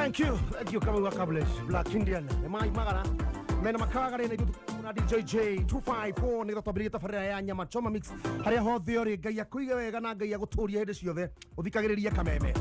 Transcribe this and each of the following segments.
Thank you, thank you Kamau wa Kablish, Black Indian. Nĩ maimagara mena makagare na ithuĩ na DJ J 254 nĩgetha twambĩrĩrie tabarĩra ya nyama choma mix harĩa hothe ũrĩ. Ngai akũige wega na Ngai agũtũrie hĩndĩ ciothe ũthikagĩrĩrie kameme.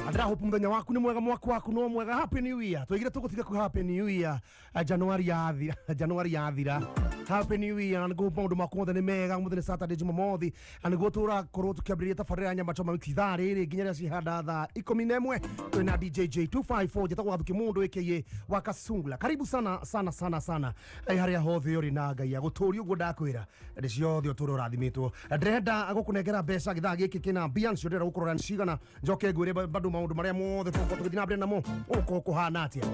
Ndĩrahope mũthenya waku nĩ mwega, mwaka waku no mwega. Happy New Year. Twaigire tũgũtiga ku Happy New Year Januari yathira, Januari yathira. Happy New Year, na nĩguo maũndũ maku mothe nĩ mega. Mũthenya Saturday, Jumamothi, na nĩguo tũrakorwo tũkĩambĩrĩria tabarĩra ya nyama choma mix ithaa rĩrĩ nginya rĩrĩa cihanda thaa 11. Twĩna DJ J 254, njĩtagwo Gathuki Mũndũ aka wa Kasungula. Karibu sana sana sana sana harĩa hothe ũrĩ, na Ngai agũtũrie ũguo ndakwĩra hĩndĩ ciothe ũtũre ũrathimĩtwo. Ndĩrenda gũkũnengera mbeca gĩthaa gĩkĩ kĩna mbia ncio, ndĩrenda gũkũrora nĩ cigana, njoke ngwĩre bado maũndũ marĩa mothe tũgũkorwo tũgĩthiĩ na mbere namo ũgũkorwo kũhana atĩa.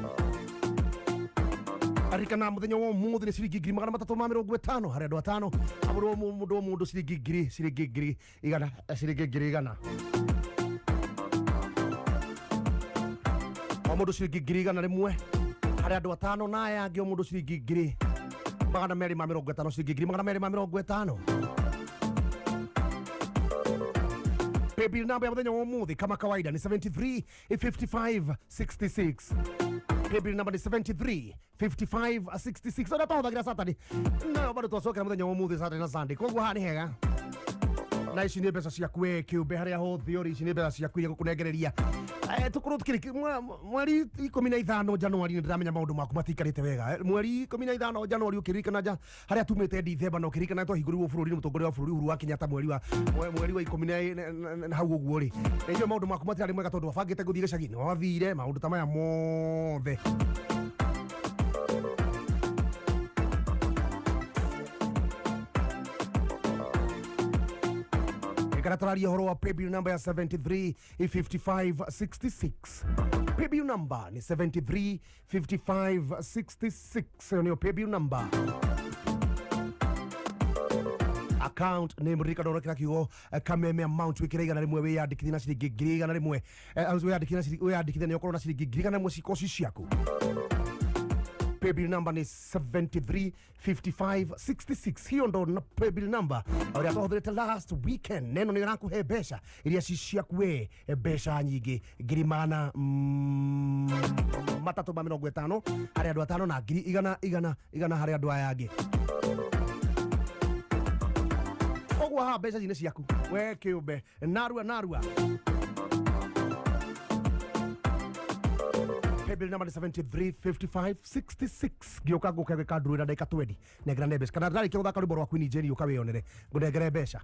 Arikana mũthenya wa ũmũthĩ nĩ ciringi 350,000 harĩ andũ atano, amũndũ mũndũ o mũndũ ciringi ngiri, ciringi ngiri igana, ciringi ngiri igana, o mũndũ ciringi 100,000 harĩ andũ atano, na aya angĩ o mũndũ ciringi 250,000, ciringi 250,000. Paybill namba ya mũthenya wa ũmũthĩ kama kawaida ni 73 55 66. Paybill namba ni 73 55 66. Ona twahũthagĩra Saturday nayo bado twacokera mũthenya wa ũmũthĩ, Saturday na Sunday. Koguo haha nĩ hega, na ici nĩ mbeca ciaku we kĩũmbe harĩa hothe ũrĩ. Ici nĩ mbeca ciaku iria ngũkũnengereria. Tũkorwo tukĩrĩ mweri 15 Januari, nĩ ndĩramenya maũndũ maku matiikarĩte wega. Mweri 15 Januari, ũkĩririkana nja harĩa tumĩte Dithemba, na ũkĩririkana twahingũrirwo bũrũri nĩ mũtongoria wa bũrũri Uhuru wa Kenyatta mweri wa ikũmi na hau ũguo rĩ, nĩ njũĩ maũndũ maku matirarĩ mwega tondũ wabangĩte gũthiĩ gĩcagi-inĩ, wathire maũndũ ta maya mothe. Kana tũraria ũhoro wa paybill number ya 73 55 66. Paybill number ni 73 55 66. Ĩyo nĩyo paybill number. Account name ririkana ũrekĩra kiugo kameme. Amount wĩkĩre 100, wĩyandĩkithie na ciringi 100,000. Wĩyandĩkithie na ciringi, wĩyandĩkithie nĩ ũkorwo na ciringi 100,000 cikoci ciaku. Paybill number ni 73 55 66. Hiyo ndo na paybill number ũrĩa twahũthĩrĩte last weekend. Neno nĩ ĩrakũhe mbeca iria ci ciaku we, mbeca nyingĩ, 350,000 harĩ andũ atano, na ngiri igana igana igana harĩ andũ aya angĩ. Koguo haha mbeca ici nĩ ciaku we kĩũmbe, narua narua. Paybill number ni 73 55 66. Ngĩũka ngũke gwĩka ndurĩra ndagĩka 20, nengera mbeca, kana ndarĩkia gũthaka rwĩmbo rwa Queen Jane, ũka wĩyonere ngũnengere mbeca.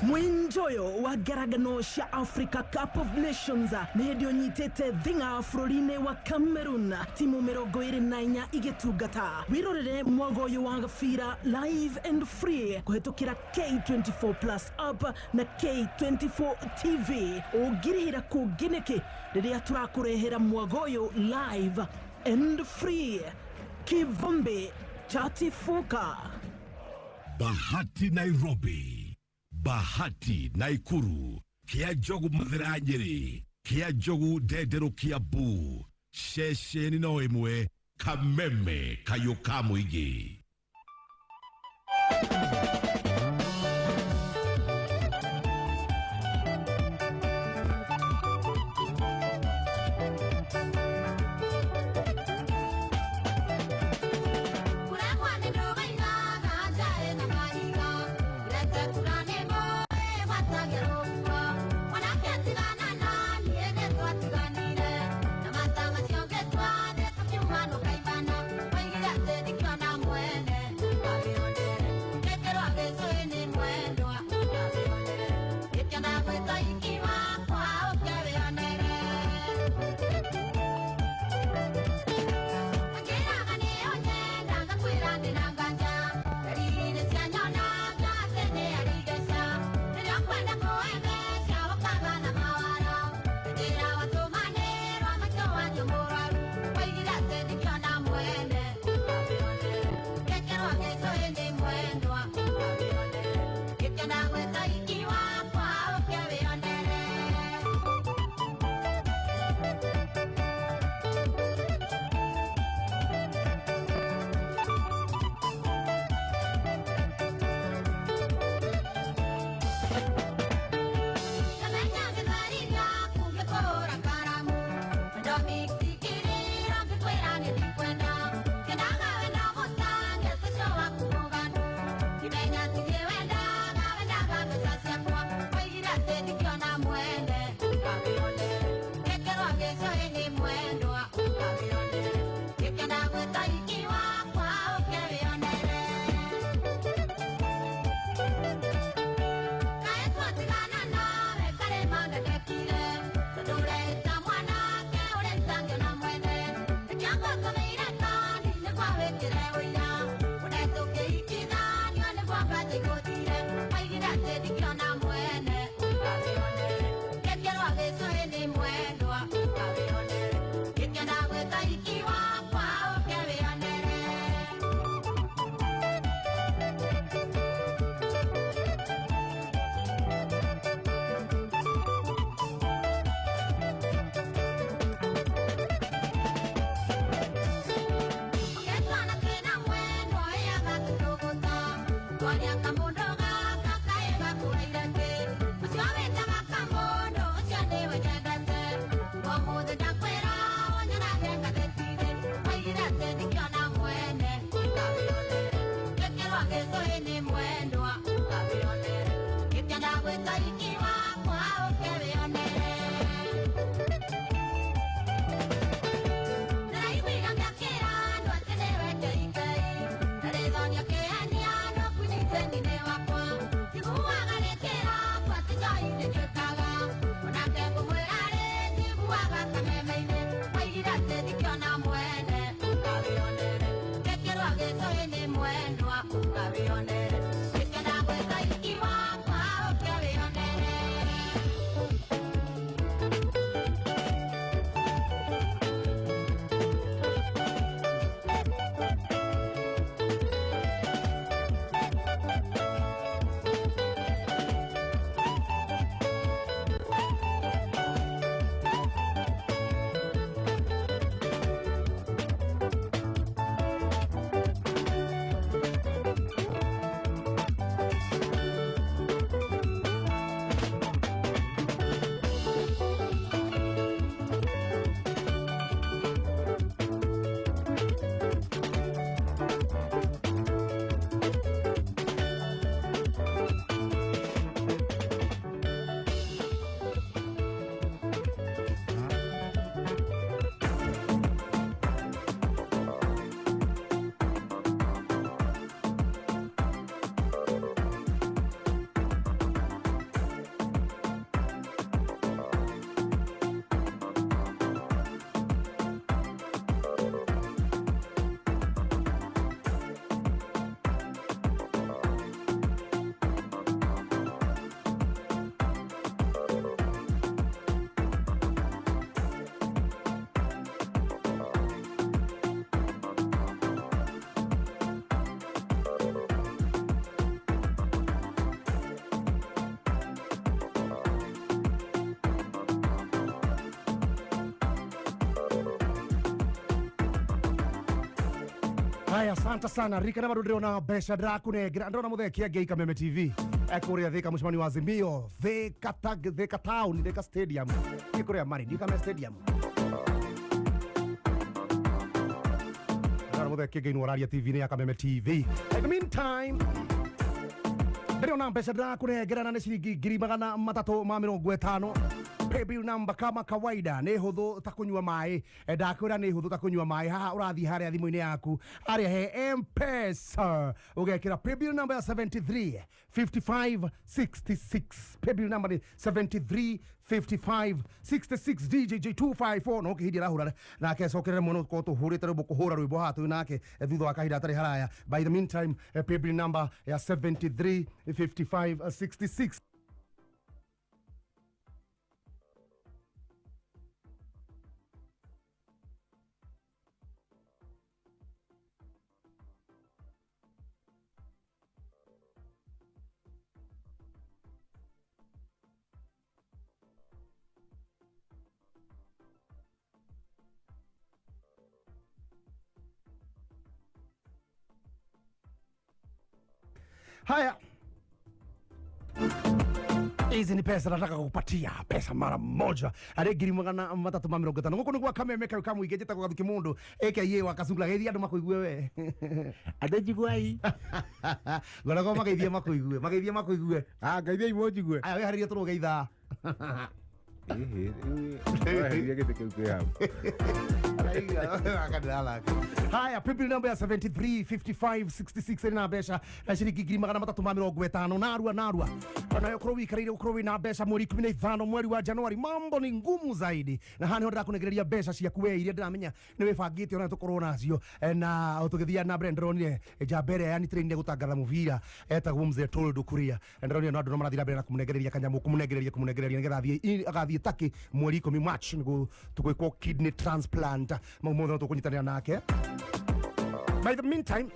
Mwinjoyo wa ngaragano cia Africa Cup of Nations nĩ hĩndĩ ũnyitĩte thing'a bũrũri-inĩ wa Cameroon, timu 24 igĩtungata. Wĩrorere mwago ũyũ wa gabira live and free kũhetũkĩra K24 Plus app na K24 TV. Ũngĩrĩhĩra kũngĩ nĩkĩ rĩrĩa tũrakũrehera mwago ũyũ live and free? Kivumbi chatifuka. Bahati Nairobi, Bahati Naikuru, Kia Njogu Mathira Nyeri, Kia Njogu Ndenderu Kiambu, ceceni no ĩmwe, Kameme kayũ ka mũingĩ. Haya, asante sana Rika na bado ndĩrona mbeca ndĩrakũnengera, ndĩrona mũthee Kĩangei Kameme TV ekũrĩa Thika mũcemanio wa Azimio Thika Thika town Thika stadium nĩ kũrĩa marĩ Thika stadium. Ndĩrona mũthee Kĩangei nĩ ũraria TV-inĩ ya Kameme TV. In the meantime ndĩrona mbeca ndĩrakũnengera na nĩ ciringi 350,000. Paybill number kama kawaida nĩ hũthũ ta kũnyua maĩ, ndakwĩra nĩ hũthũ ta kũnyua maĩ. Haha ũrathiĩ harĩa thimũ-inĩ yaku harĩa he M-Pesa ũgekĩra paybill number ya 73 55 66. Paybill number ni 73 55 66 DJJ 254. No kĩhindi arahũra nake acokerere mũno korwo tũhũrĩte rwĩmbo kũhũra rwĩmbo haha twĩ nake thutha wa kahinda atarĩ haraya. By the meantime paybill number ya 73 55 66. Haya, Hizi ni pesa nataka kukupatia pesa mara moja. Are 350. Guku niguo Kameme kau kamũingĩ njĩtagwo Gathuki Mũndũ aka wa Kasungula geithia andũ makũigue we. Andũ njiguai. Ngoragwo mageithie makũigue, mageithie makũigue. Ah, ngeithiai mũnjigue. Aya wĩharĩrie tũrũge ithaa. Ĩhĩ, rĩu weheria gĩtĩ kĩu kĩ hau. Haya, paybill number ya 735566 ĩrĩ na mbeca na ciringi 350 narua narua. Onayo ũkorwo wĩikarĩire ũkorwo wĩna mbeca mweri 15 mweri wa Januari, mambo ni ngumu zaidi, na haha nĩho ndĩrakũnengereria mbeca ciaku we iria ndĩramenya nĩ wĩbangĩte ona tũkorwo nacio. Na tũgĩthiĩ na mbere ndĩronire njamba ĩrĩa yani train gũtangatha mũbira etagwo Mzee Toldo Kuria, ndĩronire no andũ no marathiĩ na mbere na kũmũnengereria kanyamũ, kũmũnengereria kũmũnengereria nĩgetha athiĩ agathiĩ Turkey mweri 10 March nĩguo tũgwĩkwo kidney transplant. Mau mothe no tũkũnyitanĩra nake. By the meantime,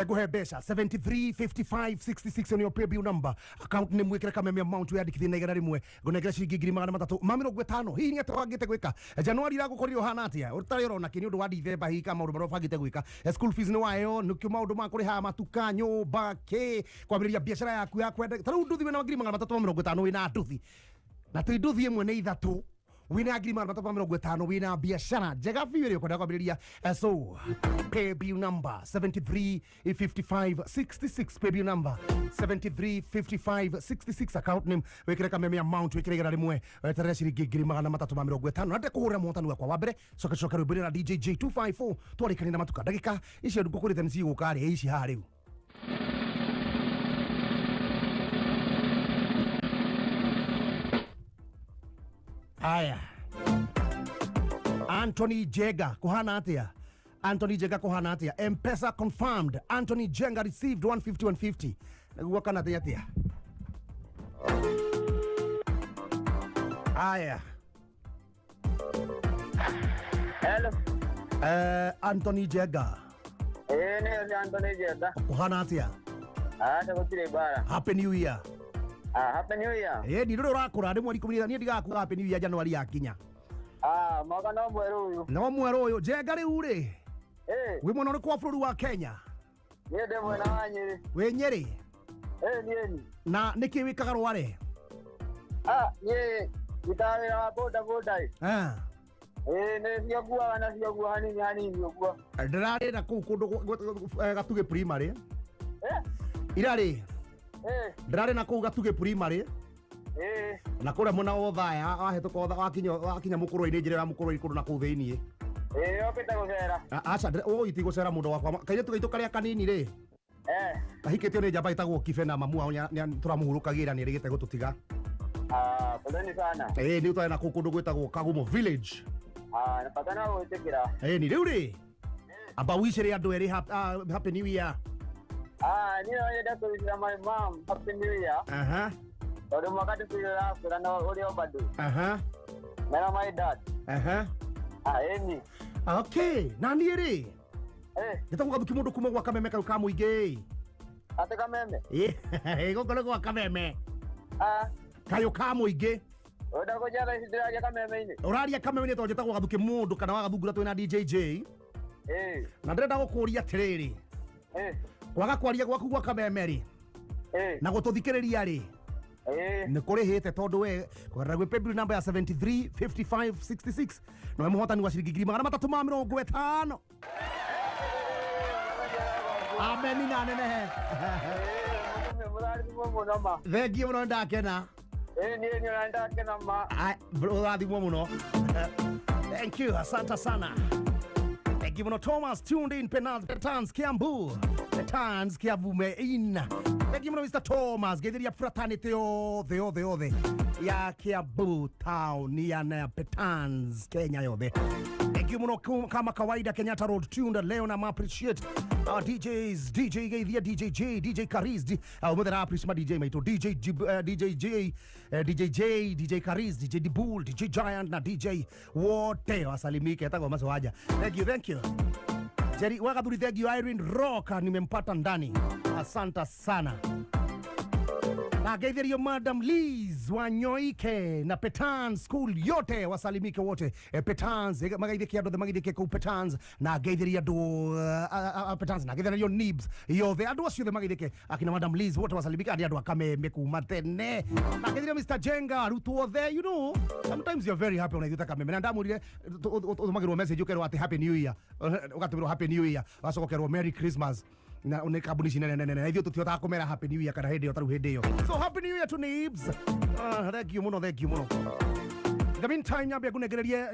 ngũhe mbeca 735566 nĩyo paybill number, account nĩ mwĩkĩre Kameme, amount wĩyandĩkithie na 100, ngũnengera ciringi 350. Hihi nĩ atĩa ũbangĩte gwĩka Januari? Ĩragũkorire ũhana atĩa ũtarĩ ũrona kĩ nĩ ũndũ wa Dithemba? Hihi ka maũndũ marĩa ũbangĩte gwĩka, school fees nĩ wayo nĩkĩo, maũndũ ma kũrĩha matuka, nyũmba, kĩ kwambĩrĩria biacara yaku ya kwenda. Ta rĩu nduthi wĩna 350, wĩna nduthi na tĩ nduthi ĩmwe nĩ ithatũ, wina 350, wina biashara njega biũ ĩrĩa ũkwenda kwambĩrĩria. So paybill number 735566, paybill number 735566, account name wĩkĩre Kameme, amount wĩkĩre 100, weterere ciringi 350. Na ndekũhũrĩra mũhotani wakwa wa mbere, coke coke rwĩmbo na DJ J254 twarĩkania na matuka ndagĩka icio ngũkũrĩte nĩ cigũka rĩ ici haha rĩu. Haya, Anthony Jega kuhana atia? Anthony Jega kuhana atia? M-Pesa confirmed. Anthony Jenga received 150 150. Niguo kana atia atia? Haya. Hello. Anthony Jega. Eh, ni Anthony Jega. Kuhana atia? Ah, gũtirĩ bara. Happy New Year. Ah, Happy New Year. Eh, ndi ndũrĩ ũrakũra nĩ mweri 10 niĩ ndigakuga Happy New Year Januari yakinya. Ah, mwaka no mwerũ ũyũ. No mwerũ ũyũ Jenga rĩu rĩ. Eh, Wĩ mwena ũrĩkũ wa bũrũri wa Kenya? Niĩ ndĩ mwena wa Nyĩrĩ. Wĩ Nyĩrĩ? Eh, niĩ ni. Na nĩkĩ wĩkaga Rware? Ah, niĩ ndutaga wĩra wa boda boda. Ah. Eh, nĩ cionguaga na cionguo hanini hanini ũguo. Ndĩrarĩ na kũu kũndũ Gatugĩ primary. Eh, Irarĩ eh, ndĩrarĩ na kũu Gatugĩ primary eh, na kũrĩa mwena wa Othaya wahĩtũka wakinya wakinya mũkũrwe-inĩ, njĩra ya mũkũrwe-inĩ kũndũ na kũu thĩiniĩ. Eh, okĩte gũcera. Aca ũũ itigũcera mũndũ wakwa, kairĩtu gaitũ karĩa kanini rĩ Eh, kahikĩtio nĩ njamba ĩtagwo Kibe na mamu wao tũramũhurũkagĩra nĩ erĩgĩte gũtũtiga. Ah, poleni sana. Ĩĩ nĩ twarĩ na kũu kũndũ gwĩtagwo Kagumo village. Ah, napata no gwĩtĩkĩra. Ĩĩ ni rĩu rĩ amba wicĩre andũ erĩ happy new year. Ah, niĩ no nyende kũwicĩra my mom Happy New Year. Aha. Tondũ mwaka tũtũire ũrakũra no ũrĩ o bado. Aha. Mera my dad. Aha. Ah, ĩni. Okay, na niĩ rĩ Eh, njĩtagwo Gathuki Mũndũ kuma gwa Kameme kau ka mũingĩ. Atĩ Kameme. Ĩ gũkũ nĩ gwa Kameme. Ah, kayũ ka mũingĩ. Ũrenda kũnjĩra ici ndĩraria Kameme-inĩ? Ũraria Kameme-inĩ tondũ njĩtagwo Gathuki Mũndũ kana wa Gathungura, twĩna DJ J. Eh, Na ndĩrenda gũkũria atĩrĩrĩ, eh, kwaga kwaria gwaku gwa Kameme rĩ eh, na gũtũthikĩrĩria rĩ eh. nĩ kũrĩhĩte, tondũ we kũgerera gwĩ paybill number ya 735566 nowe mũhotani wa ciringi 350. Ameni na nenehe. Mũrathimwo mũno ma. Thengiũ mũno, ndakena. Ĩĩ niĩ nĩ ona ndakena ma. Ũrathimwo mũno, thank you, asante sana. Thank you muno Thomas tuned in Penaz Petans Kiambu, Petans Kiambu me in. Thank you muno Mr. Thomas, getheria fraternity yothe yothe yothe ya Kiambu town ya na Petans Kenya yothe. Thank you muno kama kawaida Kenyatta Road tuned leo na appreciate our DJs, DJ Geithia, DJ J, DJ Karis, umuthi na appreciate ma DJ maitũ, DJ G, DJ J, DJ J, DJ Karis, DJ Dibul, DJ Giant na DJ wote wasalimike etagwo Macowaja. Thank you, thank you. Jerry Wagathuri, thank you. Irene Rock nimempata ndani. Asante sana. Na ngeithĩrio Madam Liz Liz Wanyoike na Petan School yote wasalimike wote. Petans magaithike andu othe magaithike kuu Petans na ngeithiria andu Petans na ngeithiria Nibs yothe andu acio othe magaithike akina Madam Liz wote wasalimike andi andu akameme kuma tene na ngeithiria Mr Jenga arutwo othe. You know, sometimes you're very happy unaithuta kameme na ndamurire uthomagirwo message ukerwo ati happy new year, ugatumirwo happy new year, wacoka ukerwo merry Christmas na nä kambuni ici nene nene na ithuĩ tũtihotaga kũmera happy new year kana hĩndĩ ĩyo tarĩu hĩndĩ ĩyo. So happy new year to Nibs. Ah, thank you mũno, thank you mũno. In the meantime, nyambe ngunengererie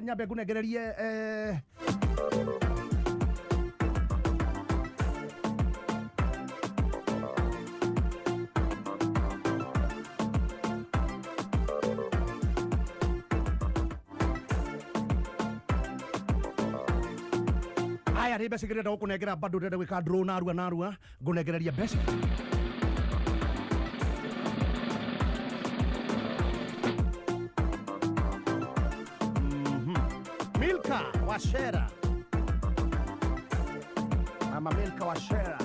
aya nä mbeca ngĩrenda gũkũnengera bado ndĩrenda gwĩka draw narua narua ngũnengereria mbeca. Milka Washera, Mama Milka Washera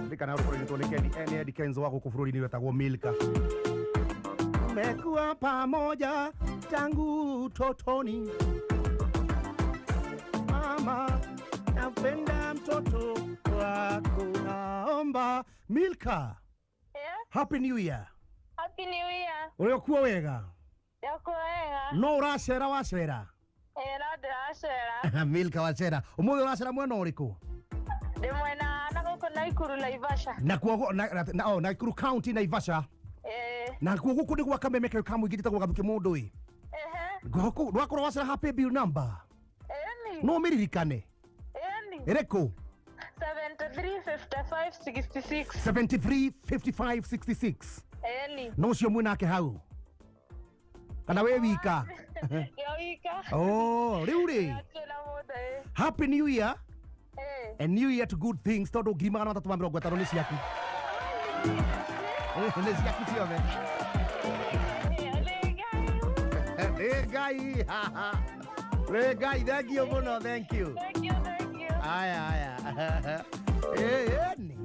ndikana rũkũrĩtwo nĩ Kendi nĩ Eddie Kenzo wa gũkũ bũrũri-inĩ wetagwo Milka. Tumekuwa pamoja tangu utotoni, mama, napenda mtoto wako, naomba Milka. Yeah. Happy New Year. Happy New Year. Ũrĩ wega? Ndĩkuo wega. No ũracera wacera? Ĩĩ, no ndĩracera. Milka wacera ũmũthĩ ũracera mwena ũrĩkũ? Ndĩ mwena na gũkũ Naikuru Naivasha. Nakuo na, oh, Nakuru County, Naivasha. Ĩĩ. Nakuo gũkũ nĩ gwa kameme kayo ka mũingĩ njĩtagwo Gathuke mũndũ ĩ. Ehe. Gũkũ rwakorwo wacera happy bill number. Ĩni. No ũmĩririkane? Ĩni. Ĩrĩkũ? 73 55 66. 73 55 66. Ĩni. No ũcio mwĩnake hau kana wĩ wika? Ndĩ wika. Oh, rĩu rĩ. Hatirĩ na mũndũ ĩ. Happy New Year. Ĩĩ. And new year to good things tondũ 350,000 nĩ ciaku, nĩ ciaku ciothe. Ĩĩ, nĩ Ngai. Nĩ Ngai, nĩ Ngai, thank you mũno, thank you. Thank you, thank you. Aya aya. Eh, ni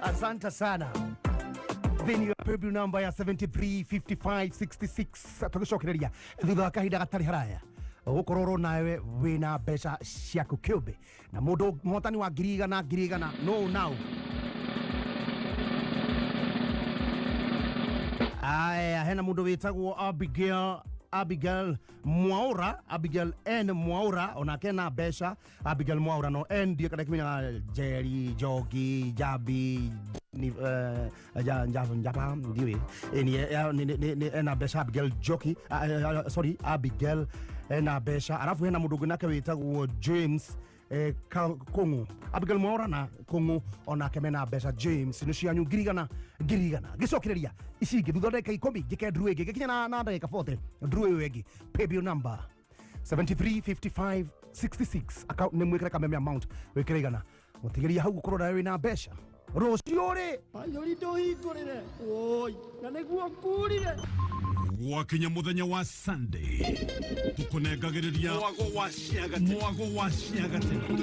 asante sana. Thĩinĩ wa paybill number ya 735566 tũgĩcokereria thutha wa kahinda gatarĩ haraya gũkorwo nawe wĩna mbeca ciaku kĩũmbe na mũndũ mũhotani wa 100,000 100,000 no now. Aya, hena mũndũ wĩtagwo Abigail Mwaura, Abigail N Mwaura, onake na mbeca. Abigail Mwaura no N ndiĩ kana kimenyaga Jerry Jogi Jabi ni njapa ndiũĩ. Ni ena mbeca Abigail Joki, sorry, Abigail ena mbeca. Arabu hena mũndũ ũngĩ nake wĩtagwo James Kũng'ũ. Abigail Mwaura na Kũng'ũ onake mena mbeca. James, nĩ cianyu 100,000 100,000. Gĩcokereria ici ingĩ thutha wa ndagĩka 10 ngĩke nduru ĩngĩ ngĩkinya na ndagĩka 40 nduru ĩyo ĩngĩ. Paybill number 735566, account nĩ mwĩkĩre kameme, amount wĩkĩre 100. Mũtigĩria hau gũkorwo nawe wĩna mbeca rũciũ rĩ. Ayũri ndũhingũrĩre woi na nĩguo ngurire. Gwakinya muthenya wa Sunday tukunengagĩrĩria mwago wa ciagatene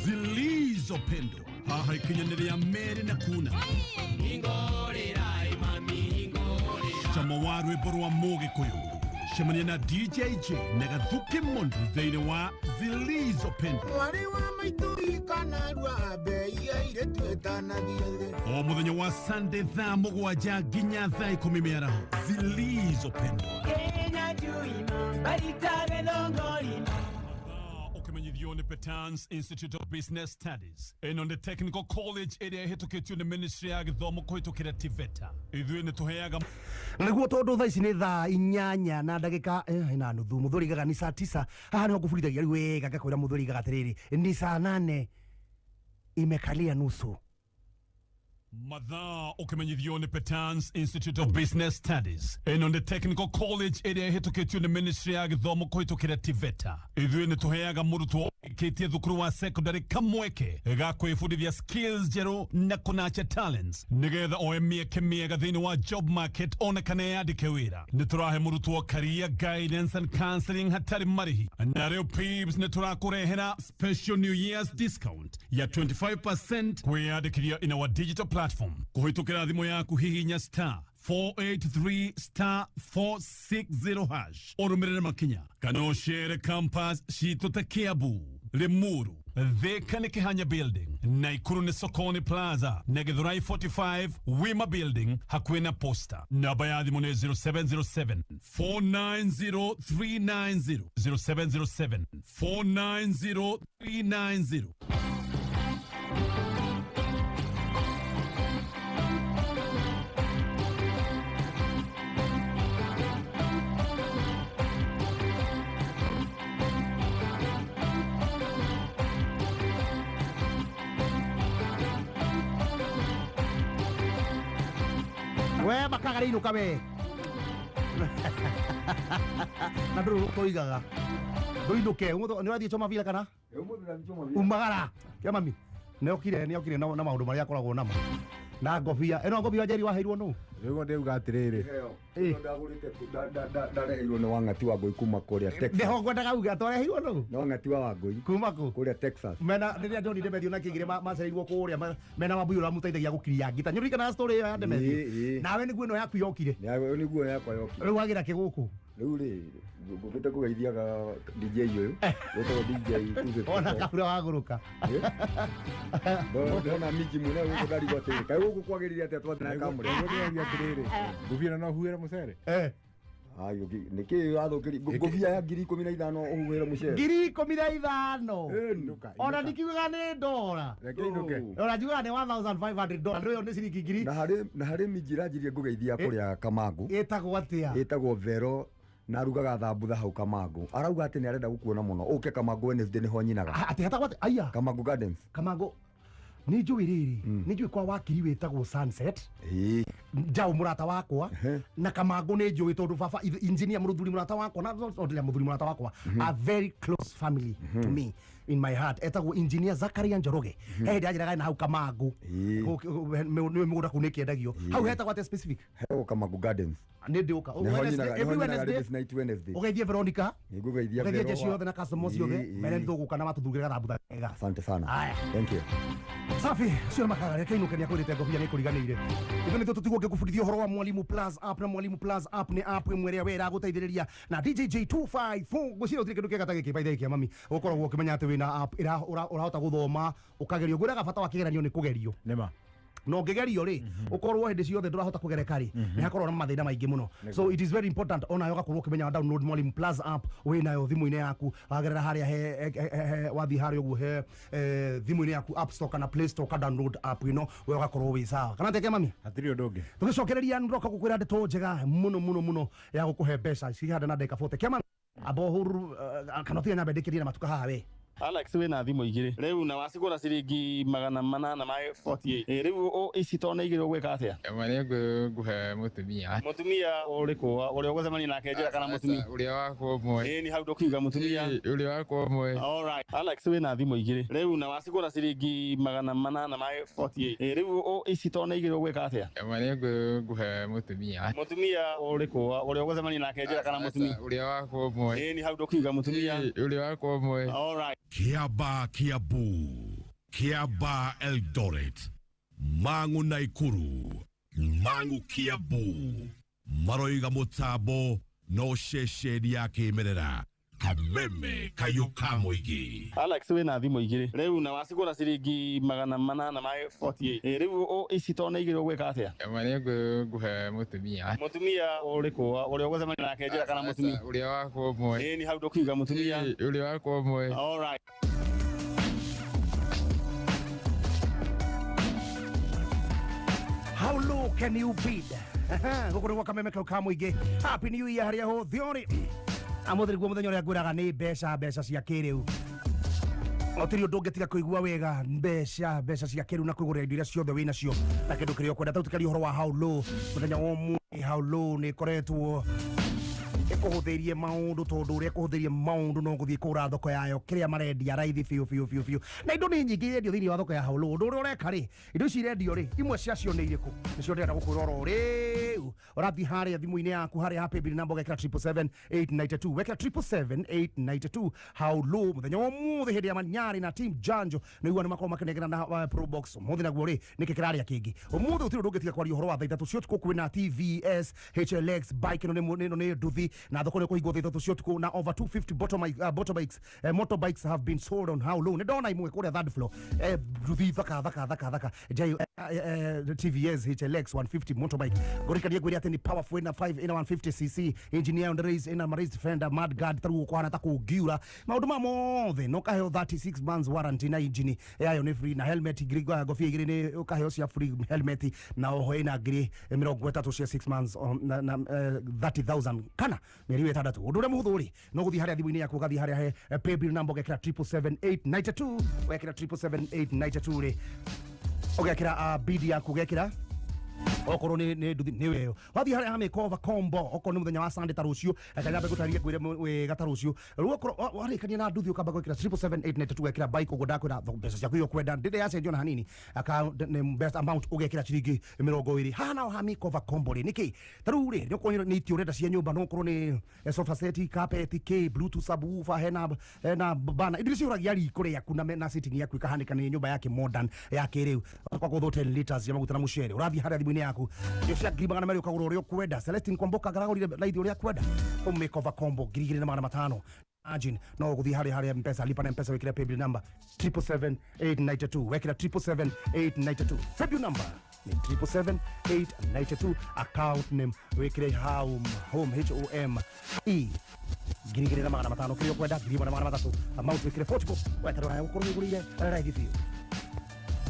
zilizopendwa haha ikinyanĩria merĩ na kuna cama wa rwĩmbo rwa mũgĩkũyũ. Cemania na DJJ na Gathuki Mundu thĩinĩ wa Zilizopendwa. Mwarĩ wa maitũ ikanarua mbei airĩtu ĩtanathiĩ. O mũthenya wa Sunday thaa 7 nginya thaa 10 mĩaraho. Zilizopendwa ũkĩmenyithio nĩ Petans Institute of Business Studies. Ĩno nĩ technical college ĩrĩa ĩhĩtũkĩtio nĩ ministry ya gĩthomo kũhĩtũkĩra TVETA. Ithuĩ nĩ tũheaga Nĩguo tondũ thaa ici nĩ thaa 8 na ndagĩka na nuthu, mũthuri igaga ni saa 9. Haha nĩho ngũburithagia rĩu wega ngakwĩra mũthuri igaga atĩrĩrĩ ni saa 8 imekalia nusu. Mathaa ũkĩmenyithio nĩ Petans Institute of Business Studies ĩno nĩ Technical College ĩrĩa ĩhĩtũkĩtio nĩ Ministry ya Gĩthomo kũhĩtũkĩra TVETA. Ithuĩ nĩ tũheaga mũrutwo ũrĩkĩtie thukuru wa secondary kamweke ga kwĩbundithia skills njerũ na kũnacha talents nĩgetha oe mĩeke mĩega thĩinĩ wa job market ona kana eyandĩke wĩra. Nĩ tũrahe mũrutwo career guidance and counseling hatarĩ marĩhi. Na rĩu PIBS nĩ tũrakũrehera special New Year's discount ya 25% kwĩyandĩkithia in our digital platform kũhĩtũkĩra thimũ yaku hihinya star 483 star 460 hash ũrũmĩrĩre makinya kana ũcere campus citũ ta Kiambu, Limuru, Thika nĩ Kĩhanya building, Naikuru nĩ Sokoni Plaza na Githurai 45 Wima building hakuhĩ na posta. Namba ya thimũ nĩ 0707 490 390 0707 490 390. We makagara inuka we na ndå tåigaga ndå umuthi nä å rathiä choma vila kana umagara kia mami nä okire na maå ndå marä a akoragwo namo na ngobia ä no ngobia njeri waheirwo nå Rĩu ndĩuga atĩrĩrĩ ĩno ndareheirwo nĩ Wang'ati wa Ngũi kuma kũrĩa Texas. nĩho ngwendaga uge atwareheirwo nũ Nĩ Wang'ati wa Wangũi kuma kũ kũrĩa Texas. Mena rĩrĩa ndonire Demetrio na Kĩgire macereirwo kũrĩa mena Wambui ũrĩa mũteithagia gũkiria ngita nĩ ũririkanaga story ĩyo ya Demetrio Ĩĩ, ĩĩ. nawe nĩguo ĩno yaku yokire Nĩguo yakwa yokire. Rĩu wagĩra kĩ gũkũ? Rĩu rĩ ngũkĩte kũgeithiaga DJ ũyũ wĩtagwo DJ 254. Ona kabura wagũrũka. Ndona minji mũno gũkũ ndarigwo atĩrĩrĩ kaĩ gũkũ kwagĩrĩire atĩa twathiĩ na kamũre. Ndĩrauga atĩrĩrĩ ngũbia no huhĩre mũcere. Nĩkĩ wathũkĩria ngũbia ya 15,000 ũhuhĩre mũcere? 15,000. Ona ndikiugaga nĩ ndora. Reke inũke. Ona njugaga nĩ $1,500 ĩyo nĩ ciringi ngiri. Na harĩ minji ĩranjirie ngũgeithia kũrĩa Kamangũ. Ĩtagwo atĩa? Ĩtagwo Vero na arugaga thambutha hau Kamangũ. Arauga atĩ nĩ arenda gũkuona mũno ũke Kamangũ Wednesday nĩho nyinaga. Atĩ hetagwo atĩ? Aya. Kamangũ Gardens. Kamangũ nĩ njũĩ rĩrĩ nĩ njũĩ kwa wakiri wĩtagwo Sunset Njaũ mũrata wakwa na Kamangũ nĩ njũĩ tondũ baba engineer mũthuri mũrata wakwa na not mũthuri mũrata wakwa a very close family to me in my heart etagwo engineer Zakaria Njoroge. He hĩndĩ anjĩraga na hau Kamangũ nĩ mũgũnda kũu nĩ kĩendagio hau hetagwo atĩa specific? Hetagwo Kamangũ Gardens. Nĩ ndĩũka every Wednesday ũgeithie Veronica, nĩngũgeithia ũgeithie jeshi yothe na customers ciothe mere nĩtũgũka na matũthugĩre gathambutha kega. Asante sana. Haya. Thank you. Safi, cio makaga reke inuke nĩ akwĩrĩte ngobia nĩ kũriganĩire. Ithuĩ nĩtũ tũtigwo ngĩkũbundithia ũhoro wa Mwalimu Plus app na Mwalimu Plus app nĩ app ĩmwe ĩrĩa we ĩragũteithĩrĩria na DJJ 254 ngwĩciria gũtirĩ kĩndũ kĩega ta gĩkĩ by the way kĩa mami ũkoragwo ũkĩmenya atĩ wĩna app ũrahota gũthoma ũkagerio. Ngwĩraga bata wa kĩgeranio nĩ kũgerio. Nĩma. Na ũngĩgerio rĩ ũkorwo hĩndĩ ciothe ndũrahota kũgereka rĩ nĩ hakorwo na mathĩna maingĩ mũno. So it is very important onayo ũgakorwo ũkĩmenya download Mwalimu Plus app wĩnayo thimũ-inĩ yaku wagerera harĩa he wathiĩ harĩa ũguo he thimũ-inĩ yaku App Store kana Play Store ka download app ĩno we ũgakorwo wĩ sawa. Kana teke mami? Hatirĩ ũndũ ũngĩ. Tũgĩcokereria nĩndĩroka gũkwĩra ndeto njega mũno mũno mũno ya gũkũhe mbeca cihanda na ndagĩka 40. Kĩa mami amba ũhũrũ kana ũtige nyambe ndĩkĩrie na matuka haha we. Alex wĩna thimũ igĩrĩ rĩu na wacigũra ciringi 848. Rĩu ici to nĩ igĩrĩ ũgwĩka atĩa? Ĩmwe nĩ ngũhe mũtumia. Mũtumia ũrĩkũ? Ũrĩa ũgũcemania nake njĩra kana mũtumia? Ũrĩa wakwa ũmwe. Ĩĩ nĩ hau ndũkiuga mũtumia. Ũrĩa wakwa ũmwe. Alright. Alex wĩna thimũ igĩrĩ rĩu na wacigũra ciringi 848. Rĩu ici to nĩ igĩrĩ ũgwĩka atĩa? Ĩmwe nĩ ngũhe mũtumia. Mũtumia ũrĩkũ? Ũrĩa ũgũcemania nake njĩra kana mũtumia? Ũrĩa wakwa ũmwe. Ĩĩ nĩ hau ndũkiuga mũtumia. Ũrĩa wakwa ũmwe. Alright. Kiaba Kiambu, Kiaba Eldoret, Mang'u Naikuru, Mang'u Kiambu, maroiga mũtambo no ceceni ya kĩmerera Kameme kayũ ka mũingĩ. Alex wĩna thimũ igĩrĩ rĩu na wacigũra ciringi 848. Rĩu ici to nĩ igĩrĩ ũgwĩka atĩa? Ĩmwe nĩ ngũhe mũtumia. Mũtumia ũrĩkũ? Ũrĩa ũgũcemania nake njĩra kana mũtumia? Ũrĩa wakwa ũmwe. Ĩĩ nĩ hau ndũkiuga mũtumia. Ũrĩa wakwa ũmwe. Alright. How low can you bid? Gũkũ nĩ gwa Kameme kau ka mũingĩ. Happy New Year harĩa hothe ũrĩ. Amũthĩ nĩguo mũthenya ũrĩa ngwĩraga nĩ mbeca cia kĩrĩu. Otiri undu ungitiga kuigua wega mbeca mbeca cia kiru na kwigurira indo iria ciothe wina cio na kindu kiria ukwenda. Tau tukaria uhoro wa how low muthenya wa umuthi. How low ni ikoretwo ikuhuthirie maundu, tondu uria ikuhuthirie maundu no guthie kugura thoko yayo kiria marendia raithi biu biu biu biu, na indo ni nyingi irendio thiini wa thoko ya how low. Undu uria ureka ri, indo ici irendio ri, imwe ciacio ni iriku? Nicio ndirenda gukwira oro riu. Urathi haria thimu-ini yaku haria ha paybill number ugekira 777,892, wekira 777,892. How low muthenya wa umuthi hindi ya Manyari na team Janjo niguo ni makorwo makinengera na Pro Box umuthi. Naguo ri niki kiraria kingi umuthi? Utiri undu ungitiga kwaria uhoro wa thaa 3 cia utuku. Kwina TVS HLX bike ino ni nduthi, na thoko ni kuhingwo thaa 3 cia utuku, na over 250 motorbikes, motorbikes have been sold on how low. Ni ndona imwe kuria third floor, nduthi thaka thaka thaka thaka J TVS HLX 150 motorbike. Ngorikanie ngwire ati ni powerful, ina 5 ina 150 cc engine yayo raised, ina raised fender, mud guard taru kwana ta kungiura maundu ma mothe, no kaheo 36 months warranty, na engine yayo ni free, na helmet ngiri ngobia igiri ni ukaheo cia free helmet, na oho ina ngiri 30 cia 6 months na 30,000 kana mĩeri 6. Undu uria muhuthu ri no guthii haria thimu-ini yaku, ugathii haria he paybill number ugekira 777,892, wekira 777,892 ri ugekira bid yaku, ugekira okorwo ni nduthi ni weyo. Wathii haria ha makeover combo, okorwo ni muthenya wa Sunday ta rucio, kanyambe gutaria ngwire wega ta rucio riu, okorwo warikania na nduthi ukamba gwikira 777,892, gwekira bike uguo ndakwira mbeca ciaku iria ukwenda ndire yacenjio na hanini, account ni best amount ugekira ciringi 20. Haha naho ha makeover combo ri niki? Ta riu ri okorwo ni itĩ urenda cia nyumba, no okorwo ni sofa set, carpet, k bluetooth subwoofer, hena bana indo iria cihuragia riko riaku na sitting yaku ikahanika ni nyumba yake modern ya kiriu kwa gutho 10 liters ya maguta na mucere. Urathii haria thimu-inĩ yaku indo cia 200,000 ukagura uria ukwenda. Celestine Kwamboka ngaragurire raithi uria akwenda makeover combo 2,500. Imagine no guthii haria Mpesa, lipa na Mpesa, wikire paybill number 777,892, wekira 777,892, paybill number ni 777,892, account name wikire home home H O M E 2,500, kiria ukwenda 1,300, amount wikire 40 weterwo na gukorwo wigurire raithi biu.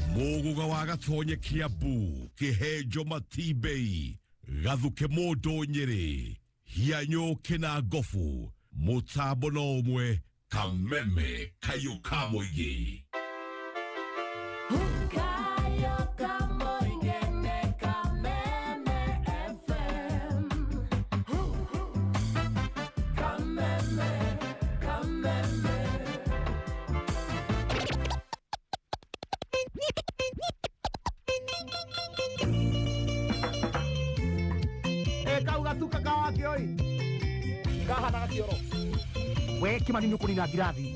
Muguga wa Gatonye Kiambu, Kihenjo Matibei, Gathuke Mundu Nyeri, Hianyo Kina Gofu, mutambo no umwe, Kameme Kayo ka Muingi. Kauga tuka kawake oi kahana gakioro we Kimani ni ukunina ngirathi.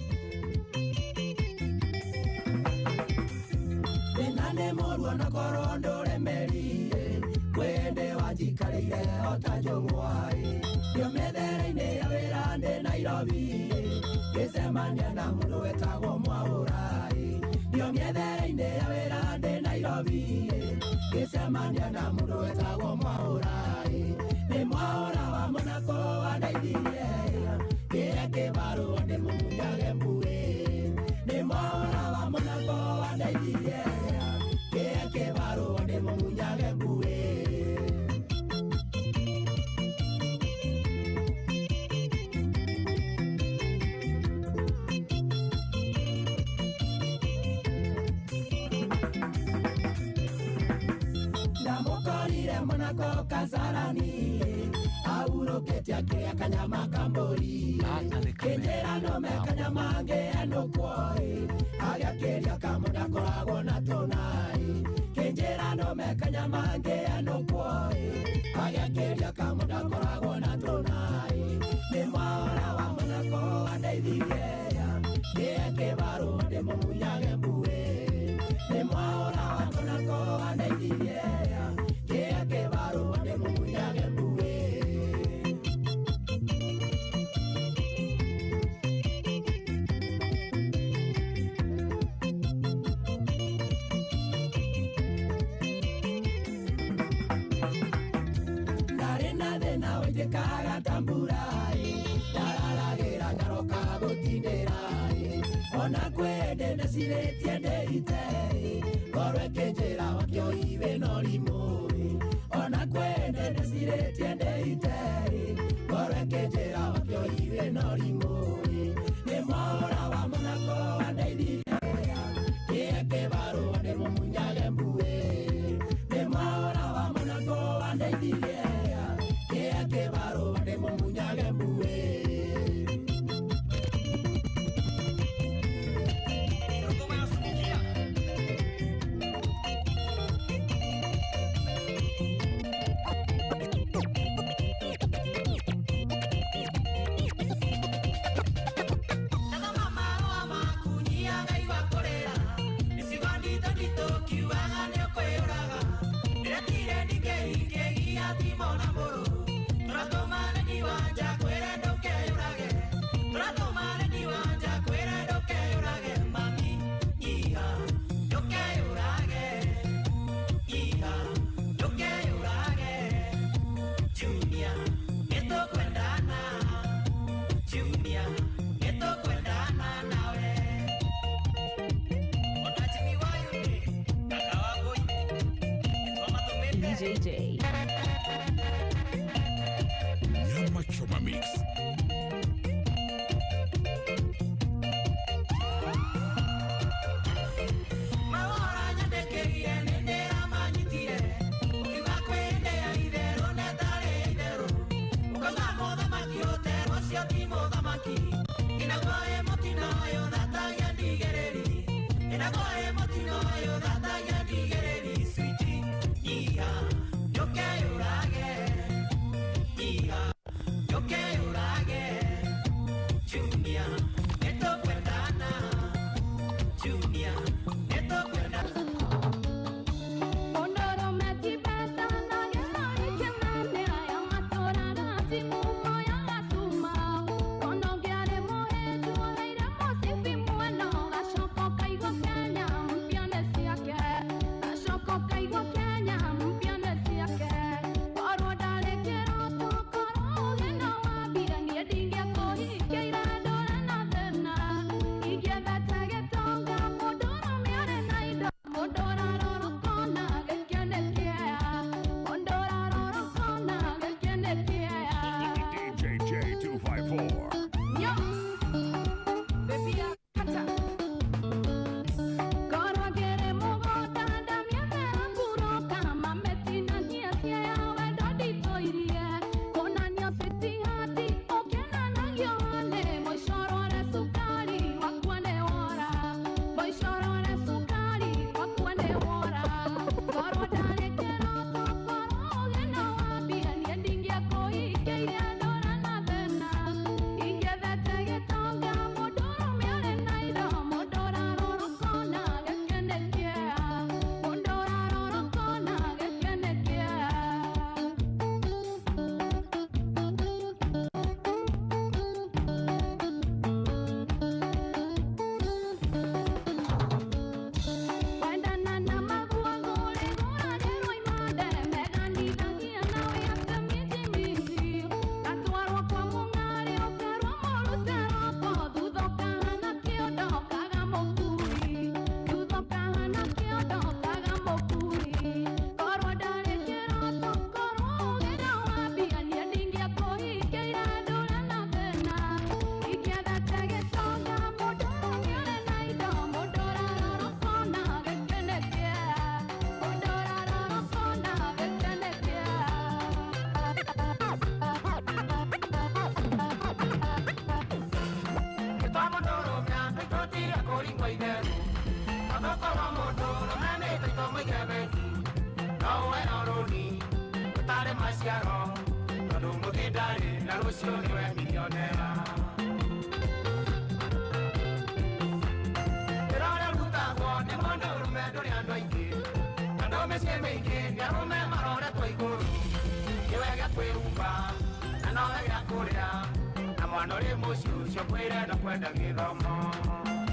Thĩna nĩ mũru onakorwo ndũremerire, kwĩndĩ wanjikarĩire ota njũng'wa-ĩ, ndio mĩethere-inĩ ya wĩra ndĩ Nairobi-ĩ, ngĩcemania na mũndũ wetagwo Mwaũra-ĩ, ndio mĩethere-inĩ ya wĩra ndĩ Nairobi-ĩ, ngĩcemania na mũndũ wetagwo Mwaũra-ĩ, nĩ Mwaũra wa Monaco wandeithirie, kĩrĩa kĩbarũa ndĩmũmunyage mbuĩ, nĩ Mwaũra wa Monaco wandeithirie, kĩrĩa kĩbarũa ndĩmũmunyage mbuĩ. Ndamukorire Monaco Kasarani, ahurũkĩte akĩrĩa kanyama ka mbũri, kĩnjĩra nũme kanyama ngĩenũkwo-ĩ, agĩakĩria kamũ ndakoragwo na tũna-ĩ, kĩnjĩra nũme kanyama ngĩenũkwo-ĩ, agĩakĩria kamũ ndakoragwo na tũna-ĩ, nĩ Mwaũra wa Monaco wandeithirie, ngĩe kĩbarũa ndĩmũmunyage mbuĩ, nĩ Mwaũra wa Monaco wandeithirie, ngĩe kĩbarũa ndĩmũmunyage mbuĩ. Ndarĩ na thĩna ũitĩkaga ta mbura-ĩ, ndararagĩra ngaroka gũtindĩra-ĩ, ona kwĩndĩ ndĩcirĩtie ndĩite-ĩ, ngorwo ĩkĩnjĩra wakĩoi wĩna ũrimũ-ĩ, ona kwĩndĩ ndĩcirĩtie ndĩite-ĩ, ngorwo ĩkĩnjĩra wakĩoi wĩna ũrimũ-ĩ, nĩ Mwaũra wa Monaco wandeithirie, JJ. Nyama Choma Mix.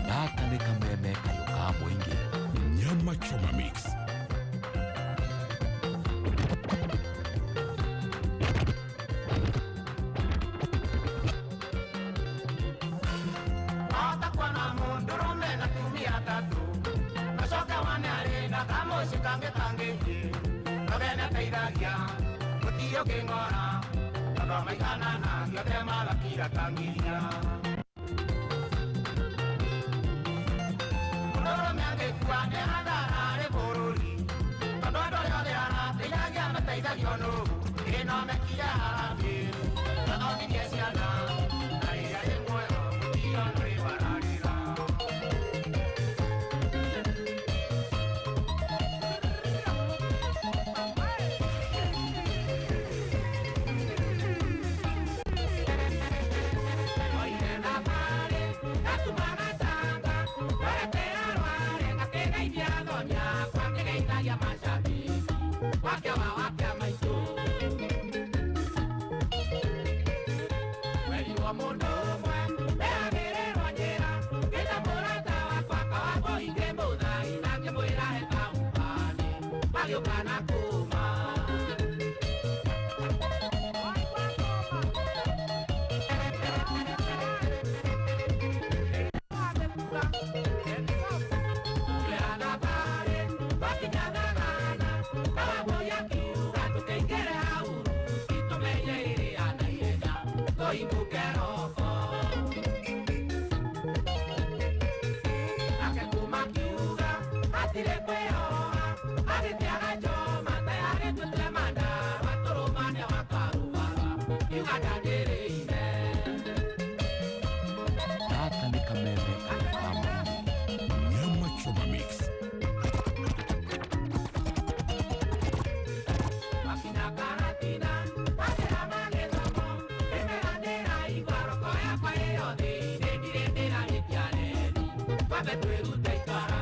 Gaka nĩ kameme kayũ ka mũingĩ. Nyama Choma Mix. Bakinyana, Twambe twĩrute ikara.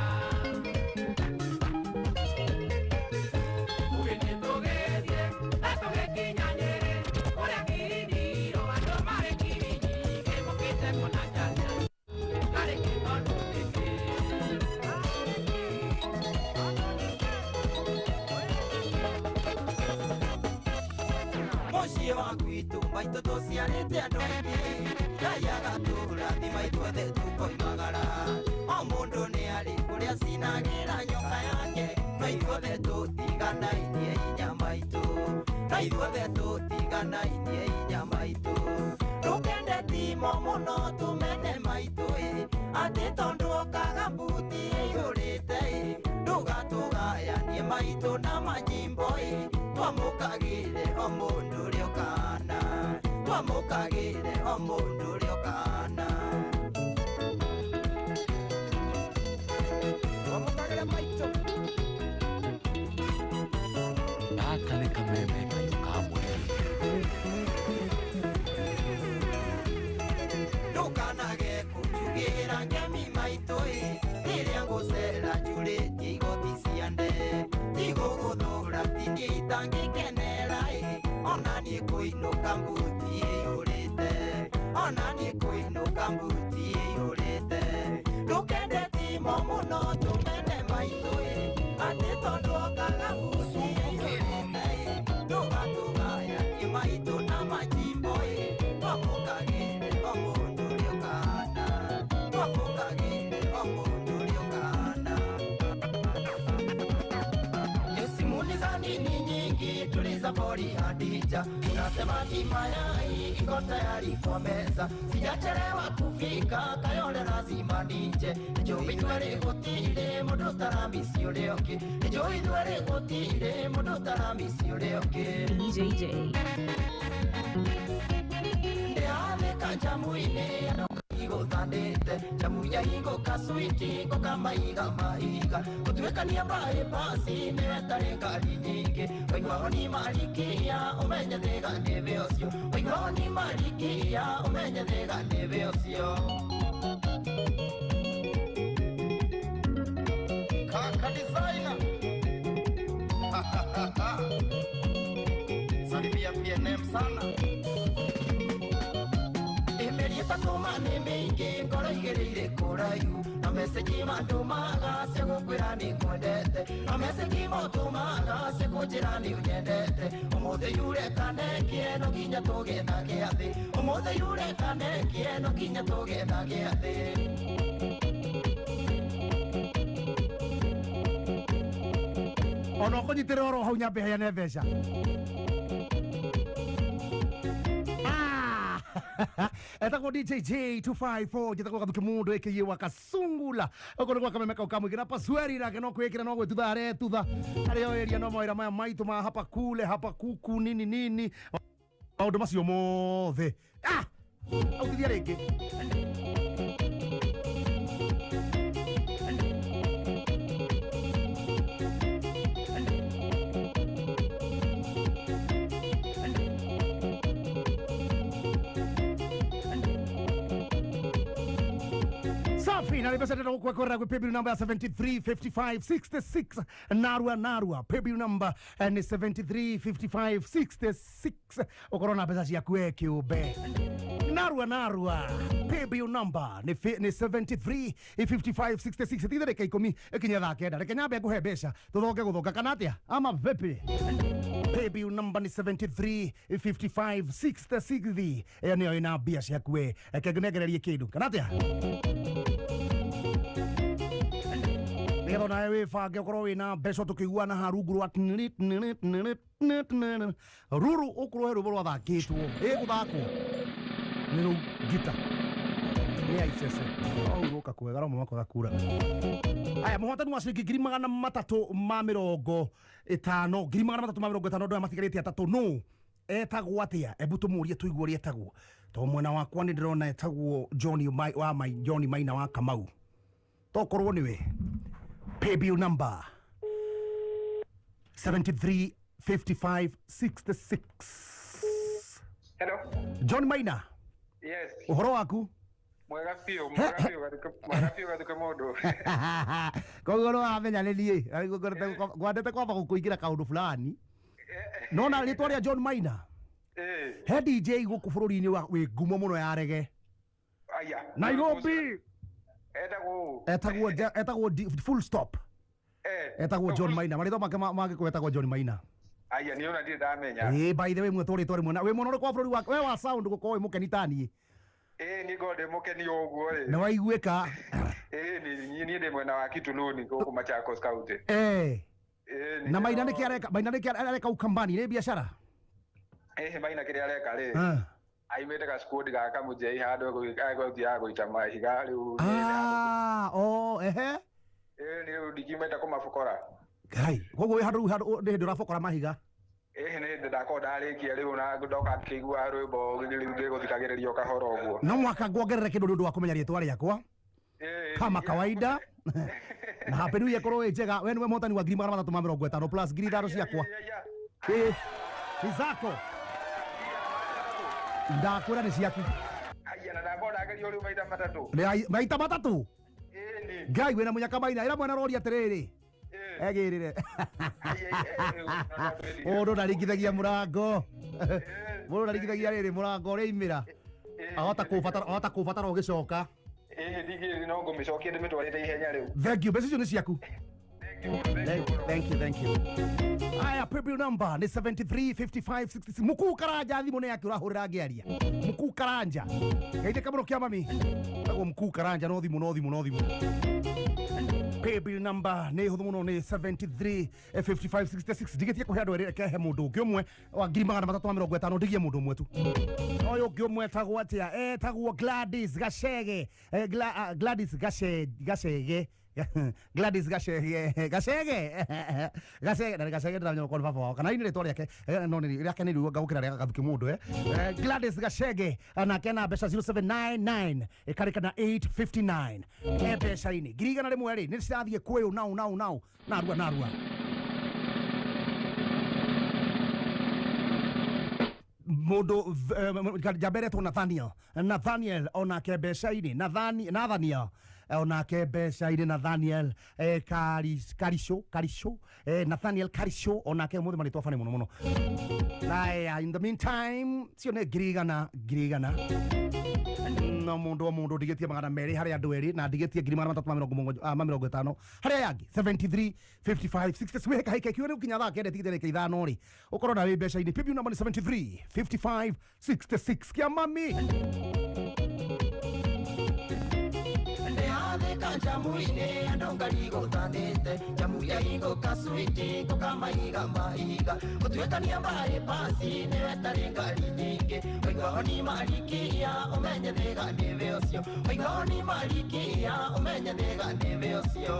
Tũgĩthiĩ tũgĩthiĩ na tũgĩkinya Nyĩrĩ, kũrĩa Kiriniro andũ marĩ ngiri nyingĩ mokĩte kuona njanja. Arĩ kĩtondũ nĩkĩ? Mũciĩ wa gwitũ maitũ tũciarĩte andũ aingĩ, Ngai agatũrathima ithuothe tũkoimagara. O mũndũ nĩ arĩ kũrĩa cinagĩra nyoka yake, no ithuothe tũtiganainie inya maitũ, no ithuothe tũtiganainie inya maitũ. Ndũkende timo mũno tũmene maitũ ĩ, atĩ tondũ okaga mbuti ĩiyũrĩte ĩ, ndũgatũgayanie maitũ na majimbo ĩ, twamũkagĩre o mũndũ ũrĩa ũkana, twamũkagĩre o mũndũ ũrĩa ũkana. Twamũkagĩre maitũ. Gaka nĩ kameme kayũ ka mweri. Ndũkanage kũnjugĩra ngemi maitũ ĩ, rĩrĩa ngũcera njurĩtie igoti cia nde, tigũgũthũra ti niĩ itangĩkenera ĩ, ona niĩ kũinũka mbuti ĩiyũrĩte, ona niĩ kũinũka mbuti ĩiyũrĩte. Ndũkende timo mũno tũmene maitũ ĩ, atĩ tondũ okaga mbuti ĩiyũrĩte ĩ, ndũgatũgayanie maitũ na majimbo ĩ, twamũkagĩre o mũndũ ũrĩa ũkana, twamũkagĩre o mũndũ ũrĩa ũkana. Simuliza nini nyingi tuliza pori Hadija, unasema ni mayai iko tayari kwa meza, sijachelewa kufika Kayole lazima nije, njũĩ ithuerĩ gũtirĩ mũndũ ũtaramisi ũrĩa ũngĩ, njũĩ ithuerĩ gũtirĩ mũndũ ũtaramisi ũrĩa ũngĩ. DJJ. Ndĩrathĩka njamu-inĩ andũ igũthandĩte, njamu ya hingũka switi ngũka maiga maiga, gũtuĩkania mbaĩ basi nĩwe tarĩ ngari nyingĩ, waigua ni marikia ũmenye thĩga nĩwe ũcio, waigua ni marikia ũmenye thĩga nĩwe ũcio. Kaka designer. Salimia PNM sana. Ĩmĩri ĩtatũma nĩ mĩingĩ ngoro igĩrĩire kũraihu, na message mandũmaga cia gũkwĩra nĩ ngwendete, na message motũmaga cia kũnjĩra nĩ ũnyendete. Ũmũthĩ yure kanekie no nginya tũgĩe na gĩathĩ, ũmũthĩ yure kanekie no nginya tũgĩe na gĩathĩ. Ona ũkũnyitĩrĩra oro hau nyambe heane mbeca. Etagwo DJ J254 njĩtagwo Gathuki Mũndũ aka wa Kasungula ũkũ nĩ gwa kameme kau kamũingĩ na pasweri nake no kwĩkĩra no gwĩtutha aretutha arĩa o area no mawĩra maya maitũ ma hapa kule hapa kuku nini nini maũndũ macio mothe. Ah! Autithia rĩngĩ. Safi na mbeca ndĩrenda gũkwekorera gwĩ paybill number ya 735566 narua narua paybill number nĩ 735566 ũkorwo na mbeca ciaku we kĩũmbe narua narua paybill number nĩ 735566 ti ndagĩka 10 ĩkinye thaa 9 reke nyambe ngũhe mbeca tũthonge gũthonga kana atĩa ama vipi? Paybill number nĩ 735566 ĩyo nĩyo ĩna mbia ciaku we, reke ngũnengererie kĩndũ kana atĩa nĩgetha onawe wĩbange ũkorwo wĩna mbeca tũkĩiguana haha rungu rwa ruru ũkorwo he rwĩmbo rwathakĩtwo ĩgũthakwo nĩ rũu ngita nĩ aicece ohurũka kwega no mwaka gakura. Aya mũhotani wa ciringi 350,000 350,000 andũ aya matigarĩte atatũ nũ etagwo atĩa? Ebu tũmũrie tũigue ũrĩa etagwo, tondũ mwena wakwa nĩ ndĩrona etagwo John Maina wa Kamau, tokorwo nĩwe. Paybill number 735566. Hello. John Maina. Yes. Ũhoro waku? Mwega biũ, mwega biũ gathuke, mwega biũ gathuke mũndũ. Koguo nĩ wamenya nĩ niĩ ngwandĩte kwamba gũkũingĩra kaũndũ fulani. Nona rĩtwa rĩa John Maina. He DJ gũkũ bũrũri-inĩ wĩ ngumo mũno ya rege. Aya. Nairobi. Etagwo. Etagwo full stop. Etagwo John Maina. Marĩtwa make ma Gĩkũyũ etagwo John Maina. Aya ni ona ndirĩ ndamenya. Ĩĩ, by the way mwetwo rĩtwa rĩmwe na wĩ mwena ũrĩkũ wa bũrũri wa we wa sound gũkorwo wĩ mũkeni ta niĩ. Ĩĩ niĩ ngorwo ndĩ mũkeni o ũguo rĩ. Nĩ waiguĩka. Ĩĩ niĩ ndĩ mwena wa Kituluni gũkũ Machakos County. Eh. Ĩĩ. Na Maina nĩkĩ areka? Maina nĩkĩ areka Ukambani? Nĩ biacara? Ĩĩ Maina kĩrĩa areka rĩ. Aimĩte gacikundi ga Kamũnjei handũ egũthiaga gũita mahiga rĩu. Ah, oh, ehe. Ĩĩ rĩu ndikiumĩte kũmabokora. Ngai, koguo wĩ handũ rĩu handũ nĩ hĩndĩ ũrabokora mahiga. Ĩĩ nĩ hĩndĩ ndakorwo ndarĩkia rĩu na ndoka ngĩigua rwĩmbo rĩu ngĩgũthikagĩrĩria o kahora ũguo. No mũhaka nguongerere kĩndũ nĩ ũndũ wa kũmenya rĩtwa rĩakwa. Kama kawaida. Na Happy New Year ĩkorwo ĩ njega. We nĩwe mũhotani wa 350 plus 5,000 ciakwa. Ĩĩ, nĩ zako. Ndakwĩra nĩ ciaku. Aya na ndakorwo ndagerio rĩu maita matatũ. Maita matatũ? Ngai wĩna mũnyaka Maina ĩra mwana roria atĩrĩrĩ. Egĩrĩre. Mũndũ ndaringithagia mũrango. Mũndũ ndaringithagia rĩrĩ mũrango ũrĩimĩra. Ahota kũbatara, ahota kũbatara ũgĩcoka. Ĩĩ ndigĩ no ngũmĩcokia ndĩmĩtwarĩte ihenya rĩu. Thank you. Mbeca icio nĩ ciaku. Thank you, thank you. Aya, paybill number ni 735566. Mkuu Karanja thimũ nĩ yake ũrahũrĩra ngĩaria. Mkuu Karanja. Geithĩka mũno kĩa mami. Tagwo Mkuu Karanja no thimũ no thimũ no thimũ. Paybill number nĩ hũthũ mũno nĩ 735566. Ndigĩtie kũhe andũ erĩ reke he mũndũ ũngĩ ũmwe wa 350 ndigie mũndũ ũmwe tu. Ũyũ ũngĩ ũmwe etagwo atĩa? Etagwo Gladys Gachege. Gladys Gachege. Gladys Gachege Gachege Gachege na Gachege ndamenya kwa baba wao kana ini rĩtwa rĩake no nĩ rĩake nĩ ruo ngagũkĩra rĩa gathuki mũndũ Gladys Gachege nake na mbeca 0799 ĩkarĩka na 859 e mbeca-inĩ 100,000 rĩ nĩ cirathiĩ kwĩũ nau nau nau narua narua mũndũ njamberetwo Nathaniel Nathaniel onake mbeca-inĩ Nathaniel onake mbeca-inĩ Nathaniel Karisho Karisho Nathaniel Karisho onake mũthĩ marĩtwa bani mũno mũno. Aya, in the meantime cio nĩ 100,000 100,000 no mũndũ o mũndũ ndigĩtie 200 harĩ andũ erĩ na ndigĩtie 350 harĩ aya angĩ 73 55 66 wĩhĩka hĩka kiuga rĩu kinya thaa kenda tigithĩrĩke ithano rĩ ũkorwo na wĩ mbeca-inĩ. Paybill number nĩ 73 55 66 kĩa mami. Njamuine andũ ngarigũthanĩte njamu ya igũka switi ngũkamaiga mahiga gũtuĩkania mbarĩ pasi nĩwe tarĩ ngari nyingĩ waigua oni marikia ũmenye thĩga nĩwe ũcio waigua oni marikia ũmenye thĩga nĩwe ũcio.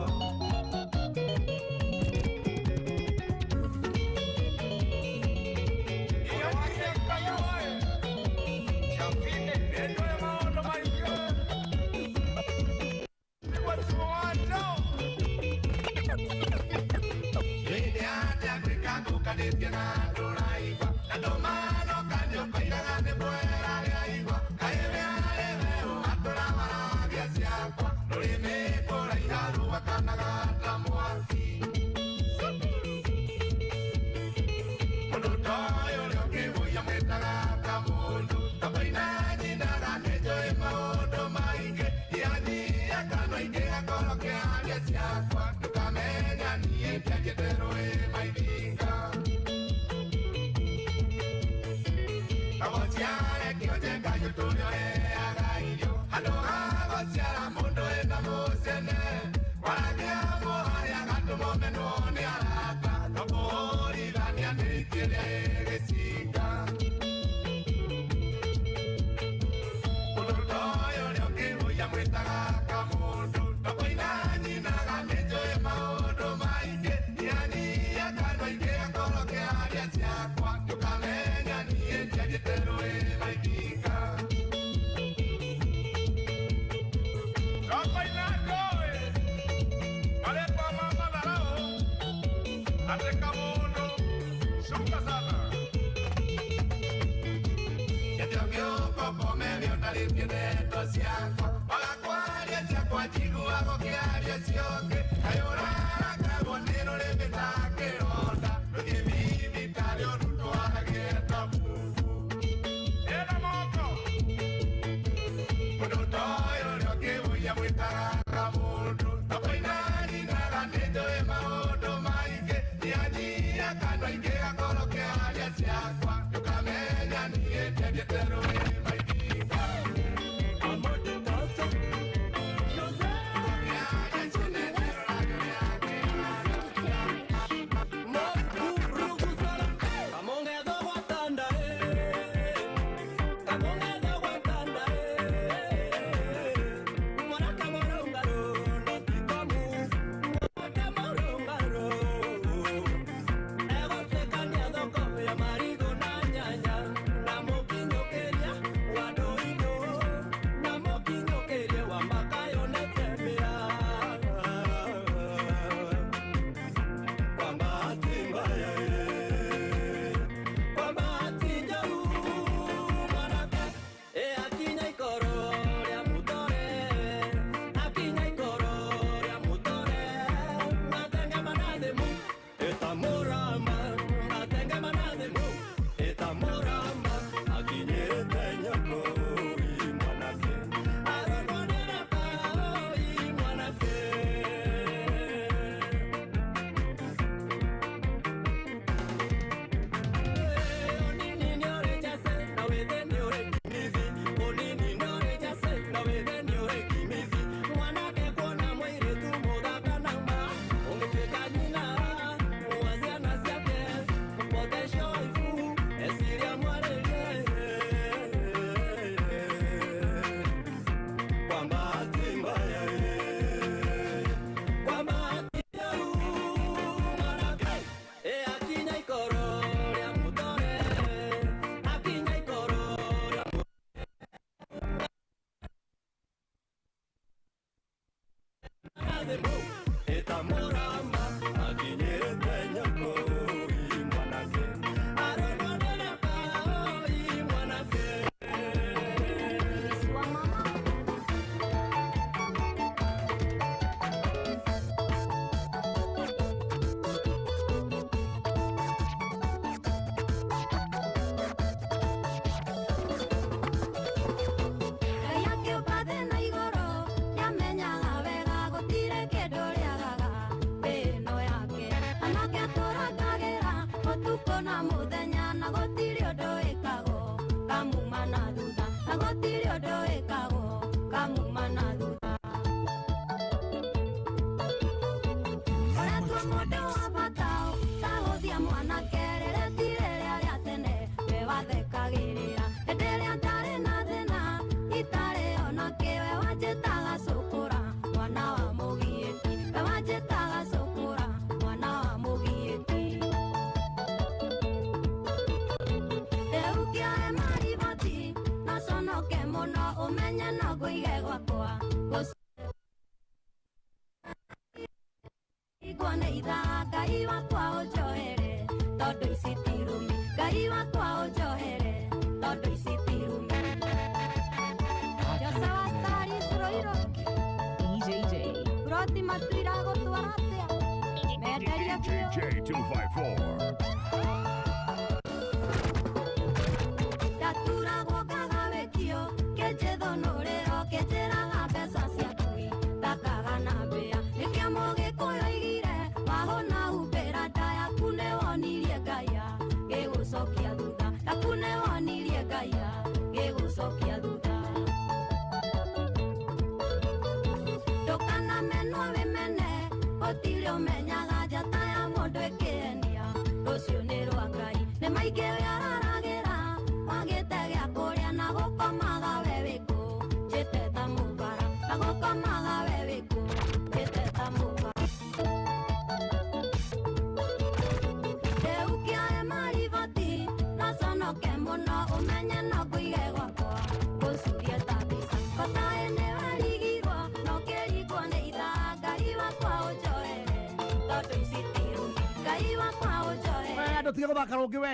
Tiga gũthaka rũngĩ we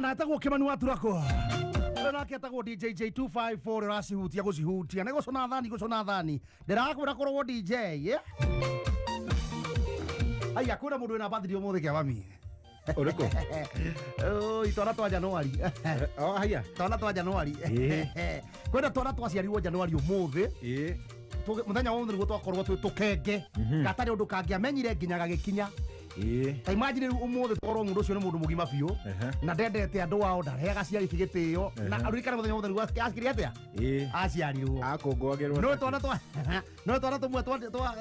na etagwo Kĩmani wa Turakwo Ũyũ nake etagwo DJ J254 ũracihutia gũcihutia nĩ gũcũna thani gũcũna thani ndĩrakwĩra kũrwo DJ yeah? Aya kwĩna mũndũ wĩna birthday ũmũthĩ kĩa mami Ũrĩkũ? Oi, twana twa Januari. Oh, haya. Twana twa Januari. Kwĩna twana twaciarirwo Januari ũmũthĩ. Mũthenya wa ũmũthĩ nĩguo twakorwo twĩ tũkenge. Gatarĩ ũndũ kangĩamenyire nginya gagĩkinya. Ta imagine rĩu ũmũthĩ tũkorwo mũndũ ũcio nĩ mũndũ mũgima biũ na ndendete andũ ao ndarehaga ciari gĩtĩo na aririkane mũthenya wa ũmũthĩ nĩguo acikire atĩa aciarirwo akũngũagĩrwo no twana twa no twana tũmwe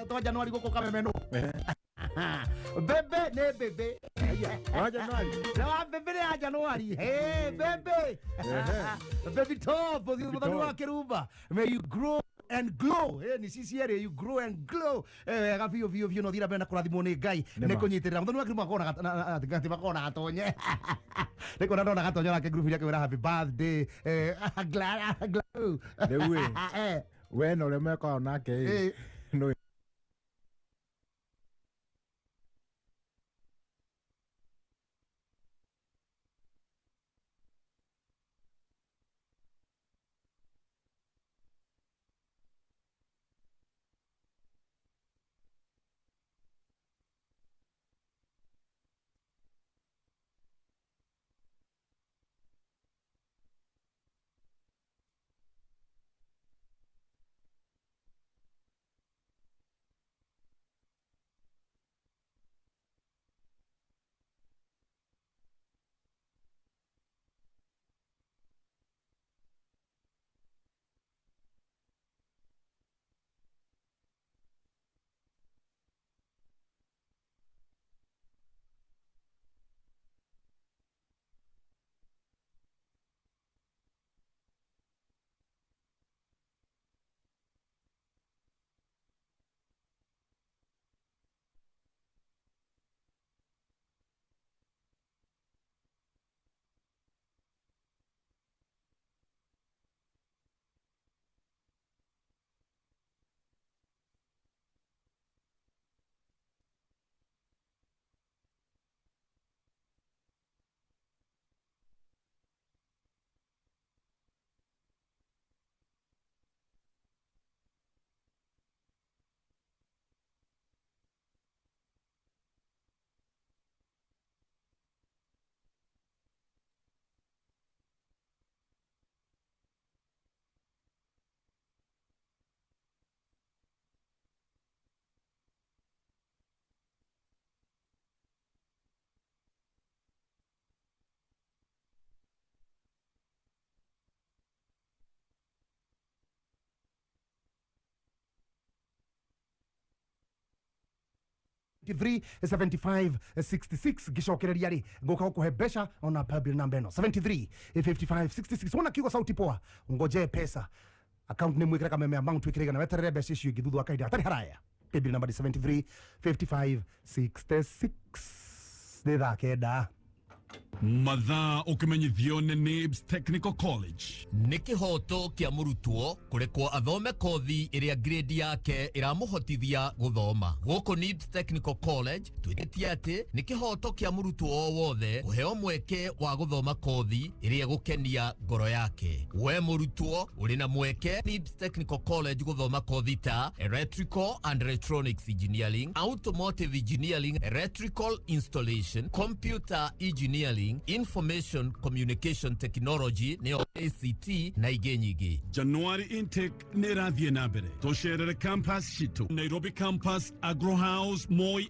twa Januari gũkũ Kameme nũ Bebe nĩ bebe wa Januari na bebe nĩ ya Januari hey bebe baby top mũthoni wa Kĩrumba may you grow and glow eh ni sisi you grow and glow eh wega biũ biũ biũ no thira mbere na kũrathimwo nĩ Ngai nĩ kũnyitĩrĩra mũthoni wa Kĩrumba akona gati makona gatonye nĩ kuona ndona gatonye nake group yake wĩra happy birthday eh glad glow rĩu ĩ we na ũrĩa mekaga nake ĩ no 73 75 66 gicokereria ri nguka gukuhe mbeca ona paybill namba ĩno 73 55 66 wona kiugo sauti poa ngojee pesa account nĩ mwĩkĩre Kameme amount wĩkĩre igana weterere mbeca icio ingĩ thutha wa kahinda gatarĩ haraya paybill namba nĩ 73 55 66 nĩ thaa 9 Mathaa ũkĩmenyithio nĩ NIBS Technical College. Nĩ kĩhoto kĩa mũrutwo kũrekwo athome kothi ĩrĩa grade yake ĩramũhotithia gũthoma. Gũkũ NIBS Technical College twĩtĩtie atĩ nĩ kĩhoto kĩa mũrutwo o wothe kũheo mweke wa gũthoma kothi ĩrĩa ĩgũkenia ngoro yake. We mũrutwo ũrĩ na mweke NIBS Technical College gũthoma kothi ta Electrical and Electronics Engineering, Automotive Engineering, Electrical Installation, Computer Engineering, Information Communication Technology nĩyo ACT na ingĩ nyingĩ. January intake nĩ ĩrathiĩ na mbere. Tũcerere campus citũ Nairobi campus, Agro House, Moi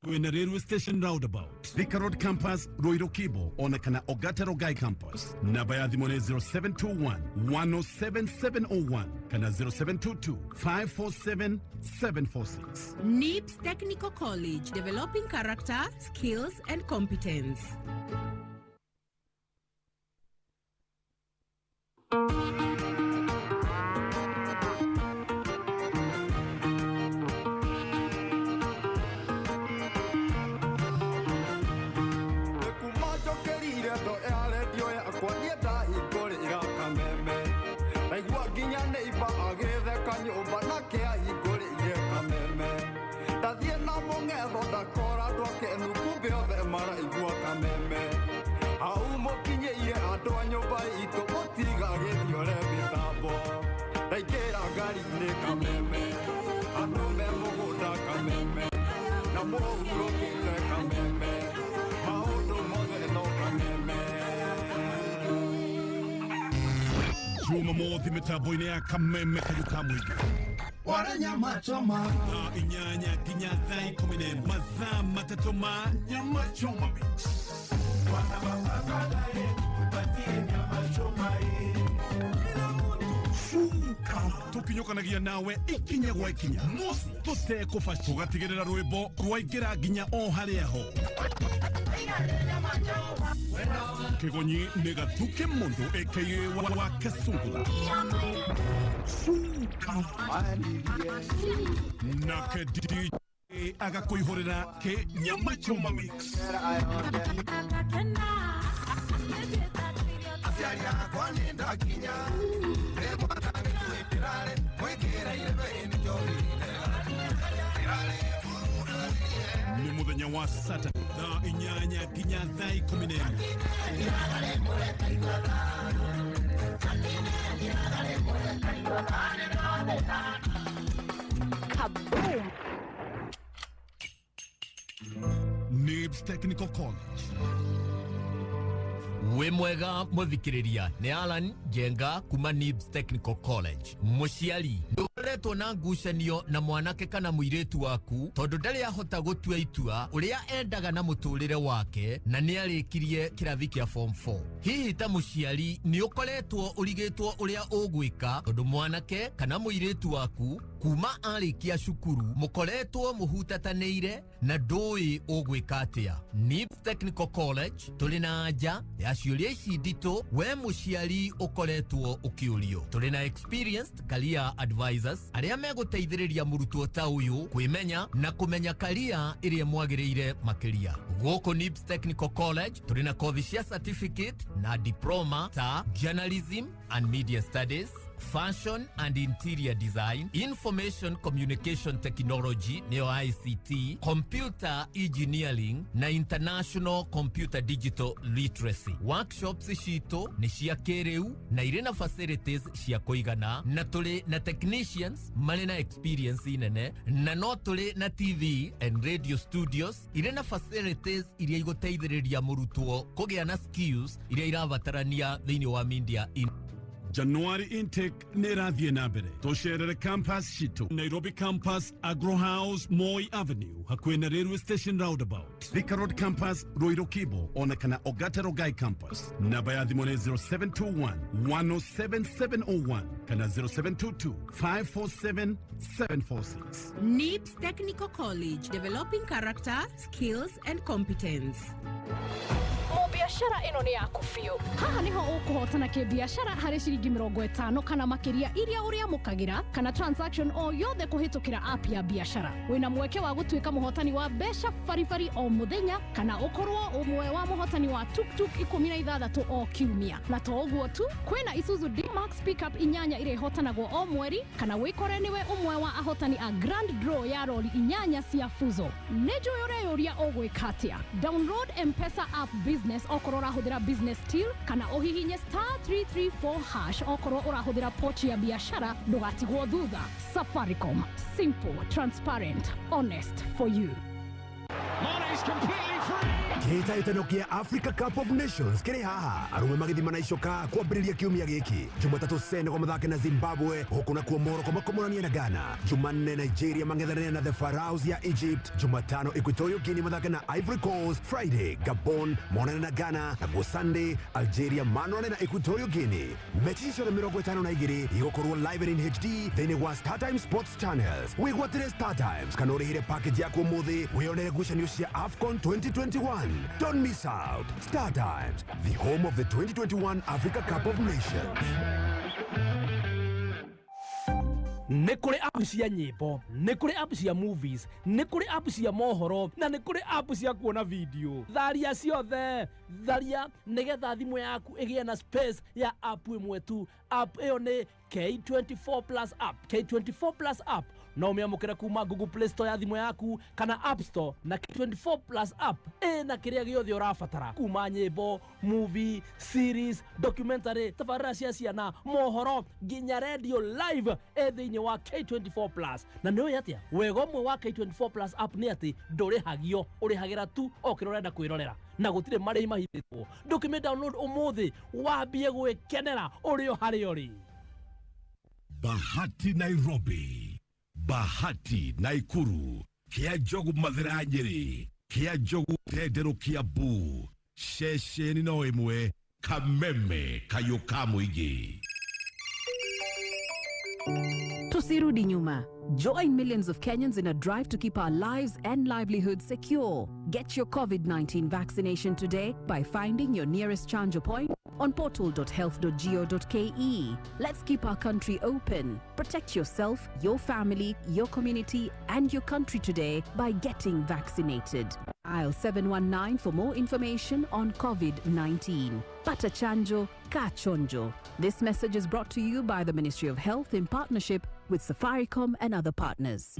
wena railway station roundabout, Thika Road campus, Ruiru Kibo ona kana Ogata Rogai campus. Namba ya thimũ nĩ 0721 107701 kana 0722 547 746. NIBS Technical College, developing character, skills and competence. Mara igua Kameme hau mũkinyĩire andũ a nyũmba itũ. Aingĩra ngari-inĩ kameme, andũ me mũgũnda kameme, na mũhurũkĩte kameme, maũndũ mothe no kameme. Jumamothi mitambo-inĩ ya kameme kayũ ka mũingĩ. Wara nyama choma. Thaa 8 nginya thaa 11, mathaa 3 ma nyama choma mix. Cuka tukinyũkanagia nawe ikinya gwa ikinya muci tũtekũbaci tũgatigĩrĩra rwĩmbo rwaingĩra nginya o harĩa ho. Kĩgonyi nĩ gatuke mũndũ aka wa Kasungula. Cuka nake DJ agakũihũrĩra kĩ nyama choma mix. Aciari akwa nĩ ndakinya, nĩ mũthenya wa Saturday thaa 8 nginya thaa 11. Kaboom! Nibs Technical College. Wĩ mwega mũthikĩrĩria, nĩ Alan Njenga kuma Nibs Technical College. Mũciari, ndũkoretwo na ngucanio na mwanake kana mũirĩtu waku tondũ ndarĩ ahota gũtua itua ũrĩa endaga na mũtũrĩre wake na nĩ arĩkirie kĩrathi kĩa form 4. Hihi ta mũciari nĩ ũkoretwo ũrigĩtwo ũrĩa ũgwĩka tondũ mwanake kana mũirĩtu waku kuma arĩkia cukuru mũkoretwo mũhutatanĩire na ndũĩ ũgwĩka atĩa. Nibs Technical College tũrĩ na anja ya ciũria ici nditũ we mũciari ũkoretwo ũkĩũrio. Tũrĩ na experienced career advisors arĩa megũteithĩrĩria mũrutwo ta ũyũ kwĩmenya na kũmenya career ĩrĩa ĩmwagĩrĩire makĩria. Gũkũ Nibs Technical College tũrĩ na kothi cia certificate na diploma ta journalism and media studies, fashion and interior design, information communication technology nĩyo ICT, computer engineering na international computer digital literacy. Workshops citũ nĩ cia kĩrĩu na irĩ na facilities cia kũigana, na tũrĩ na technicians marĩ na experience nene, na no tũrĩ na TV and radio studios irĩ na facilities iria igũteithĩrĩria mũrutwo kũgĩa na skills iria irabatarania thĩinĩ wa media in January intake nĩ ĩrathiĩ na mbere. Tũcerere campus citũ Nairobi campus, Agro House, Moi Avenue, hakuhĩ na railway station roundabout, Thika Road campus, Ruiru Kibo, ona kana Ogata Rongai campus. Namba ya thimũ nĩ 0721 107701 kana 0722 547 746. NIBS Technical College, developing character, skills and competence. Biashara ĩno nĩ yaku biũ. Haha nĩho ũkũhotana kĩbiacara harĩ ciringi 50 kana makĩria iria ũrĩamũkagĩra kana transaction o yothe kũhĩtũkĩra app ya biacara. Wĩna mweke wa gũtuĩka mũhotani wa mbeca baribari o mũthenya kana ũkorwo ũmwe wa mũhotani wa tuktuk 16 o kiumia. Na to ũguo tu, kwĩna Isuzu D-Max pickup 8 iria ihotanagwo o mweri kana wĩkore nĩwe ũmwe wa ahotani a grand draw ya rori 8 cia Fuso. Nĩ njũĩ ũreyũria ũgwĩka atĩa. Download M-Pesa app business okorwo ũrahũthĩra business till kana ũhihinye star 334 hash okorwo ũrahũthĩra pochi ya biashara, ndũgatigwo thutha. Safaricom, simple, transparent, honest for you. Mane's completely free. Kĩhĩtahĩtano kĩa Africa Cup of Nations kĩrĩ haha, arũme magĩthima na icoka kwambĩrĩria kiumia gĩkĩ. Jumatatũ Senegal mathake na Zimbabwe, huku nakuo Morocco makomoranie na Ghana. Jumanne Nigeria mang'ethanĩre na the Pharaohs ya Egypt. Jumatano Equatorial Guinea mathake na Ivory Coast. Friday Gabon monane na Ghana, naguo Sunday Algeria manone na Equatorial Guinea. Mechi ciothe 52 igũkorwo live and in HD thĩinĩ wa StarTimes Sports Channels. Wĩgwatĩre StarTimes kana ũrĩhĩre package yaku ũmũthĩ wĩyonere ngucanio cia AFCON 2021. Don't miss out. Star Times, the home of the 2021 Africa Cup of Nations. Nĩ kũrĩ app cia nyĩmbo, nĩ kũrĩ app cia movies, nĩ kũrĩ app cia mohoro, na nĩ kũrĩ app cia kuona video. Tharia ciothe, tharia nĩgetha thimũ yaku ĩgĩe na space ya app ĩmwe tu. App ĩyo nĩ K24 Plus app. K24 Plus app no ũmĩamũkĩre kuma Google Play Store ya thimũ yaku kana App Store, na K24 Plus app ĩna kĩrĩa gĩothe ũrabatara kuma nyĩmbo, movie, series, documentary, tabarĩra cia ciana, mohoro nginya radio live ĩ thĩinĩ wa K24 Plus. Na nĩ ũĩ atĩa wega ũmwe wa K24 Plus app nĩ atĩ ndũrĩhagio, ũrĩhagĩra tu o kĩrĩa ũrenda kwĩrorera na gũtirĩ marĩhi mahithĩtwo. Ndũkĩmĩ download ũmũthĩ wambie gwĩkenera ũrĩ o harĩa ũrĩ. Bahati Nairobi, Bahati Naikuru, Kia Njogu Mathira Nyeri, Kia Njogu Tendero Kiambu, ceceni no ĩmwe, Kameme kayũ ka mũingĩ. Tusirudi nyuma. Join millions of Kenyans in a drive to keep our lives and livelihoods secure. Get your COVID-19 vaccination today by finding your nearest Chanjo point on portal.health.go.ke. Let's keep our country open. Protect yourself, your family, your community, and your country today by getting vaccinated. Dial 719 for more information on COVID-19. Pata chanjo, ka chonjo. This message is brought to you by the Ministry of Health in partnership with Safaricom and other partners.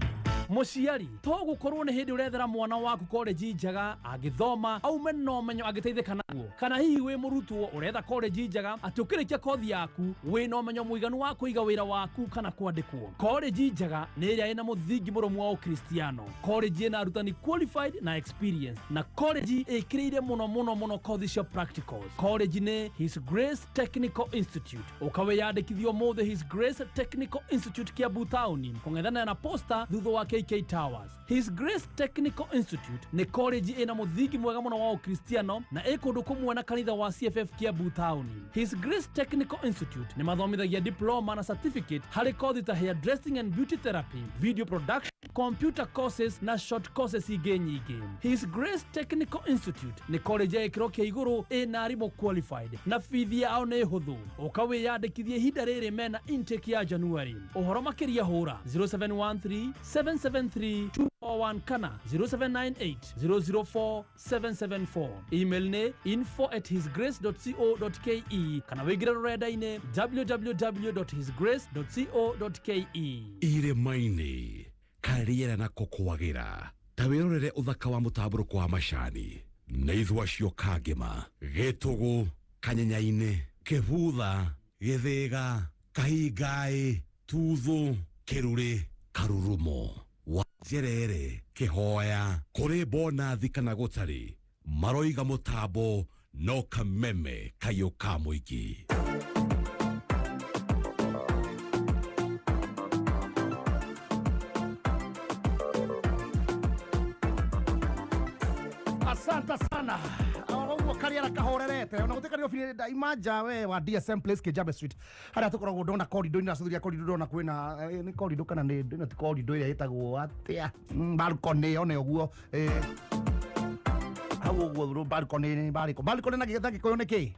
Mũciari to gũkorwo nĩ hĩndĩ ũrethera mwana waku college njega agĩthoma aume na ũmenyo agĩteithĩka naguo, kana hihi wĩ mũrutwo ũretha college njega atĩ ũkĩrĩkia kothi yaku wĩna ũmenyo mũiganu wa kũiga wĩra waku kana kwandĩkwo. College njega nĩ ĩrĩa ĩna mũthingi mũrũmu wa ũkristiano, college ĩna arutani qualified na experience, na college ĩkĩrĩire mũno mũno mũno kothi cia practicals. College nĩ His Grace Technical Institute. Ũkawĩyandĩkithia ũmũthĩ His Grace Technical Institute Kiambu Town, kũng'ethanĩra na Posta thutha wa KK Towers. His Grace Technical Institute nĩ college ĩna mũthingi mwega mũno wa ũkristiano na ĩ kũndũ kũmwe na kanitha wa CFF Kiambu Town. His Grace Technical Institute nĩ mathomithagia diploma na certificate harĩ kothi ta hairdressing and beauty therapy, video production, computer courses na short courses ingĩ nyingĩ. His Grace Technical Institute nĩ college ya gĩkĩro kĩa igũrũ ĩna arimũ qualified na bithi yao nĩ hũthũ. Ũkawĩyandĩkithia ihinda rĩrĩ mena intake ya January. Ũhoro makĩria hũra 0713 773 241 kana 0798 004 774. Email nĩ info@hisgrace.co.ke kana wĩingĩre rũrenda-inĩ www.hisgrace.co.ke. Irĩma-inĩ karĩera nako kwagĩra ta wĩrorere ũthaka wa mũtambũrũko wa macani na ithua cio kangĩma gĩtũgũ kanyenya-inĩ kĩbutha gĩthĩga kahingaĩ tuthũ kĩrurĩ karurumo wa njerere kĩhoya kũrĩ bonathi kana gũtarĩ maroiga mũtambo no Kameme kayũ ka mũingĩ. Asante sana. Ũguo kariera kahorerete ona gũtuĩka nĩ obithi ndaimanja we wa DSM Place Kijabe Street harĩa tũkoragwo ndona corridor inacuthuria corridor ndona kwĩna nĩ corridor kana nĩ ĩno ti corridor ĩrĩa ĩtagwo atĩa, balcony one ũguo hau ũguo balcony nĩ balcony na Gĩkũyũ nĩ kĩ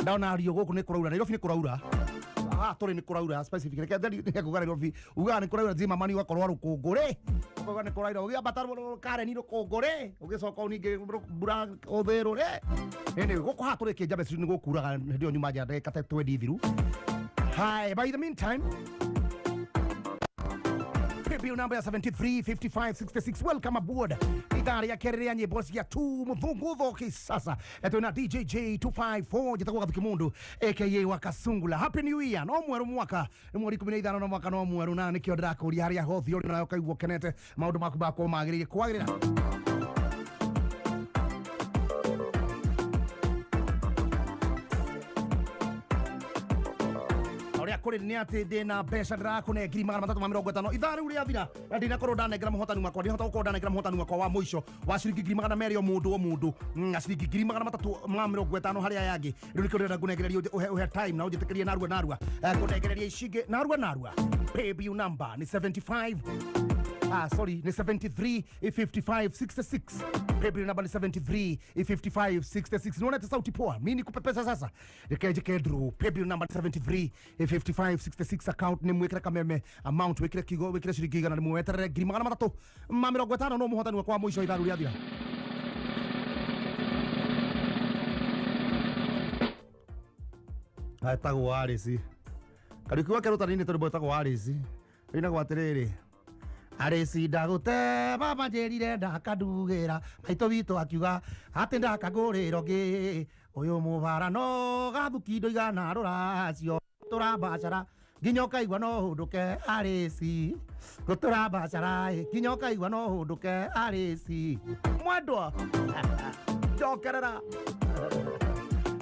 ndona rio gũkũ nĩ kũraura Nairobi nĩ kũraura haha tũrĩ nĩ kũraura specific reke nĩ kuga Nairobi ugaga nĩ kũraura nzima mani ũgakorwo rũkũngũ rĩ ũkauga nĩ kũraura ũgĩambata Karen rũkũngũ rĩ ũgĩcoka ningĩ mbura ũthĩrũ rĩ anyway gũkũ haha tũrĩ Kijabe Street nĩ gũkuraga hĩndĩ ĩyo nyuma nja ndagĩka ta 20 thiru. Hi, by the meantime Bill number 73 55 66. Welcome aboard. Ithaa rĩa kerĩ rĩa nyĩmbo cia tu mũthũngũtho kisasa twĩna DJ J254 njĩtagwo Gathuki Mundu aka wa Kasungula. Happy New Year. No mwerũ mwaka nĩ mweri 15 no mwaka no mwerũ na nĩkĩo ndĩrakũria harĩa hothe ũrĩ nayo ũkaigua ũkenete maũndũ maku makorwo magĩrĩire kwagĩrĩra. Kũrĩ nĩ atĩ ndĩna mbeca ndĩrakũne 350 ithaa rĩu rĩathira na ndinakorwo ndanengera mũhotani wakwa ndihota gũkorwo ndanengera mũhotani wakwa wa mũico wa ciringi 200 o mũndũ o mũndũ na ciringi 350 harĩ aya angĩ. Rĩu nĩkĩo ndĩrenda ngũnengereria ũhe time na ũnjĩtĩkĩrie narua narua ngũnengereria ici ingĩ narua narua. Paybill number nĩ 75 sorry, ni 73 55 66. Paybill number ni 73 55 66. Niona ati sauti poa. Mimi nikupe pesa sasa. Nikeje kedru. Paybill number 73 55 66 account ni mwikire Kameme amount wikire kigo wikire ciringi igana rimwe weterere 350 no muhotani wakwa mwisho itharu rĩathira. Etagwo Alice. Kariuki wa Kĩrũtani-inĩ tondũ etagwo Alice. Ĩinagwo atĩrĩrĩ. Alice ndagũte baba njĩrire ndakandugĩra maitũ witũ akiuga atĩ ndakangũrĩra ũngĩ ũyũ mũbarano gathuki ndũigana rũracio tũrambacara nginya ũkaigua no ũndũke Alice gũtũrambacara nginya ũkaigua no ũndũke Alice mwendwa njokerera.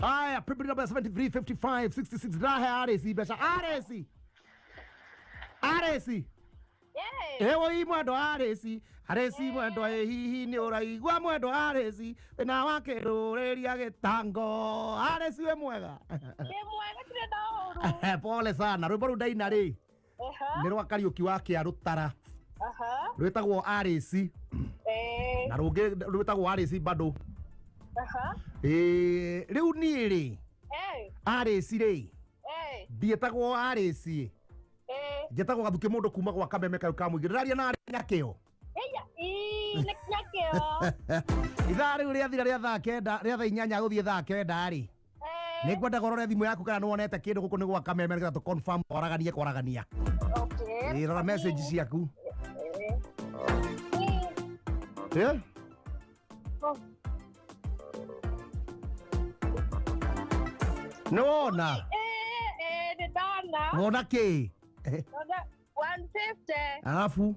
Aya, paybill number 73 55 66 ndahe Alice mbeca. Alice, Alice. Ewo i mwendwa Alice, Alice mwendwa ĩ hihi nĩ ũraigua mwendwa Alice thĩna wa kĩrũrĩria gĩtango. Alice wĩ mwega? Ndĩ mwega tirĩ na ũru. Pole sana. Rwĩmbo rũu ndaina rĩ nĩ rwa Kariũki wa Kĩarũtara rwĩtagwo Alice na rũngĩ rwĩtagwo Alice bado. Rĩu niĩ rĩ Alice rĩ ndiĩtagwo Alice, njetagwo Gathuki mũndũ kuma gwa Kameme kau ka mũingĩ. Ndĩraria na Nyakĩo. Ithaa rĩu rĩathira rĩa thaa kenda rĩa thaa inyanya gũthiĩ thaa kenda rĩ nĩ ngwenda kũrore thimũ yaku kana nĩwonete kĩndũ gũkũ nĩ gwa Kameme nĩgetha tũ confirm kwaragania kwaragania. Ĩ, rora message ciaku. Eh? Nĩwona? Nĩ ndona. Wona kĩ? Ndona 150. Arabu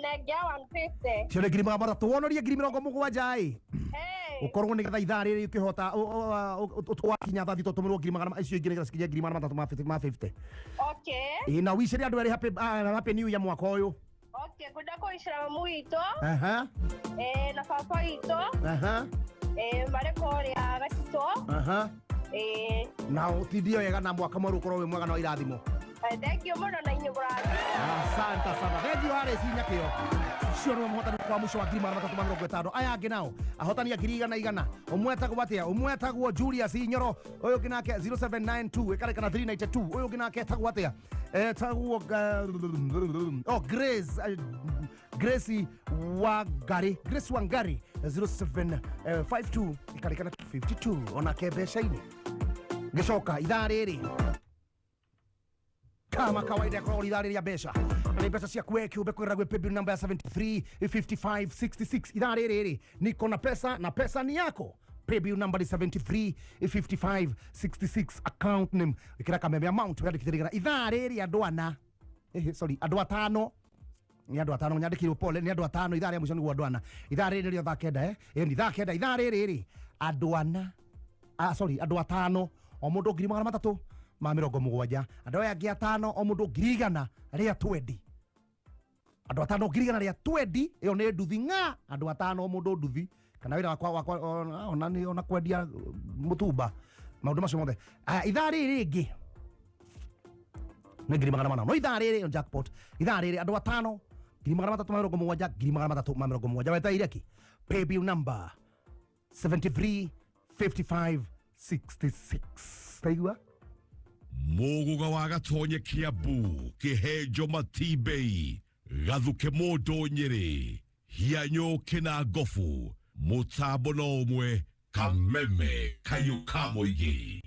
Nengia 150. cio nĩ 300,000 wonorie 70,000 ĩ ũkorwo nĩgetha ithaa rĩrĩ ũkĩhota wakinya thaa thita ũtũmĩrwo ngiri magana icio ingĩ nĩgetha cikinye 350,000. Okay. Ĩ, na wicĩre andũ erĩ happy new year mwaka ũyũ. Okay, ngwenda kũicĩra mamu witũ. Aha. Na baba witũ. Aha. Marĩ kũrĩa Gatitũ. Aha. Na ũtindie wega na mwaka mwerũ ũkorwo wĩ mwega na irathimo. Thank you mũno na inyuĩ mũrathi. Asante sana. Thank you Alice Nyakĩo. Cio nĩwe mũhotani kwa mũico wa 350,000. Aya angĩ nao ahotani a 100,000. Ũmwe etagwo atĩa? Ũmwe etagwo Julius Inyoro. Ũyũ ũngĩ nake 0792 ĩkarĩkana 392. Ũyũ ũngĩ nake etagwo atĩa? Etagwo oh Grace Grace Wangari. Grace Wangari 0752 ĩkarĩkana 52 onake mbeca-inĩ. Ngĩcoka ithaa rĩrĩ kama kawaida yakoragwo ithaa rĩrĩa mbeca na nĩ mbeca ciaku we kĩũmbe kwĩrora gwĩ paybill number ya 73 55 66. Ithaa rĩrĩ rĩ niko na pesa na pesa ni yako. Paybill number ni 73 55 66 account name ĩkĩra Kameme amount wĩandĩkithĩrie ithaa rĩrĩ andũ ana sorry andũ atano nĩ andũ atano nyandĩkirwo pole nĩ andũ atano ithaa rĩa mũico nĩguo andũ ana ithaa rĩrĩ nĩrĩo thaa kenda ĩ thaa kenda ithaa rĩrĩ rĩ andũ ana sorry andũ atano o mũndũ 370,000 andũ aya angĩ atano o mũndũ 120,000 andũ atano 120,000 ĩyo nĩ nduthi ng'a andũ atano o mũndũ nduthi kana wĩra wakwa ona nĩ ona kwendia mũtumba maũndũ macio mothe. Aya ithaa rĩrĩ rĩngĩ nĩ 400,000 no ithaa rĩrĩ jackpot ithaa rĩrĩ andũ atano 370,000 370,000 wetereire kĩ? Paybill number 73 55 66. Taigua Mũgũga wa Gatonye Kiambu Kĩhenjo Matibei Gathuke mũndũ Nyĩrĩ Hianyũ Kĩna Ngobu mũtambo no ũmwe Kameme kayũ ka mũingĩ.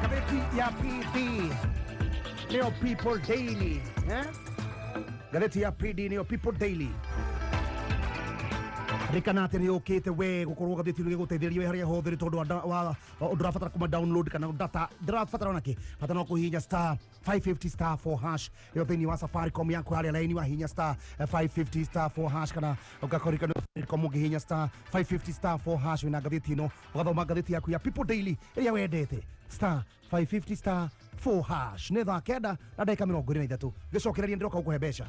Gazeti ya PD nĩyo People Daily, eh? Gazeti ya PD nĩyo People Daily. Ririkana atĩ nĩ yũkĩte we gũkorwo gatheti rĩ gũteithĩrĩria we harĩa hothe tondũ ndũrabatara kuma download kana data ndũrabatara ona kĩ bata no kũhihinya star 550 star 4 hash ĩyo thĩinĩ wa Safaricom yaku harĩa laini wahihinya star 550 star 4 hash kana ũgakorikana Safaricom ũngĩhihinya star 550 star 4 hash wĩna ngathĩti ĩno ũgathoma ngathĩti yaku ya People Daily ĩrĩa wendete star 550 star 4 hash nĩ thaa kenda na ndagĩka 23 ngĩcokereria ndĩroka gũkũhe mbeca.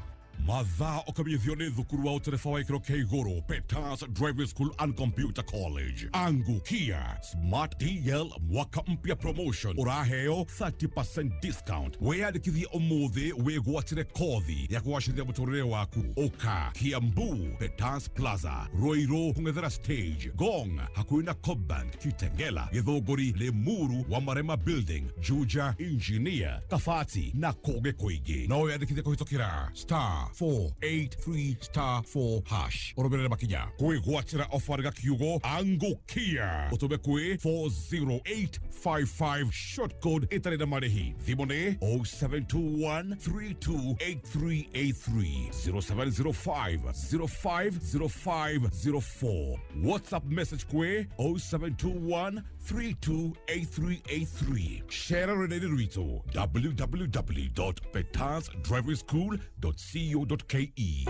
Mathaa ũkamenyithio nĩ thukuru wa ũtereba wa gĩkĩro kĩa igũrũ Peters Driving School and Computer College. Angukia Smart DL mwaka mpya promotion ũraheo 30% discount. Wĩyandĩkithie ũmũthĩ wĩgwatĩre kothi ya kũgacĩrithia mũtũrĩre waku. Ũka Kiambu Peters Plaza, Ruiru kũng'ethera stage, Gong hakuhĩ na Cobank, Kitengela, Gĩthũngũri, Limuru wa Marema Building, Juja, Engineer, Kabati na kũngĩ kũingĩ. No wĩyandĩkithie kũhĩtũkĩra star 483 star 4 hash. Ũrũmĩrĩre makinya kwĩgwatĩra ofa ga kiugo angukia ũtũme kwĩ 40855 short code ĩtarĩ na marĩhi. Thimũ nĩ 0721 328383 0705 050504. WhatsApp message kwĩ 0721 328383. Share rũrenda-inĩ rwitũ www.petasdrivingschool.co.ke.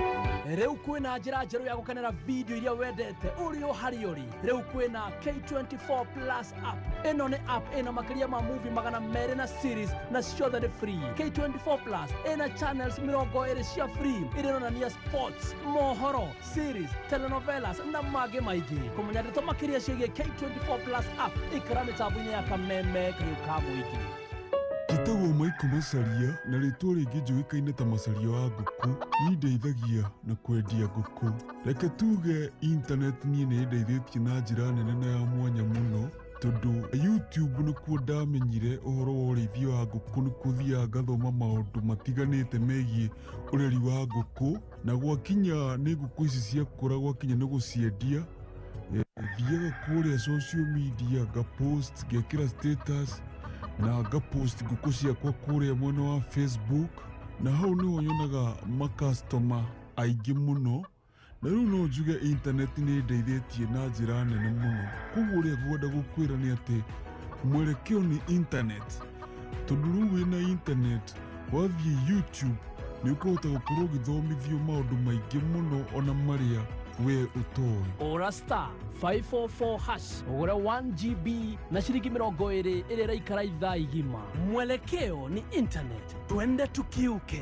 Rĩu kwĩna njĩra njerũ ya gũkenera video iria wendete ũrĩ o harĩa ũrĩ. Rĩu kwĩna K24 Plus app. Ĩno nĩ app ĩna makĩria ma movie 200 na series na ciothe nĩ free. K24 Plus ĩna channels 20 cia free iria ironania sports, mohoro, series, telenovelas na mangĩ maingĩ. Kũmenya ndeto makĩria ciĩgiĩ K24 Plus app ikara mĩtambo-inĩ ya Kameme kayũ ka mũingĩ. Njĩtagwo Michael Macharia na rĩtwa rĩngĩ njũĩkaine ta Macharia wa ngũkũ. Niĩ ndeithagia na kwendia ngũkũ. Reke tuge internet niĩ nĩ ĩndeithĩtie na njĩra nene na ya mwanya mũno tondũ YouTube nĩkuo ndamenyire ũhoro wa ũrĩithia wa ngũkũ, nĩkuo thiaga ngathoma maũndũ matiganĩte megiĩ ũreri wa ngũkũ, na gwakinya nĩ ngũkũ ici ciakũra, gwakinya nĩ gũciendia, thiaga kũrĩa social media ngapost, ngekĩra status na ngapost ngũkũ ciakwa kũrĩa mwena wa Facebook, na hau nĩho nyonaga makastoma aingĩ mũno. Na rĩu no njuge internet nĩ ĩndeithĩtie na njĩra nene mũno. Koguo ũrĩa ngwenda gũkwĩra nĩ atĩ mwerekeo nĩ internet, tondũ rĩu wĩna internet wathiĩ YouTube nĩ ũkũhota gũkorwo ũgĩthomithio maũndũ maingĩ mũno ona marĩa we ũtoĩ. Ora star 544 hash ũgũre 1 GB na ciringi 20 ĩrĩa ĩraikara ithaa igima. Mwelekeo ni internet, twende tukiuke.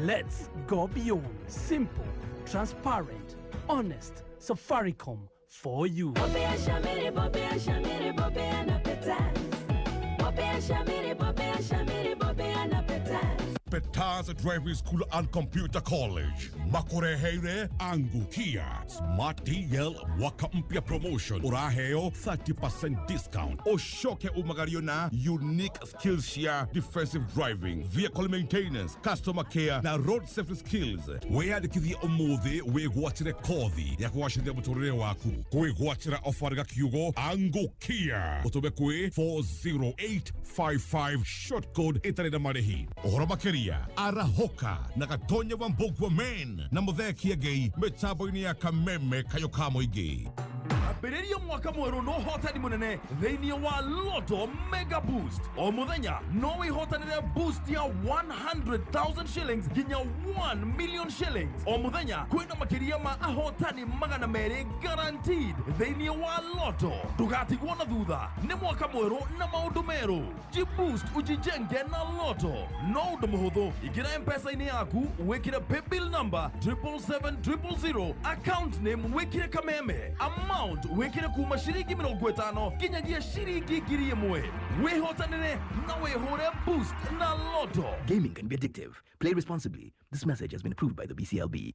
Let's go beyond. Simple, transparent, honest. Safaricom for you. Bobea Shamiri, Bobea Shamiri, Bobea na Peters. Bobea Shamiri, Bobea Shamiri, Bobea na Peters. Peters Driving School and Computer College makureheire Angukia Smart DL mwaka mpya promotion uraheo 30% discount ushoke umagario na unique skills cia defensive driving, vehicle maintenance, customer care na road safety skills. Wĩyandĩkithie ũmũthĩ wĩgwatĩre kothi ya kũgacĩrithia mũtũrĩre waku. Kwĩgwatĩra ofa ga kiugo Angukia ũtũme kwĩ 40855 short code ĩtarĩ na marĩhi. Ũhoro makĩria arahoka na Gatonya wa Mbugua men na Muthee Kiengei mĩtambo-inĩ ya Kameme kayũ ka mũingĩ. Ambĩrĩria mwaka mwerũ na ũhotani mũnene thĩinĩ wa Lotto Mega Boost. O mũthenya no wĩhotanĩre boost ya 100,000 shillings nginya 1 million shillings. O mũthenya kwĩna makĩria ma ahotani 200 guaranteed thĩinĩ wa Lotto. Ndũgatigwo na thutha, nĩ mwaka mwerũ na maũndũ merũ. Jiboost ujijenge na Lotto. No ũndũ mũhũthũ, ingĩra M-Pesa-inĩ yaku wĩkĩre paybill number 777,000, account name wĩkĩre Kameme, amount wĩkĩre kuma ciringi 50 nginyagia ciringi 1,000. Wĩhotanĩre na wĩhũre boost na Lotto. Gaming can be addictive. Play responsibly. This message has been approved by the BCLB.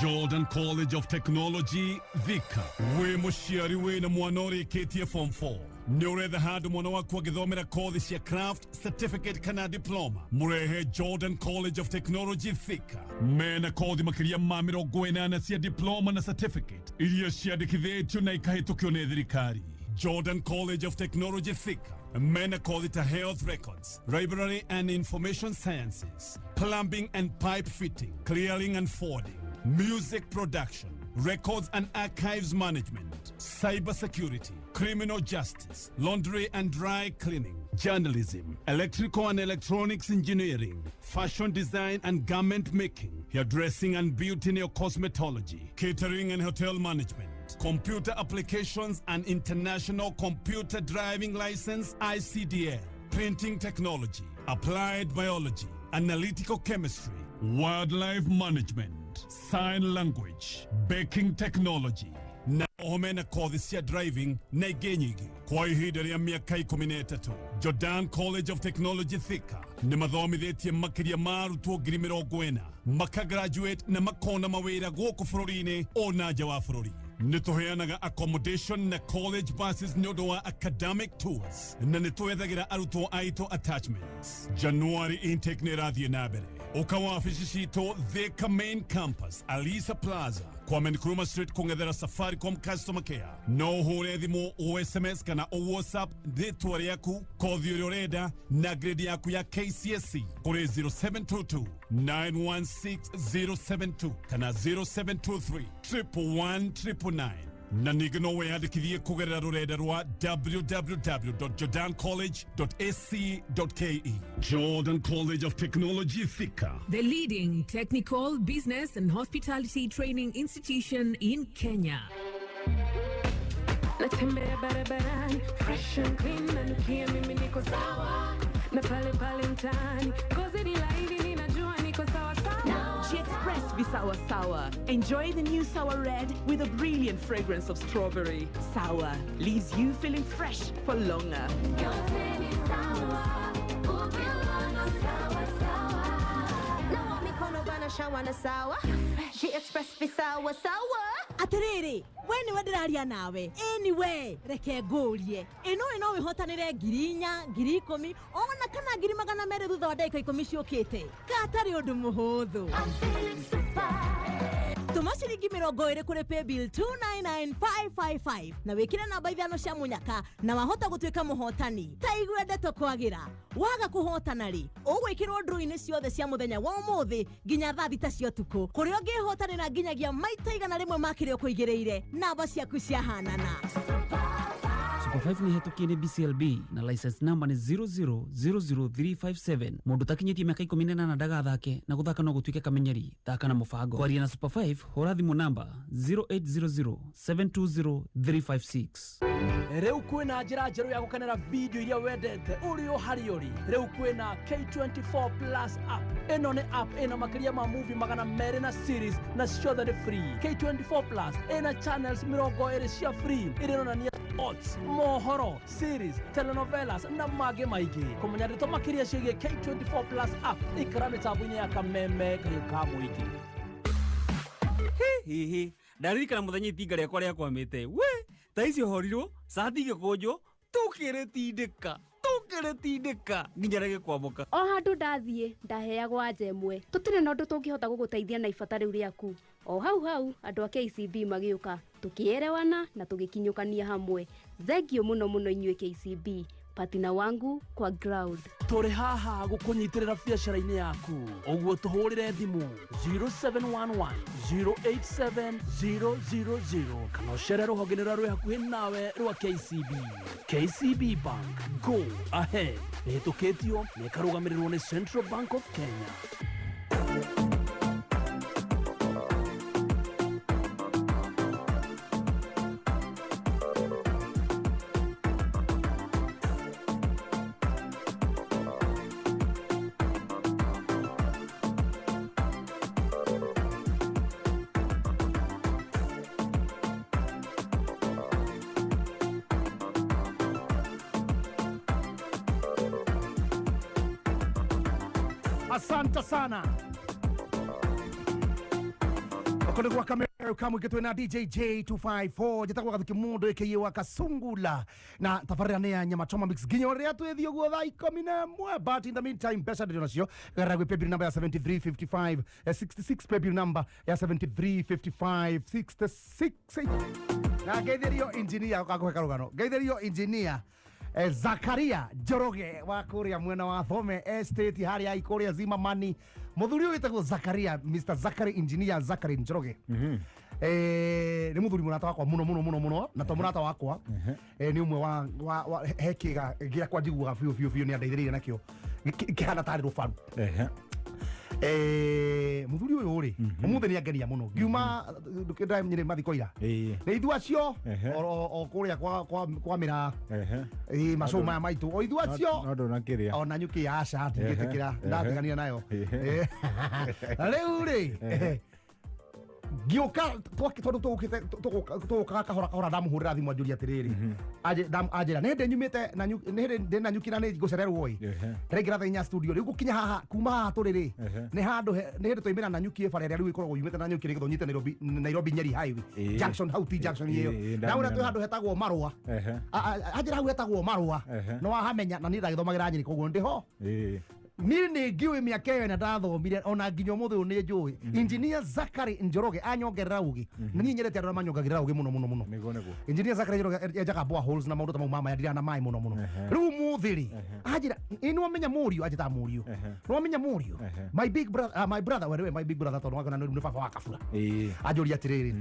Jordan College of Technology Thika. Wĩ mũciari wĩna mwana ũrĩkĩtie form 4 nĩ ũretha handũ mwana waku agĩthomera kothi cia craft certificate kana diploma, mũrehe Jordan College of Technology Thika. Mena kothi makĩria ma 80 cia diploma na certificate iria ciandĩkithĩtio na ikahĩtũkio nĩ thirikari. Jordan College of Technology Thika mena kothi ta health records, library and information sciences, plumbing and pipe fitting, clearing and forwarding, music production, records and archives management, cyber security, criminal justice, laundry and dry cleaning, journalism, electrical and electronics engineering, fashion design and garment making, hairdressing and beauty neo-cosmetology, catering and hotel management, computer applications and international computer driving license ICDL, printing technology, applied biology, Analytical Chemistry, Wildlife Management, Sign Language, Baking Technology na oho mena kothi cia driving na ingĩ nyingĩ. Kwa ihinda rĩa mĩaka 13, Jordan College of Technology Thika nĩ mathomithĩtie makĩria ma arutwo 40,000 makagraduate na makona mawĩra gũkũ bũrũri-inĩ ona nja wa bũrũri. Nĩ tũheanaga accommodation na college buses nĩ ũndũ wa academic tours na nĩ twethagĩra arutwo aitũ attachments. January intake nĩ ĩrathiĩ na mbere. Ũka wabici citũ Thika main campus, Alisa Plaza, Kwame Nkrumah Street, kũng'ethera Safaricom customer care. No ũhũre thimũ, o SMS kana o WhatsApp rĩtwa rĩaku, kothi ũrĩa ũrenda na grade yaku ya KCSE kũrĩ 0722 916 072 kana 0723 111 999, na ningĩ no wĩyandĩkithie kũgerera rũrenda rwa www.jordancollege.ac.ke. Jordan College of Technology Thika. The leading technical, business, and hospitality training institution in Kenya. Natembea barabarani fresh and clean, nanukia mimi niko sawa, na pale pale mtaani ngozi ni laini, ninajua niko sawa sawa. She Express Visawa Sour. Enjoy the new Sour Red with a brilliant fragrance of strawberry. Sour leaves you feeling fresh for longer. Yote ni sawa, ukiona sawa sawa. Nawa mikono bana shawa na sawa. She Express Visawa Sour. Atiriri, we niwe ndĩraria nawe. Anyway, reke ngũrie, ĩno ĩ no wĩhotanĩre 4,000, 10,000 ona kana 200,000 thutha wa ndagĩka 10 ciũkĩte. Katarĩ ũndũ mũhũthũ. Tũma ciringi 20 kũrĩ paybill 299555 na wĩkĩre namba 5 cia mũnyaka na wahota gũtuĩka mũhotani. Ta igua ndeto kwagĩra, waga kũhotana rĩ, ũgwĩkĩrwo ndũrũ-inĩ ciothe cia mũthenya wa ũmũthĩ nginya thaa 6 cia ũtukũ, kũrĩa ũngĩhotanĩra nginyagia maita 100 ma kĩrĩa ũkũigĩrĩire. Namba ciaku ciahanana. Super 5 nĩ hetũkie nĩ BCLB na license number nĩ 0000357. Mũndũ ũtakinyĩtie mĩaka 18 ndagathake, na gũthaka no gũtuĩke kamenyeri. Thaka na mũbango. Kwaria na Super 5, hũra thimũ namba 0800 720 356. Rĩu kwĩna njĩra njerũ ya gũkenera video iria wendete ũrĩ o harĩa ũrĩ. Rĩu kwĩna K24 Plus app. Ĩno nĩ app ĩna makĩria ma movie 200 na series na ciothe nĩ free. K24 Plus ĩna channels 20 cia free iria ironania sports, mohoro, series, telenovelas na mangĩ maingĩ. Kũmenya ndeto makĩria ciĩgiĩ K24 Plus app, ikara mĩtambo-inĩ ya Kameme kayũ ka mũingĩ. Hihi ndaririkana mũthenya itinga rĩakwa rĩakwamĩte we ta icio horirwo cati igĩkũnjwo tũkĩrĩtindĩka tũkĩrĩtindĩka nginya rĩgĩkwamũka. O handũ ndathiĩ ndaheagwo anja ĩmwe, tũtirĩ na ũndũ tũngĩhota gũgũteithia na ibata rĩu rĩaku. O hau hau andũ a KCB magĩũka, tũkĩerewana na tũgĩkinyũkania hamwe. Thengio mũno mũno inyuĩ KCB, patina wangu kwa ground. Tũrĩ haha gũkũnyitĩrĩra biacara-inĩ yaku, ũguo tũhũrĩre thimũ 0711 087 000 kana ũcere rũhonge-inĩ rũrĩa rwĩ hakuhĩ nawe rwa KCB. KCB Bank, go ahead. Ĩhĩtũkĩtio na ĩkarũgamĩrĩrwo nĩ Central Bank of Kenya. Asante sana. Okono gwa kamera kamwe gitwe na DJ J254 njĩtagwo Gathuki Mũndũ aka wa Kasungula na tabarĩra nĩ ya Nyama Choma Mix nginya ũrĩa twĩthiĩ ũguo thaa 11, but in the meantime mbeca ndĩrĩ nacio gerera gwĩ paybill number ya 7355 66, paybill number ya 7355 66. Na ngeithĩrio engineer ũkakũhe karũgano, ngeithĩrio engineer Zakaria Njoroge wa kũrĩa mwena wa Thome Estate harĩa ikũrĩa Zimamani. Mũthuri ũyũ wĩtagwo Zakaria, Mr Zakari, engineer Zakari Njoroge, nĩ mũthuri mũrata wakwa mũno mũno mũno mũno, na to mũrata wakwa, nĩ ũmwe wa he kĩga gĩakwa njiguaga biũ biũ biũ nĩ andeithĩrĩirie nakĩo kĩhana tarĩ rũbaru. Mũthuri ũyũ rĩ ũmũthĩ nĩ angenia mũno ngiuma ndanyĩrĩ mathiko ira nĩ ithuĩ acio o kũrĩa kwa mĩraa ĩ macũũ maya maitũ o ithuĩ acio no ndũnakĩrĩa ona nyuki aca ndingĩtĩkĩra ndatiganire nayo rĩu rĩ ngĩũka tondũ tũgũkaga kahora kahora ndamũhũrĩra thimũ anjũria atĩrĩrĩ anjĩra nĩ hĩndĩ nyumĩte nĩ hĩndĩ ndĩ na nyuki na nĩ ngũcererwo ĩ ndĩraingĩra thaa inya studio rĩu gũkinya haha kuma haha tũrĩ rĩ nĩ handũ nĩ hĩndĩ twaimĩra na nyuki bara ĩrĩa rĩu ĩkoragwo yumĩte na nyuki nĩgetha ũnyite Nairobi Nyeri Highway junction hau T junction ĩyo ndamwĩra twĩ handũ hetagwo Marũa anjĩra hau hetagwo Marũa no wahamenya na niĩ ndagĩthomagĩra Nyeri koguo ndĩho niĩ nĩ ngĩũĩ mĩaka ĩyo ĩna ndathomire ona nginya ũmũthĩ ũyũ nĩ njũĩ Engineer Zachary Njoroge anyongerera ũgĩ na niĩ nyendete andũ arĩa manyongagĩrĩra ũgĩ mũno mũno mũno Engineer Zachary Njoroge enjaga boreholes na maũndũ ta mau ma maĩ ndirana maĩ mũno mũno rĩu ũmũthĩ rĩ anjĩra ĩ nĩwamenya mũriũ anjĩtaga mũriũ nĩwamenya mũriũ my big brother my brother we my big brother tondũ wakona nĩ baba wa kabura anjũria atĩrĩrĩ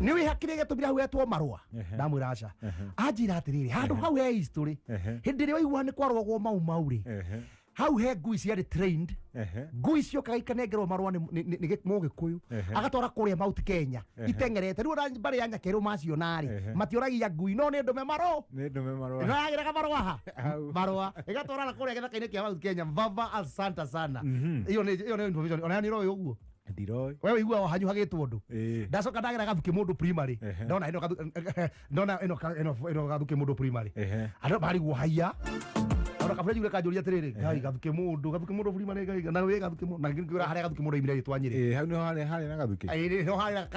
nĩ wĩhakire gĩtũmire hau hetwo Marũa ndamwĩra aca anjĩra atĩrĩrĩ handũ hau he history hĩndĩ ĩrĩa waigua nĩ kwarũagwo mau mau rĩ hau he ngui ciarĩ trained ngui ciokaga ikanengerwo marũa nĩ mũgĩkũyũ agatwara kũrĩa Mount Kenya iteng'erete rĩu ona mbarĩ ya Nyakerũ maciona rĩ matioragia ngui no nĩ ndũme marũa ĩno yagĩraga marũa ha marũa ĩgatwarana kũrĩa gĩthaka-inĩ kĩa Mount Kenya baba asante sana ĩyo nĩ information ona nĩ ũroĩ ũguo ndiroi wewe igua hanyu hagĩtwo ũndũ ndacoka ndagera gathuki mũndũ primary ndona ĩno ndona ĩno ĩno gathuki mũndũ primary andũ marigwo haiya ona kabura jure kanjũria atĩrĩrĩ ngai gathuki mũndũ primary ngai na wĩ gathuki mũndũ na ngĩũra harĩa gathuki mũndũ oimire rĩtwa Nyĩrĩ hau nĩho harĩ harĩ na gathuki ĩĩ nĩho harĩ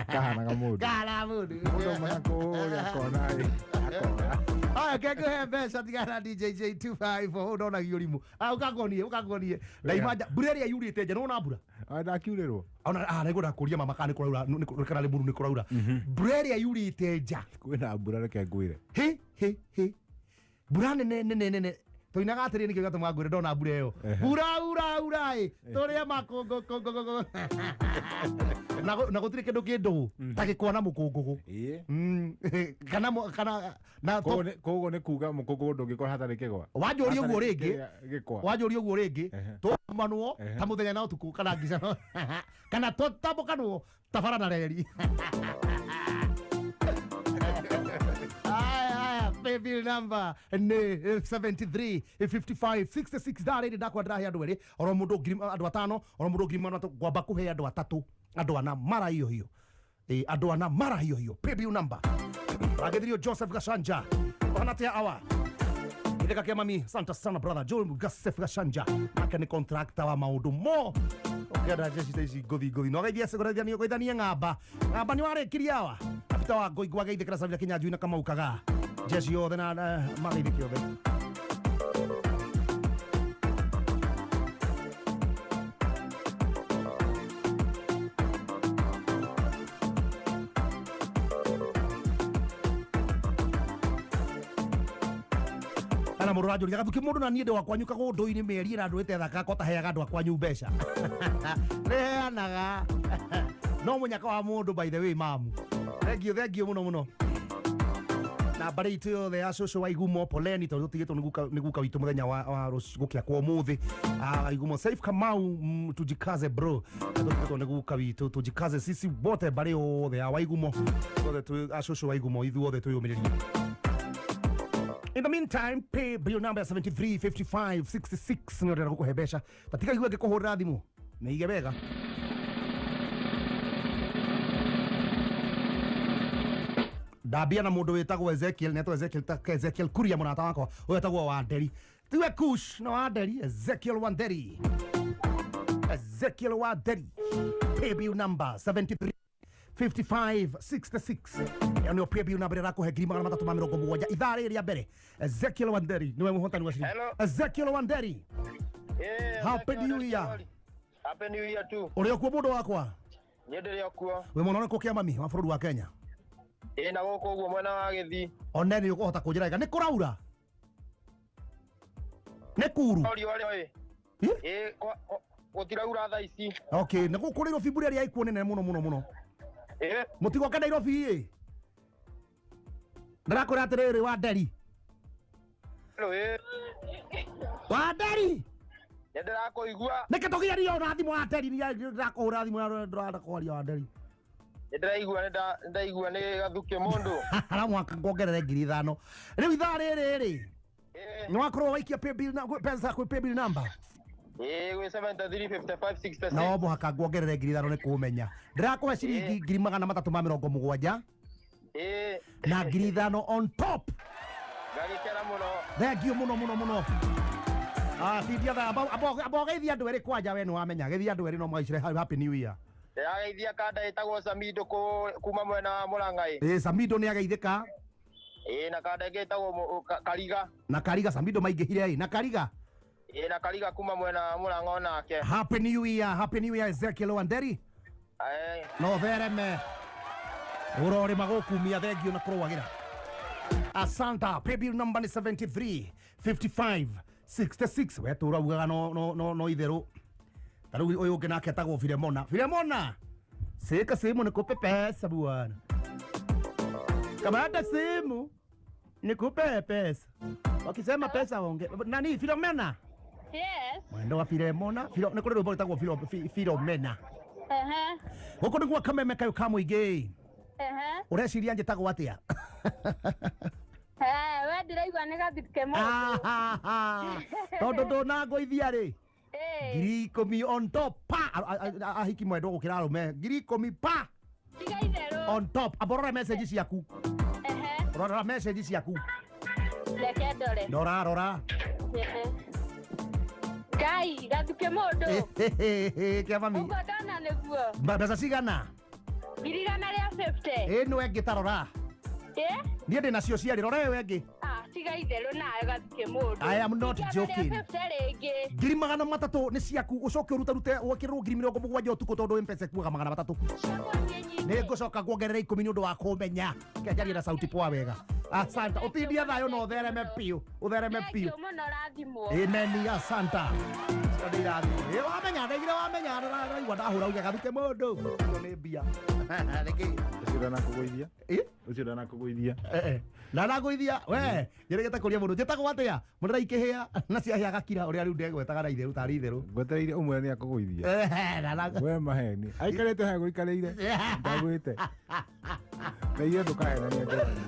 kahanaga mũndũ kahana mũndũ mũndũ auma kũrĩa akona akora aya kengũhe mbeca tigana DJ J254 ndonagio rimũ ũkangonie ndaima nja mbura ĩrĩa yurĩte nja nĩwona mbura ndakiurĩrwo ona nĩngwenda kũria mama kana nĩ kũraura kana nĩ mburu nĩ kũraura mbura ĩrĩa yurĩte nja kwĩna mbura reke ngwĩre hĩ hĩ hĩ mbura nene nene nene tũinaga atĩrĩ nĩkĩo gĩatũma ngwĩre ndona mbura ĩyo mbura ura ura ĩ tũrĩe makũngũkũngũkũ na gũtirĩ kĩndũ kĩ ndũgũ ta gĩkwa na mũkũngũgũ kana kana na koguo nĩ kuga mũkũngũgũ ndũngĩkora hatarĩ kĩgwa wanjũria ũguo rĩngĩ wanjũria ũguo rĩngĩ tũmanwo ta mũthenya na ũtukũ kana ngica kana tũtambũkanwo ta bara na reri Paybill number nĩ 73 55 66 ndarĩrĩ ndakwa ndĩrahe andũ erĩ oro mũndũ ngiri andũ atano oro mũndũ ngiri magana matatũ ngwamba kũhe andũ atatũ andũ ana mara hiyo hiyo andũ ana mara hiyo hiyo Paybill number ragĩthirio Joseph Gashanja ohana atia awa gĩtheka kĩa mami asante sana brother Joseph Gashanja nake nĩ contractor wa maũndũ mo ũkĩenda jeshi ta ici ngũthi ngũthi no geithie gũithanie ng'amba ng'amba nĩ warĩkirie awa abita wa ngũingwa geithĩkĩra Savia Kinyanjui na Kamau Kagaa jeshi yothe na mageithĩke othe ana mũndũ ũranjũria gathuki mũndũ na niĩ ndĩ wa kwanyu kagũndũ-inĩ mĩeri ĩna ndũrĩte thaka ko taheaga andũ a kwanyu mbeca nĩheanaga no mũnyaka wa mũndũ by the way mamu thengio thengio mũno mũno na mbarĩ itũ yothe ya cũcũ wa Igumo poleni tondũ tũtigĩtwo nĩ guka witũ mũthenya wa gũkĩa kwa ũmũthĩ Igumo Saif Kamau tujikaze bro tũtigĩtwo nĩ guka witũ tujikaze sisi wote mbarĩ yothe ya Waigumo othe a cũcũ wa Igumo ithuothe twĩyũmĩrĩrie. In the meantime, pay bill number 73 55 66 nĩ ũrenda gũkũhe mbeca tatiga igue ngĩkũhũrĩra thimũ nĩ ige wega ndambia na mũndũ wĩtagwo Ezekiel netwo Ezekiel ta Ezekiel Kuria mũrata wakwa ũyũ etagwo Wanderi tiwe Kush no Wanderi Ezekiel Wanderi Ezekiel Wanderi pay bill number 73 55 66 ĩyo nĩyo pay bill number ĩrakũhe 370 ithaa rĩrĩ rĩa mbere Ezekiel Wanderi nĩwe mũhotani wa ciringi Ezekiel Wanderi Happy New Year. Happy New Year too. Ũrĩ okuo mũndũ wakwa Niĩ ndĩrĩ okuo wĩ mwena ũrĩkũ kĩa mami wa bũrũri wa Kenya ĩ na gũkũ ũguo mwena wa Gĩthii one nĩ ũkũhota kũnjĩra wega nĩ kũraura nĩ kuru ĩ gũtiraura thaa ici okay na gũkũ Nairobi mbura ĩrĩa ĩkuo nene mũno mũno mũno mũtigoke Nairobi ĩ ndĩrakwĩra atĩrĩrĩ Wanderi Wanderi Nĩ ndĩrakũigua. Nĩkĩ tũgiario na thimũ ya Nderi ndĩrakũhũra thimũ ya ndĩrenda kwaria wa Nderi. Nĩ ndĩraigua nĩ ndaigua nĩ gathukĩ mũndũ. No mũhaka nguongerere 5,000. Rĩu ithaa rĩrĩ rĩ. Nĩ wakorwo waikia paybill na pesa kwĩ paybill number. Ĩĩ gwĩ 735566. No mũhaka nguongerere 5,000 nĩ kũmenya. Ndĩrakũhe ciringi 370,000. Ĩĩ. Na 5,000 on top. Ngagĩkena mũno. Thank you mũno mũno mũno. Ah, tindia thaa amba ũgeithia andũ erĩ kwanja we nĩ wamenya geithia andũ erĩ no magaicire happy new year. Ndĩrageithia kanda ĩtagwo Samido kuma mwena wa Mũrang'a. Ĩĩ Samido nĩ ageithĩka. Ĩĩ na kanda ĩngĩ ĩtagwo Kariga. Na Kariga Samido maingĩhire ĩ na Kariga. Ĩĩ na Kariga kuma mwena wa Mũrang'a onake. Happy new year, happy new year Ezekiel Wanderi. No thereme. Ũrorĩma gũkumia thengio na kũrũagĩra. Asanta, paybill number ni 73 55 66. We tũra ugaga no no no no itherũ. Ta rĩu ũyũ ũngĩ nake etagwo Filemona. Filemona. Sika simu nikupe pesa bwana. Kamata simu nikupe pesa. Wakisema pesa onge. Nani Filomena? Yes. Mwendo wa Filemona. Filo nĩ kũrĩ rwĩmbo rwĩtagwo Filomena. Ehe. Gũkũ nĩguo kameme kayũ ka mũingĩ. Ehe. Ũreciria njĩtagwo atĩa? Eh, we ndĩraigua nĩ gathike mũndũ. Tondũ ndũnangũithia rĩ. 10,000 on top pa ahiki mwendwo gũkĩra arũme 10,000 pa. Tiga itherũ. On top. Amborora message ciaku. Ehe. Rora message ciaku. Reke ndore. Rora rora. Ehe. Ngai gathuke mũndũ. Kĩa mami. Ũguo ndona nĩguo. Mbeca cigana? 150,000. Ĩno ĩngĩ ta rora. Eh? Niĩ ndĩ nacio ciarĩ rora ĩyo ĩngĩ. Ah, tiga itherũ nawe gathuke mũndũ. I am not joking. 150 rĩngĩ. 300,000 nĩ ciaku ũcoke ũrutarute wĩkĩrĩrwo 70,000 ũtukũ tondũ M-Pesa ĩkuaga 300. Nĩ ngũcoka nguongerere 10 nĩ ũndũ wa kũmenya. Kĩanjaria na sauti poa wega. Asante. Ũtindie thayũ na ũthereme biũ. Ũthereme biũ. Thank you mũno rathimwo. Amen. Asante. Cio nĩ irathimo. Ĩ wamenya ndaigire wamenya ndĩraigua ndahũra uge gathuke mũndũ. Icio nĩ mbia. Nĩkĩ? Ũcio ndanakũgũithia. Ĩ? Ũcio ndanakũgũithia. Ndanakũgũithia. We, njĩrĩgĩte kũria mũndũ njĩtagwo atĩa? Mũndũ ndaikĩhĩa na ciahĩa gakira ũrĩa rĩu ndegwetaga na itherũ tarĩ itherũ. Ngwetereire ũmwe nĩ akũgũithia. We maheni. Aikarĩte haha gũikarĩire. Ndagwĩte. Na ithuĩ ndũkahenania ndĩrania.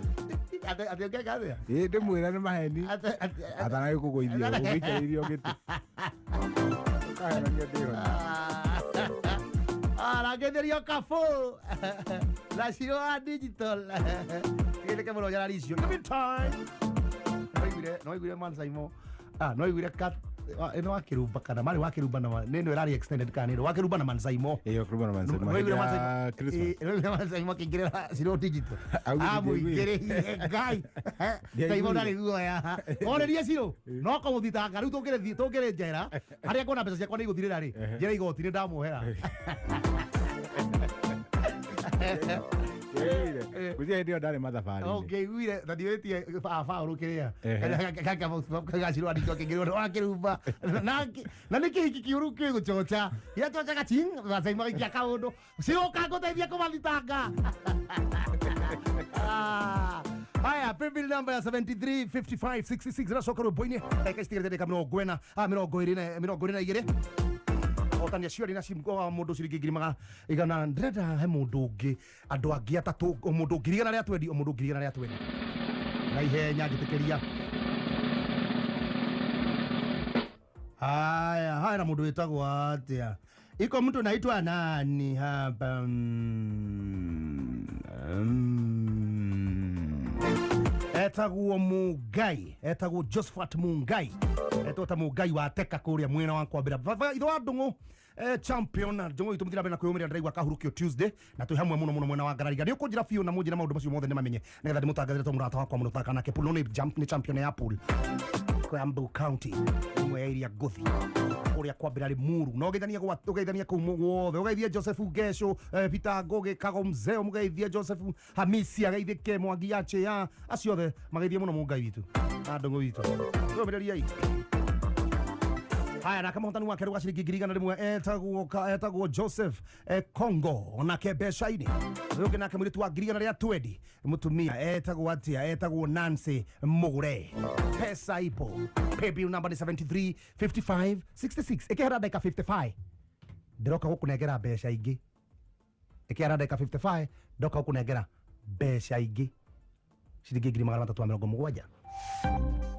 Atĩ ũngĩka atĩa? Ĩ ndĩmwĩra nĩ maheni. Atanagĩkũgũithia ũgĩikarĩire o gĩtĩ. Ndũkahenania ndĩho. Arangĩthĩrio kabũ na ciro wa digital tigĩrĩke mũno nyarari icio. In the meantime, no iguire man Saimo. Ah, no iguire kat ĩno wa Kĩrumba kana marĩ wa Kĩrumba na nĩ ĩno ĩrarĩ extended kana nĩ ĩno wa Kĩrumba na Man Saimo. Ĩyo Kĩrumba na Man Saimo. No iguire Man Hĩndĩ ya Saimo. Christmas. No iguire Man Saimo akĩingĩrĩra ciro digital. Augire Amũingĩrĩire Ngai. Saimo ndarĩ guoya. Orĩrie ciro no kũmũthitanga rĩu tũngĩrĩ njera harĩa nguona mbeca ciakwa nĩ igũthirĩra rĩ njĩra igoti nĩ ndamuohera. Gũtirĩ hĩndĩ ĩyo ndarĩ mathabarĩ-inĩ. Ũngĩiguire na ndiũĩtie baba ũrũkĩrĩa gacirwo andĩkwo kĩngĩrwo wa Kĩrumba na nĩ kĩhiki kĩũru kĩgũchocha gĩachochaga ching macaima gaikia kaũndũ ciũka ngũteithia kũmathitanga. Haya, paybill number ya 73 55 66 ĩracoka rwĩmbo-inĩ ndagĩka citigarĩte ndagĩka 42 hotania ciorĩ na mũndũ ciringi 100,000 ndĩrenda he mũndũ ũngĩ andũ angĩ atatũ o mũndũ 120,000 o mũndũ 120,000 na ihenya njĩtĩkĩria. Haya, haya na mũndũ wĩtagwo atĩa? Iko mtu naitwa nani hapa? Etagwo Mungai, etagwo Josephat Mungai. Etwo ta Mungai wa Teka kũrĩa mwena wa kwambĩra. Baba itho wa Ndung'u champion Ndung'u itũ mũthira mbere na kwĩyũmĩrĩra ndĩraigua kahurũkio Tuesday na twĩ hamwe mũno mũno mwena wa Ngarariga. Nĩ ũkũnjĩra biũ na mũnjĩre maũndũ macio mothe nĩ mamenye nĩgetha ndĩmũtangathĩre to mũrata wakwa mũno thaka nake pool. No nĩ champion ya pool Kiambu County ĩmwe ya iria ngũthi kũrĩa kwambĩra Limuru na ũgeithanie gwa ũgeithanie kũu guothe ũgeithie Joseph Ngesho Peter Ngugi Kago Mzee ũgeithie Joseph Hamisi ageithĩke Mwangi Achea acio othe mageithie mũno Mungai witũ na Ndung'u witũ tũrũmĩrĩriai. Haya na kama hotani wa keru wa ciringi 100,000 etagwo Joseph Kongo onake mbeca-inĩ. Ũyũ ũngĩ nake mũirĩtu wa 120,000 mũtumia etagwo atia, etagwo Nancy Mugure. Pesa ipo. Paybill number ni 73 55 66. Ĩkĩhera ndagĩka 55 ndĩroka gũkũnengera mbeca ingĩ. Ĩkĩhera ndagĩka 55 ndoka gũkũnengera mbeca ingĩ ciringi 370.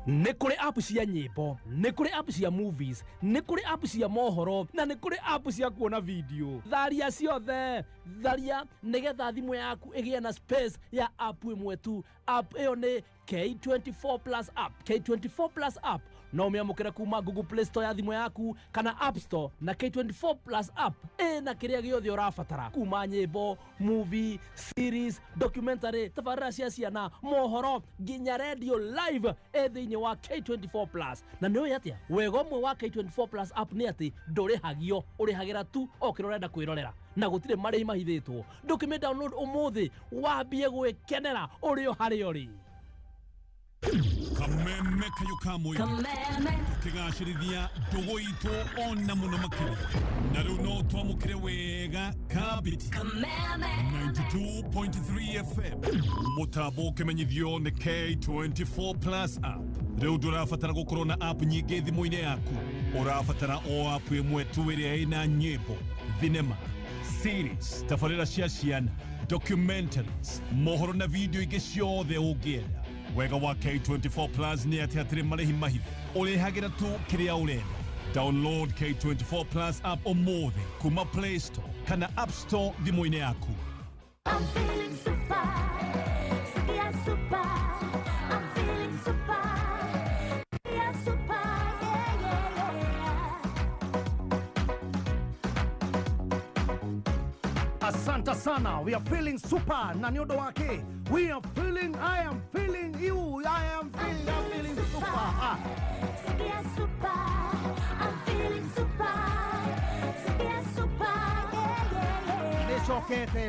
Nĩ kũrĩ app cia nyĩmbo, nĩ kũrĩ app cia movies, nĩ kũrĩ app cia mohoro, na nĩ kũrĩ app cia kuona video. Tharia ciothe, tharia nĩgetha thimũ yaku ĩgĩe na space ya app ĩmwe tu. App ĩyo nĩ K24 Plus app. K24 Plus app no ũmĩamũkĩre kuma Google Play Store ya thimũ yaku kana App Store, na K24 Plus app ĩna kĩrĩa gĩothe ũrabatara kuma nyĩmbo, movie, series, documentary, tabarĩra cia ciana, mohoro nginya radio live ĩ thĩinĩ wa K24 Plus. Na nĩ ũĩ atĩa wega ũmwe wa K24 Plus app nĩ atĩ ndũrĩhagio, ũrĩhagĩra tu o kĩrĩa ũrenda kwĩrorera na gũtirĩ marĩhi mahithĩtwo. Ndũkĩmĩ download ũmũthĩ wambie gwĩkenera ũrĩ o harĩa ũrĩ. Kameme kayo ka mũingĩ tũkĩgacĩrithia ndũgũ itũ ona mũno makĩria, na rĩu no twamũkĩre wega kabiti 92.3 FM mũtambo ũkĩmenyithio nĩ K24 Plus app. Rĩu ndũrabatara gũkorwo na app nyingĩ thimũ-inĩ yaku, ũrabatara o app ĩmwe tu ĩrĩa ĩna nyĩmbo, thinema, series, tabarĩra cia ciana, documentaries, mohoro na video ingĩ ciothe ũngĩenda. Wega wa K24 Plus nĩ atĩ hatirĩ marĩhi mahithe, ũrĩhagĩra tu kĩrĩa ũrenda. Download K24 Plus app ũmũthĩ kuma Play Store kana App Store thimũ-inĩ yaku. I'm feeling super, yeah, super. I'm feeling super, yeah, super, yeah, yeah, yeah. Asante sana. We are feeling super na nĩ ũndũ wake. We are feeling, I am feeling you, I am feeling, I'm feeling super. Ah. Yeah, super. I'm feeling super, yeah, super, yeah, yeah, yeah.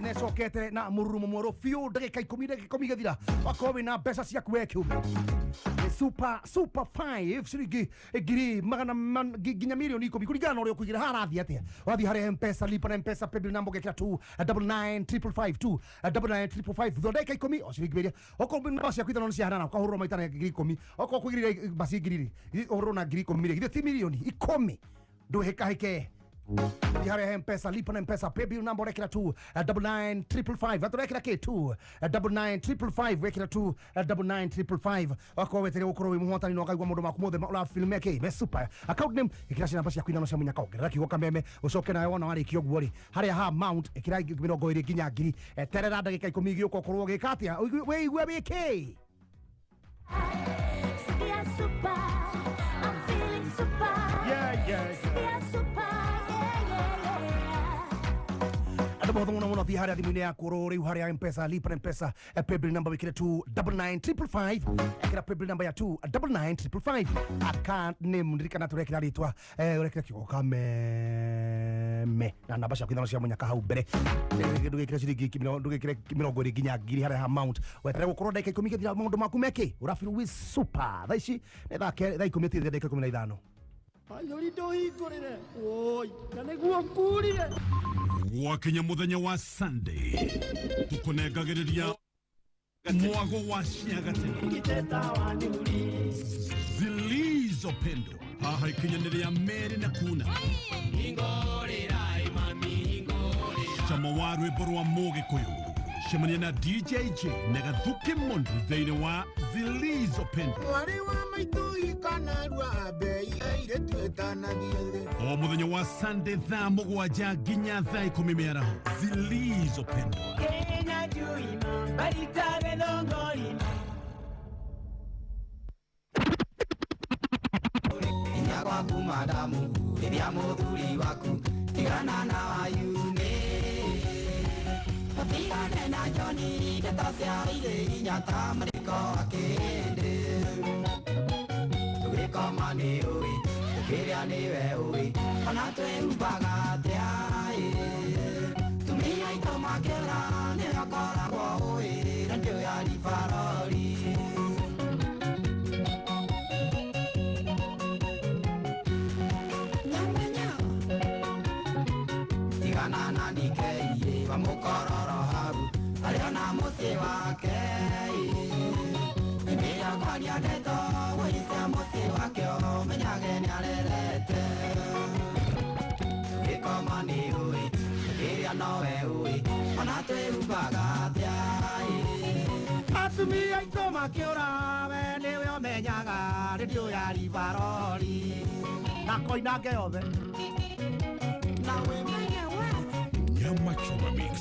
Nĩcokete na mũrurumo mwerũ biũ ndagĩka 10 ndagĩka 10 igĩthira wakorwo wĩna mbeca ciaku we kĩũmbe. Nĩ super super 5 ciringi ngiri magana nginya mirioni 10 kũringana na ũrĩa ũkũigĩra. Harathiĩ atĩa? Wathiĩ harĩa M-Pesa, lipa na M-Pesa paybill number ũgekĩra 2 99 555 2 99 555 thutha wa ndagĩka 10 o ciringi iria okorwo namba ciaku ithano nĩ ciahanana ũkahũrwo maita na ngiri 10 okorwo kũigĩrĩire mbaci ngiri rĩ ũhũrwo na ngiri 10 rĩ githĩ ti mirioni 10 ndũhĩkahĩke. Thiĩ harĩa M-Pesa, lipa na M-Pesa paybill number ũrekĩra 2 99 555 atũrekĩra kĩ 2 99 555 wekĩra 2 99 555 wakorwo wetereire gũkorwo wĩ mũhotani na ũkaigua maũndũ maku mothe ũrafeel meke me super. Account name ĩkĩra namba ciaku ithano cia mũnyaka ongerera kiugo kameme ũcoke nawe wona warĩkia ũguo rĩ harĩa ha mount ĩkĩra 20 nginya 1000 eterera ndagĩka 10 igĩũka ũkorwo ũgĩka atĩa wĩigue wĩkĩ. Yeah, super. I'm feeling super. Yeah, yeah, yeah. Super, yeah, yeah, yeah. Andũ mothe mũno mũno thiĩ harĩa thimũ-inĩ yaku oro rĩu harĩa M-Pesa, lipa na M-Pesa paybill number wĩkĩre 2 99 555 ĩkĩra paybill number ya 2 99 555 account name ndirikana tũrekĩra rĩtwa ũrekĩra kiugo kameme na namba ciaku ithano cia mũnyaka hau mbere. Ndũgĩkĩre ciringi ndũgĩkĩre 20 nginya 1000 harĩa ha mount weterere gũkorwo ndagĩka 10 igĩthira maũndũ maku mekĩ ũrafeel wĩ super. Thaa ici nĩ thaa 10 ĩtigĩte ndagĩka 15. Ayũri ndũhingũrĩre woi na nĩguo ngurire. Gwakinya mũthenya wa Sunday tũkũnengagĩrĩria mwago wa ciagatene zilizopendwa haha ikinyanĩria merĩ na kuna cama wa rwĩmbo rwa mũgĩkũyũ. Cemania na DJ J na Gathuki Mundu thĩinĩ wa Zilizopendwa Mwarĩ wa maitũ ikanarua mbei airĩtu ĩtanathiĩ thĩ. o mũthenya wa Sunday thaa 7 nginya thaa 10 mĩaraho. Zilizopendwa. Kenya juima baitabe thongorima. Inya gwaku madamu rĩrĩa mũthuri waku tigana na wayune tigane na Johnny ndeto cia irĩ inya ta marĩko akĩndĩ tũgĩkoma nĩ ũĩ tũkĩrĩa nĩwe ũĩ ona twĩhumbaga atĩa ĩ tumia aitũ makĩra nĩwe ũkoragwo ũĩ rendio ya ribarori. Tigana na DK wa mukororo hau arĩ ona mũciĩ wake. Hĩndĩ kwaria ndeto wĩice mũciĩ wake ũmenyage nĩarerete. Tũgĩkoma nĩ ũĩ tũkĩrĩa nowe ũĩ ona twĩhumbaga atĩa. Atumia aitũ makĩũra we nĩwe ũmenyaga redio ya Rivaroli na koinange yothe na wĩmenye we Nyama Choma Mix.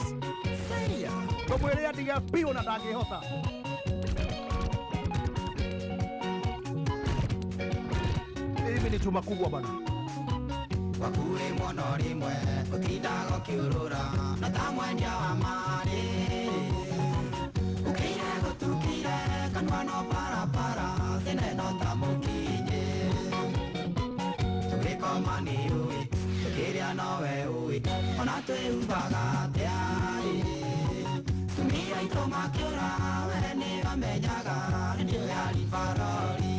Tũmwĩre atige biũ na ndangĩhota. Mimi ni chuma kubwa bana. Wakuĩ mũno rĩmwe ũtindaga ũkĩũrũra na ta mwendia wa marĩ. Ũkĩire gũtukire kanua no barabara tene no ta mũkinyĩ. Tũgĩkoma nĩ ũĩ tũkĩrĩa nowe ũĩ ona twĩhumbaga atĩa. Tumia aitũ makĩũra we nĩwe ũmenyaga redio ya Rivaroli.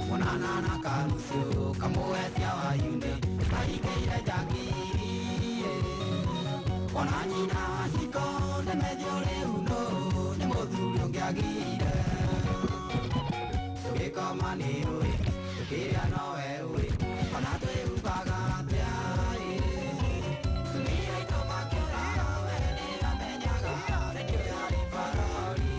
Monana na karucio kamũhetia wa yune mahingĩire njangiri. Ona nyina wa ciko ndemethio rĩu nũ nĩ mũthuri ũngĩagire. Tũgĩkoma nĩ ũĩ tũkĩrĩa nowe ũĩ ona twĩhumbaga atĩa. Tumia aitũ makĩũra we nĩwe ũmenyaga redio ya Rivaroli.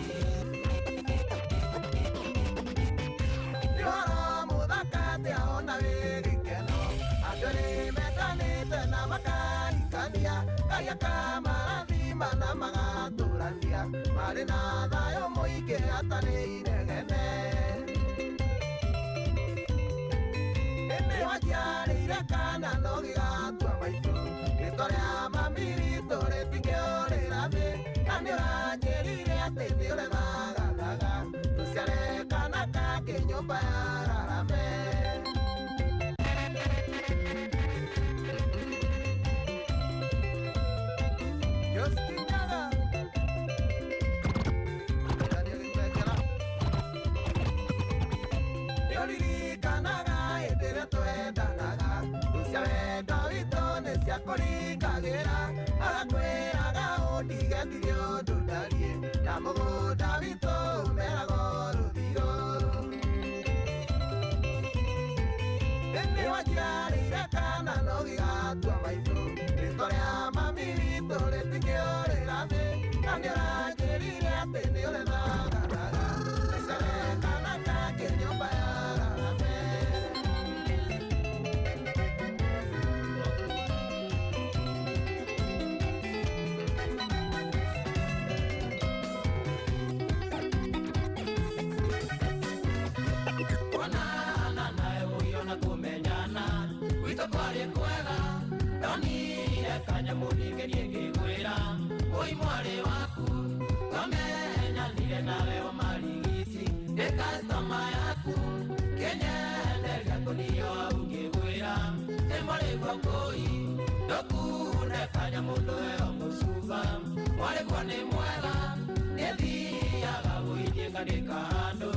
Ũhoro mũthaka atĩa ona wĩ gĩkeno andũ nĩmetanĩte na makahikania Ngai akamarathima na magatũrania marĩ na thayũ mũingĩ hatarĩ inegene. Ĩndĩ waciarĩire kana no gĩgatua maitũ rĩtwa rĩa mami ritũ rĩtingĩũrĩra thĩ na nĩũranjĩrire atĩ nĩũrĩmagathaga tũciare kana kangĩ nyũmba ya rarame. Justin Nyaga. Daniel Mbekera. Nĩũririkanaga hĩndĩ ĩrĩa twendanaga cia wendo witũ nĩciakũringagĩra agakwĩraga ũndige ndirĩ ũndũ ndariĩ na mũgũnda witũ ũmeragwo rũthirũ. Ĩndĩ waciarĩire kana no gĩgatua maitũ rĩtwa rĩa mami witũ rĩtingĩũrĩra thĩ na nĩũranjĩrire atĩ nĩũrĩmagathaga tũciare kana kangĩ nyũmba ya rarame. Kuonana nawe ũgĩo na kũmenyana gwitũ kwarĩ kwega ndonire kanyamũ ningĩ ngĩkwĩra ũi mwarĩ waku twamenyanire nawe o marigiti ndĩ customer yaku kĩnyenderia ngũnio hau ngĩkwĩra ĩ mwarĩguo ngũi ndũkunde kanyamũ ndũheo mũcuba mwarĩguo nĩ mwega nĩthiaga gũithiĩ ngandĩka handũ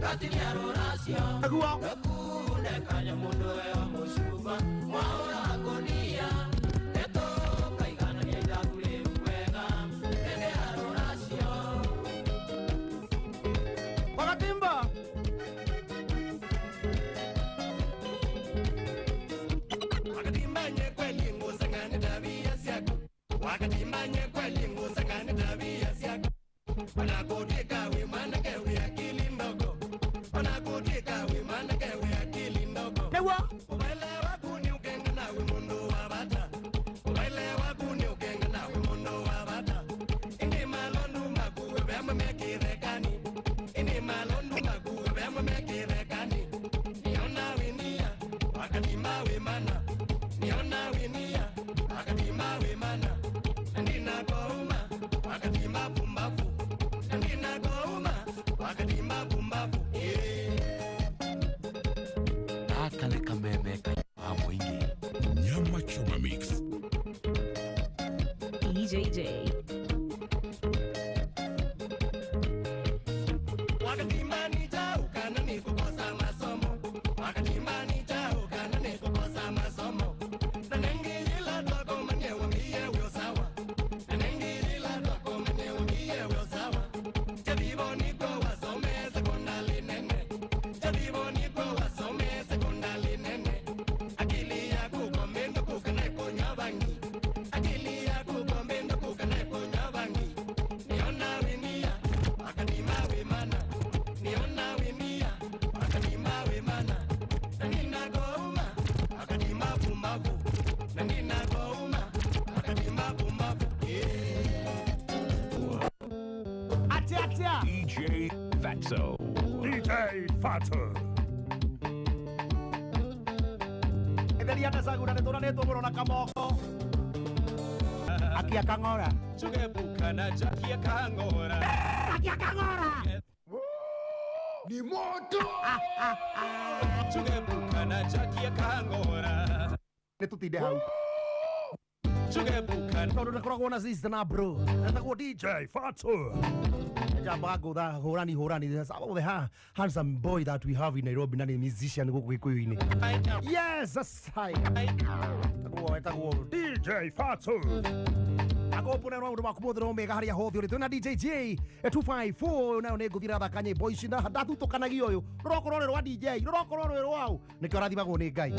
gatinia rũracio ndũkunde kanyamũ ndũheo mũcuba mwaũra ngũnia nĩtũkaiganania ithabu rĩu wega hĩndĩ ya rũracio. Wakatimba. Wakatimba kweli ngusangane tabia ciaku Wakatimba kweli ngusangane tabia ciaku Wanakutwika wi mwanake wi akili ndogo Wanakutwika wi mwanake wi akili ndogo Nĩguo Ubaile waku ni ukenga na wi mundu wa bata Ubaile waku ni ukenga na wi mundu wa bata Indi malondu makuwe bema mekirekani Indi malondu makuwe bema mekirekani Niona winia wakatimba wi mana Niona winia wakatimba wi mana Nandina kouma wakatimba pumbafu Nandina kouma wakatimba pumbafu. Gaka nĩ kameme ka mũingĩ. Nyama Choma Mix. EJJ. Wakatimba ni jau ni kukosa masomo Wakatimani chao kana ni kukosa masomo Na nengi ila twako mwenyewe mie uyo sawa Na nengi ila twako mwenyewe mie uyo sawa Jabibo niko wasome sekondari nene Jabibo niko wasome sekondari nene Akili ya kukomendo kukana kunywa bangi Akili ya kukomendo kukana kunywa bangi Niona wimia akadima wimana Niona wimia akadima wimana Na nina gouma akadima pumbavu Na nina gouma akadima pumbavu Atia atia DJ Fatso. DJ Fatso. Etheria ndacagura nĩ tũranĩtwo mũno na kamoko akia kang'ora Tugebukana Jackie Kang'ora. Akia kang'ora Ni moto. Tugebukana Jackie Kang'ora. Nĩ tũtinde hau Tugebukana tondũ ndakoragwo na sister na bro etagwo DJ Fatso njambaga ngũtha hũrani hũrani some of the handsome boy that we have in Nairobi na nĩ musician gũkũ Gĩkũyũ-inĩ. Yes, that's high. Etagwo DJ Fatso akopo na maũndũ maku mothe no mega harĩa hothe ũrĩ twĩna DJ J 254 nayo nĩ ngũthiĩ rathaka nyĩmbo ici na ndathutũkanagia ũyũ rũrokorwo rwĩ rwa DJ rũrokorwo rwĩ rwau nĩkĩo arathimagwo nĩ Ngai.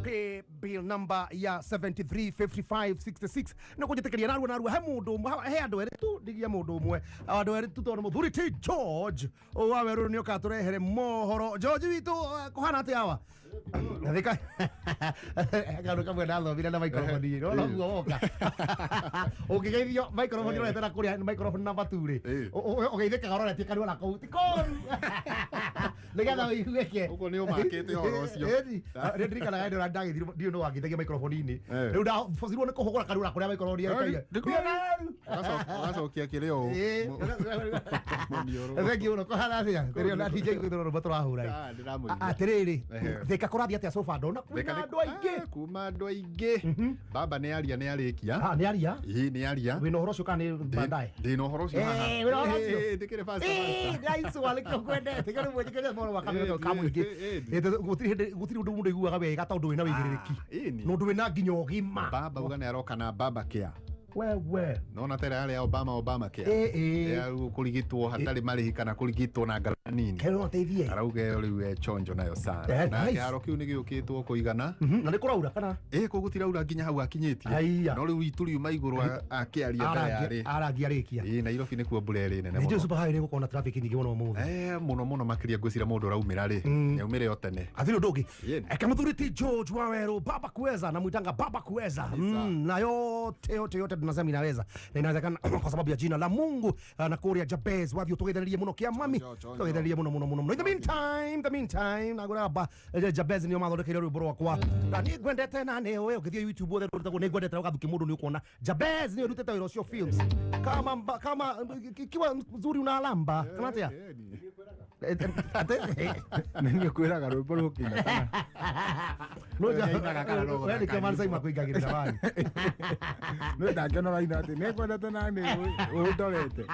Pay bill number ya 735566 nĩ kũnjĩtĩkĩria narua narua he mũndũ ũmwe he andũ erĩ tu ndigia mũndũ ũmwe andũ erĩ tu tondũ mũthuri ti George wa werũ nĩ ũkatũrehere mohoro. George witũ kũhana atĩa awa thika kaũndũ kamwe ndathomire na microphone ĩno no guo woka ũngĩgeithio microphone ũretera kũrĩa microphone number 2 rĩ ũgeithĩkaga ũroretie kanua na kũu ti kũru nĩgetha ũigue ke Ũguo nĩ ũmakĩte ũhoro ũcio. Nĩ ndirikanaga hĩndĩ ĩrĩa ndagĩthirwo ndiũĩ nũ wangĩithagia microphone-inĩ rĩu ndabocirwo nĩ kũhũgũra kanua na kũrĩa microphone yerekeire. Ũgacokia kĩrĩa ũũ. Thengiũ mũno kũhana atĩa rĩrĩa na DJ gwĩthũra rũmba tũrahũra Ah, ndĩramũigua. atĩrĩrĩ Ehe. thika kũrathiĩ atĩa sofa ndona Thika kwĩna nĩ- andũ aingĩ kuma andũ aingĩ baba nĩ aria nĩ arĩkia nĩ aria ĩĩ nĩ aria wĩna ũhoro ũcio kana nĩ baadaye ndĩna ũhoro ũcio haha Eh, wĩna ũhoro ũcio? Ĩĩ, ndĩkĩrĩ faster, Eh, faster. ndaicua nĩkĩo ngwendete kĩo rĩmwe njikĩria mohoro ma kameme ka mũingĩ gũtirĩ hĩndĩ gũtirĩ ũndũ mũndũ aiguaga wega ta ũndũ wĩna wĩigĩrĩrĩki na ũndũ wĩna nginya ũgima baba uga nĩ aroka na baba care wewe nona tera yarĩa Obama Obama care Ĩ, ĩ. ya kũrigitwo hatarĩ marĩhi kana kũrigitwo na ngarama nini Kero ateithie arauga ĩyo rĩu e chonjo nayo sana Eh, na nice. kĩharo kĩu nĩ gĩũkĩtwo kũigana na nĩ kũraura kana ĩ kũ gũtiraura nginya hau akinyĩtie Haiya. no rĩu itu riuma igũrũ akĩaria mbere yarĩ arangia arĩkia ĩ Nairobi nĩkuo mbura ĩrĩ nene nĩ njũĩ mũno super highway gũkorwo na traffic nyingĩ mũno ũmũthĩ Eh, mũno mũno makĩria ngwĩciria mũndũ ũraumĩra rĩ nĩaumĩre o tene hatirĩ ũndũ ũngĩ eke mũthuri ti George Waweru baba kuweza namwitanga baba kuweza na yote yote yote tunasema inaweza na inawezekana kwa sababu ya jina la Mungu na kuria Jabez wathi tugeithanirie muno kia mami tugeithanirie muno muno muno muno in the meantime nagura ba Jabez nio mathondekeire rwimbo rwakwa na niĩ ngwendete na nĩ ũĩ ũngĩthiĩ YouTube othe rũrutagwo nĩ ngwendete ũgathukia mũndũ nĩ ũkuona Jabez nĩwe ũrutĩte wĩra ũcio films kama kama ikiwa nzuri unalamba kana atĩa nĩ niĩ kwĩraga rwĩmbo rũkĩina kana No, Nĩ ainaga kana no we nĩkĩo Mansai makuingagĩrĩra wani nĩ ndangĩona ũraina atĩ nĩ ngwendete na nĩ ũndorete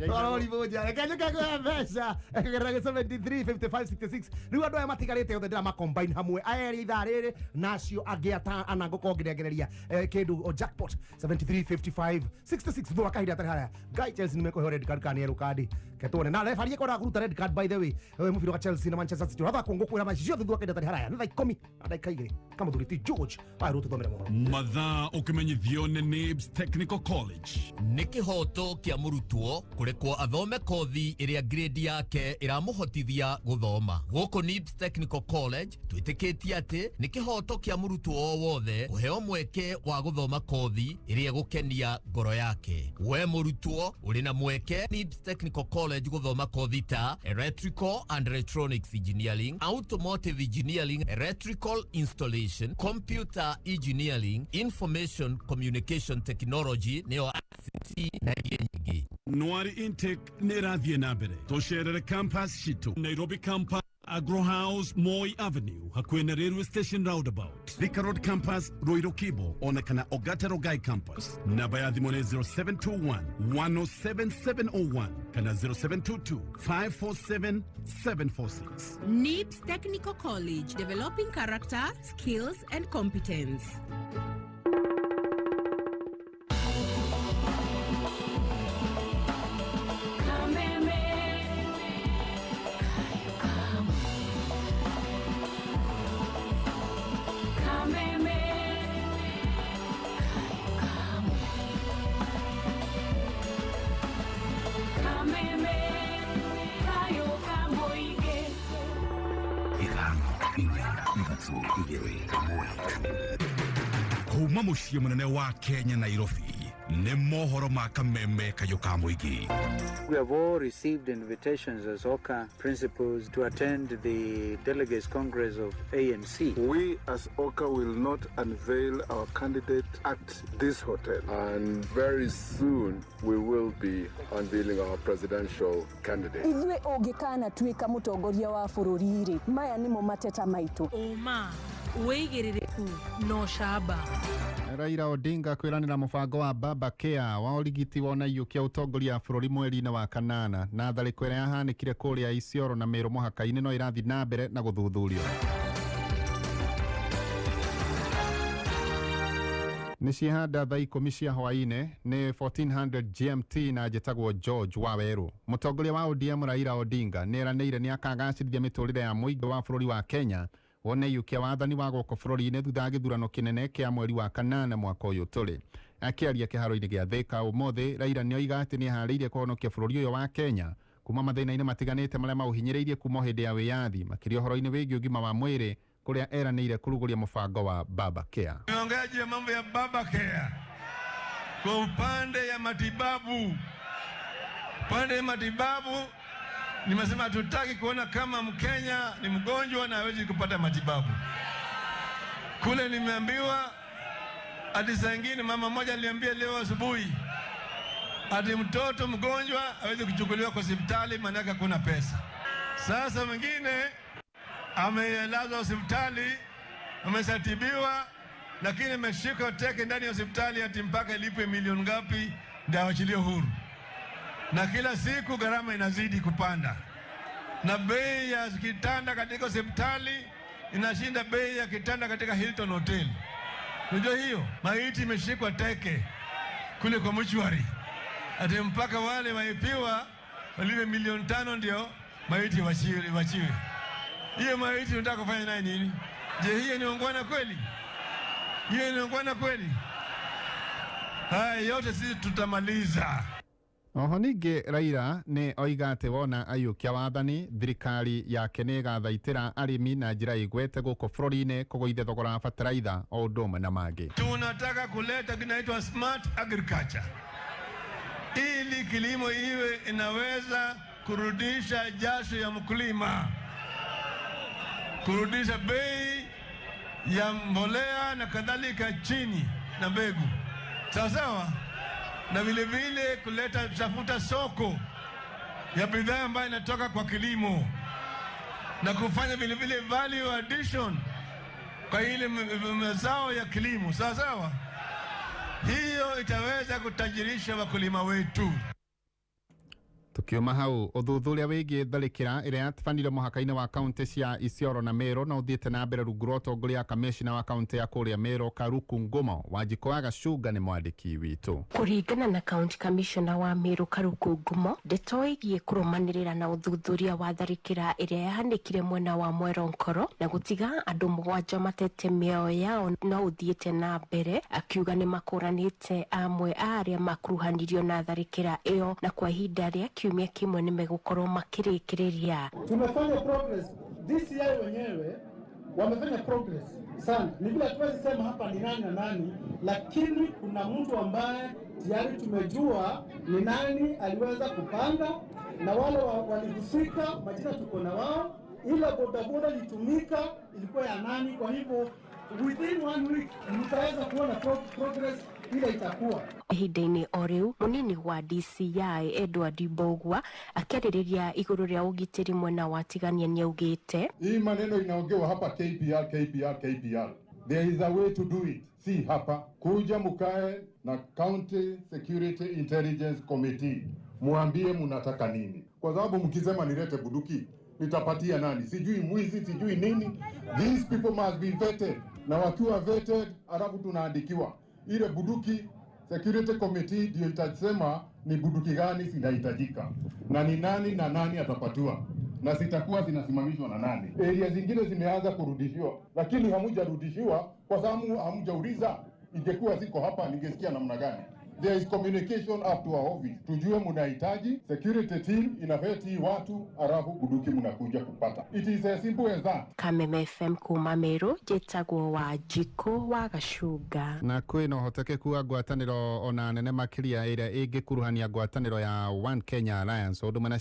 Twarori mũnja reke njũke ngũhe mbeca gerera gĩ 73 55 66 rĩu andũ aya matigarĩte othe ndĩrama combine hamwe aya erĩ ithaa rĩrĩ na acio angĩ ana ngũkorwo ngĩnengereria kĩndũ o jackpot 73 55 66 thutha wa kahinda gatarĩ haraya Guy Chelsea nĩmekũheo red card kana nĩ yellow card ketuone na refari ĩkwendaga kũruta red card by the way mũbira wa Chelsea na Manchester City ũrathakwo ngũkwĩra maci ciothe thutha wa kahinda gatarĩ haraya nĩ thaa ikũmi na ndagĩka igĩrĩ kamũthuri ti George waerwo tũthomere mohoro Mathaa ũkĩmenyithio nĩ NIBS Technical College. Nĩ kĩhoto kĩa mũrutwo kũrekwo athome kothi ĩrĩa grade yake ĩramũhotithia gũthoma. Gũkũ NIBS Technical College twĩtĩkĩtie atĩ nĩ kĩhoto kĩa mũrutwo o wothe kũheo mweke wa gũthoma kothi ĩrĩa ĩgũkenia ngoro yake. We mũrutwo ũrĩ na mweke NIBS Technical College gũthoma kothi ta Electrical and Electronics Engineering, Automotive Engineering, Electrical Installation, Computer Engineering, Information Communication Technology nĩyo KICC na ingĩ nyingĩ. Nwari intake nĩ ĩrathiĩ na mbere. Tũcerere campus citũ Nairobi campus, Agro House, Moi Avenue, hakuhĩ na Railway Station Roundabout, Thika Road Campus, Ruiru Kibo, ona kana Ogata Rogai Campus. Namba ya thimũ nĩ 0721 107701 kana 0722 547 746. NIPS Technical College, developing character, skills, and competence. Ithano, inya, ithatũ, igĩrĩ, ĩmwe. Kuma mũciĩ mũnene wa Kenya, Nairobi, nĩ mohoro ma kameme kayũ ka mũingĩ. We have all received invitations as OCA principals to attend the Delegates Congress of ANC. We as OCA will not unveil our candidate at this hotel. And very soon we will be unveiling our presidential candidate. Ithuĩ ũngĩkanatuĩka mũtongoria wa bũrũri rĩ, maya nĩmo mateta maitũ. Ũma, wĩigĩrĩrĩku na ũcamba. Raila Odinga kwĩranĩra mũbango wa Baba Care wa ũrigiti wona iyũkia ũtongoria wa bũrũri mweri-inĩ wa kanana, na tharĩko ĩrĩa yahanĩkire kũrĩa Isiolo na Meru mũhaka-inĩ no ĩrathiĩ na mbere na gũthuthurio. Nĩ ciahanda thaa 10 cia hwaĩ-inĩ nĩ 1400 GMT na njĩtagwo George Wawerũ. Mũtongoria wa ODM Raila Odinga nĩ eranĩire nĩ akagacĩrithia mĩtũrĩre ya mũingĩ wa bũrũri wa Kenya wone iyũkia wathani wa gũkũ bũrũri-inĩ thutha wa gĩthurano kĩnene kĩa mweri wa kanana mwaka ũyũ tũrĩ. Akĩaria kĩharo-inĩ gĩa Thika ũmũthĩ, Raila nĩ oiga atĩ nĩ eharĩirie kũhonokia bũrũri ũyũ wa Kenya kuma mathĩna-inĩ matiganĩte marĩa maũhinyĩrĩirie kuma hĩndĩ ya wĩyathi, makĩria ũhoro-inĩ wĩgiĩ ũgima wa mwĩrĩ kũrĩa eranĩire kũrugũria mũbango wa Baba Care. Tumeongea juu ya mambo ya Baba Care kwa upande ya matibabu. Upande ya matibabu nimesema hatutaki kuona kama Mkenya ni mgonjwa na hawezi kupata matibabu. Kule nimeambiwa ati saa ingine, mama mmoja aliniambia leo asubuhi ati mtoto mgonjwa hawezi kuchukuliwa kwa hospitali maanake hakuna pesa. Sasa mwingine amelazwa hospitali, ameshatibiwa, lakini ameshika teke ndani ya hospitali ati mpaka ilipwe milioni ngapi ndio awachiliwe huru. Na kila siku gharama inazidi kupanda, na bei ya kitanda katika hospitali inashinda bei ya kitanda katika Hilton Hotel. Unajua hiyo maiti imeshikwa teke kule kwa mchwari, ati mpaka wale waipiwa walipe milioni 5 ndio maiti wachiwe. Hiyo maiti unataka kufanya naye nini? Je, hiyo ni ungwana kweli? Hiyo ni ungwana kweli? Haya yote sisi tutamaliza. Oho ningĩ Raila nĩ oiga atĩ wona aiyũkia wathani thirikari yake nĩ ĩgathaitĩra arĩmi na njĩra ĩgwete gũkũ bũrũri-inĩ kũgũithia thogora wa bataraitha o ũndũ ũmwe na mangĩ. Tunataka kuleta kinaitwa smart agriculture ili kilimo iwe inaweza kurudisha jasho ya mkulima, kurudisha bei ya mbolea na kadhalika chini na mbegu, sawa sawa, na vile vile kuleta tafuta soko ya bidhaa ambayo inatoka kwa kilimo na kufanya vile vile value addition kwa ile mazao ya kilimo, sawa sawa. Hiyo itaweza kutajirisha wakulima wetu. Tukiuma hau, ũthuthuria wĩgiĩ tharĩkĩra ĩrĩa yatabanire mũhaka-inĩ wa kaunti cia Isiolo na Meru no ũthiĩte na mbere rungu rwa ũtongoria wa kamishna wa kaunti ya kũrĩa Meru Karuku Ngumo. Wanjikũ wa Gacunga nĩ mwandĩki witũ. Kũringana na county commissioner wa Meru Karuku Ngumo, ndeto ĩgiĩ kũrũmanĩrĩra na ũthuthuria wa tharĩkĩra ĩrĩa yahanĩkire mwena wa Mweronkoro na gũtiga andũ 7 matete mĩoyo yao no ũthiĩte na mbere, akiuga nĩ makũranĩte amwe a arĩa makuruhanirio na tharĩkĩra ĩyo na kwa ihinda rĩa kiumia kĩmwe nĩ megũkorwo makĩrĩkĩrĩria. Tumefanya progress. DCI wenyewe wamefanya progress sana. Ni vile hatuwezi sema hapa ni nani na nani, lakini kuna mtu ambaye tayari tumejua ni nani aliweza kupanga na wale walihusika, majina tuko na wao. Ila bodaboda ilitumika ilikuwa ya nani? Kwa hivyo within 1 week mtaweza kuona progress Ile itakuwa Ihinda-inĩ o rĩu mũnini wa DCI Edward Mbogua akĩarĩrĩria igũrũ rĩa ũgitĩri mwena wa Tigania nĩaugĩte Hii maneno inaongewa hapa KPR, KPR, KPR. There is a way to do it. Si hapa. Kuja mukae na County Security Intelligence Committee. Muambie munataka nini. Kwa sababu mkisema nilete buduki, nitapatia nani? Sijui mwizi, sijui nini. These people must be vetted. Na wakiwa vetted, alafu tunaandikiwa. Ile buduki Security Committee ndio itasema ni buduki gani zinahitajika na ni nani na nani atapatiwa na zitakuwa zinasimamishwa na nani. Area zingine zimeanza kurudishiwa, lakini hamujarudishiwa kwa sababu hamjauliza. Ingekuwa ziko hapa ningesikia namna gani? There is communication up to our office. Tujue mnahitaji security team inaveti watu, alafu buduki mnakuja kupata. It is as simple as that. Kameme FM kuma Meru njĩtagwo Wanjikũ wa Gacunga. Na kwĩna ũhotekeku wa ngwatanĩro ona nene makĩria ĩrĩa ĩngĩkuruhania ngwatanĩro ya One Kenya Alliance ũndũ ũmwe na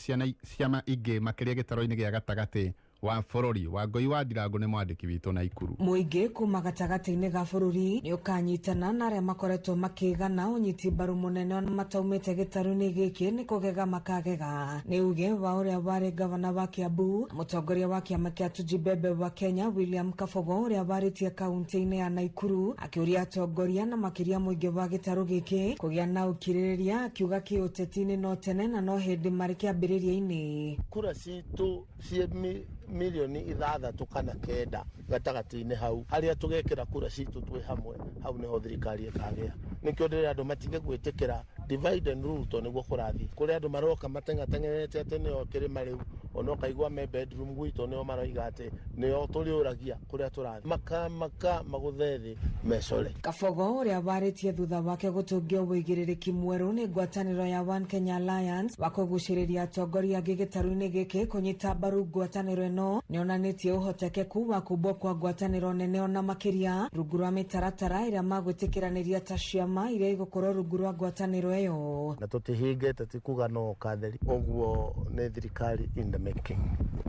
ciama ingĩ makĩria gĩtaro-inĩ gĩa gatagatĩ wa bũrũri. Wangũi wa Ndirango nĩ mwandĩki witũ Naikuru. Mũingĩ kuma gatagatĩ-inĩ ga bũrũri nĩ ũkanyitana na arĩa makoretwo makĩgana ũnyiti mbaru mũnene ona mataumĩte gĩtarũ-inĩ gĩkĩ nĩ kũgega makagega. Nĩ uge wa ũrĩa warĩ gavana wa Kiambu na mũtongoria wa kĩama kĩa Tujibebe wa Kenya William Kabogo ũrĩa warĩtie kaunti-inĩ ya Naikuru akĩũria atongoria na makĩria mũingĩ wa gĩtarũ gĩkĩ kũgĩa na ũkirĩrĩria, akiuga kĩũteti-inĩ no tene na no hĩndĩ marĩ kĩambĩrĩria-inĩ. Kura citũ ciĩ milioni 6 kana 9 gatagatĩ-inĩ hau harĩa tũgekĩra kura citũ twĩ hamwe, hau nĩho thirikari ĩkagĩa. Nĩkĩo ndĩrera andũ matige gwĩtĩkĩra divide and rule tondũ nĩguo kũrathiĩ. Kũrĩ andũ maroka mateng'ateng'erete atĩ nĩo kĩrĩma rĩu, ona ũkaigua me bedroom gwitũ nĩo maroiga atĩ nĩo tũrĩũragia kũrĩa tũrathiĩ, makamaka magũthe thĩ mecore. Kabogo ũrĩa warĩtie thutha wake gũtũngio wũigĩrĩrĩki mwerũ nĩ ngwatanĩro ya One Kenya Alliance wa kũgucĩrĩria atongoria angĩ gĩtarũ-inĩ gĩkĩ kũnyita mbaru ngwatanĩro ĩno nĩonanĩtie ũhotekeku wa kũmbwo kwa ngwatanĩro nene ona makĩria rungu rwa mĩtaratara ĩrĩa magwĩtĩkĩranĩria ta ciama iria igũkorwo rungu rwa ngwatanĩro ĩyo. Na tũtihingĩte ti kuga no ũkatheri, ũguo nĩ thirikari in the making,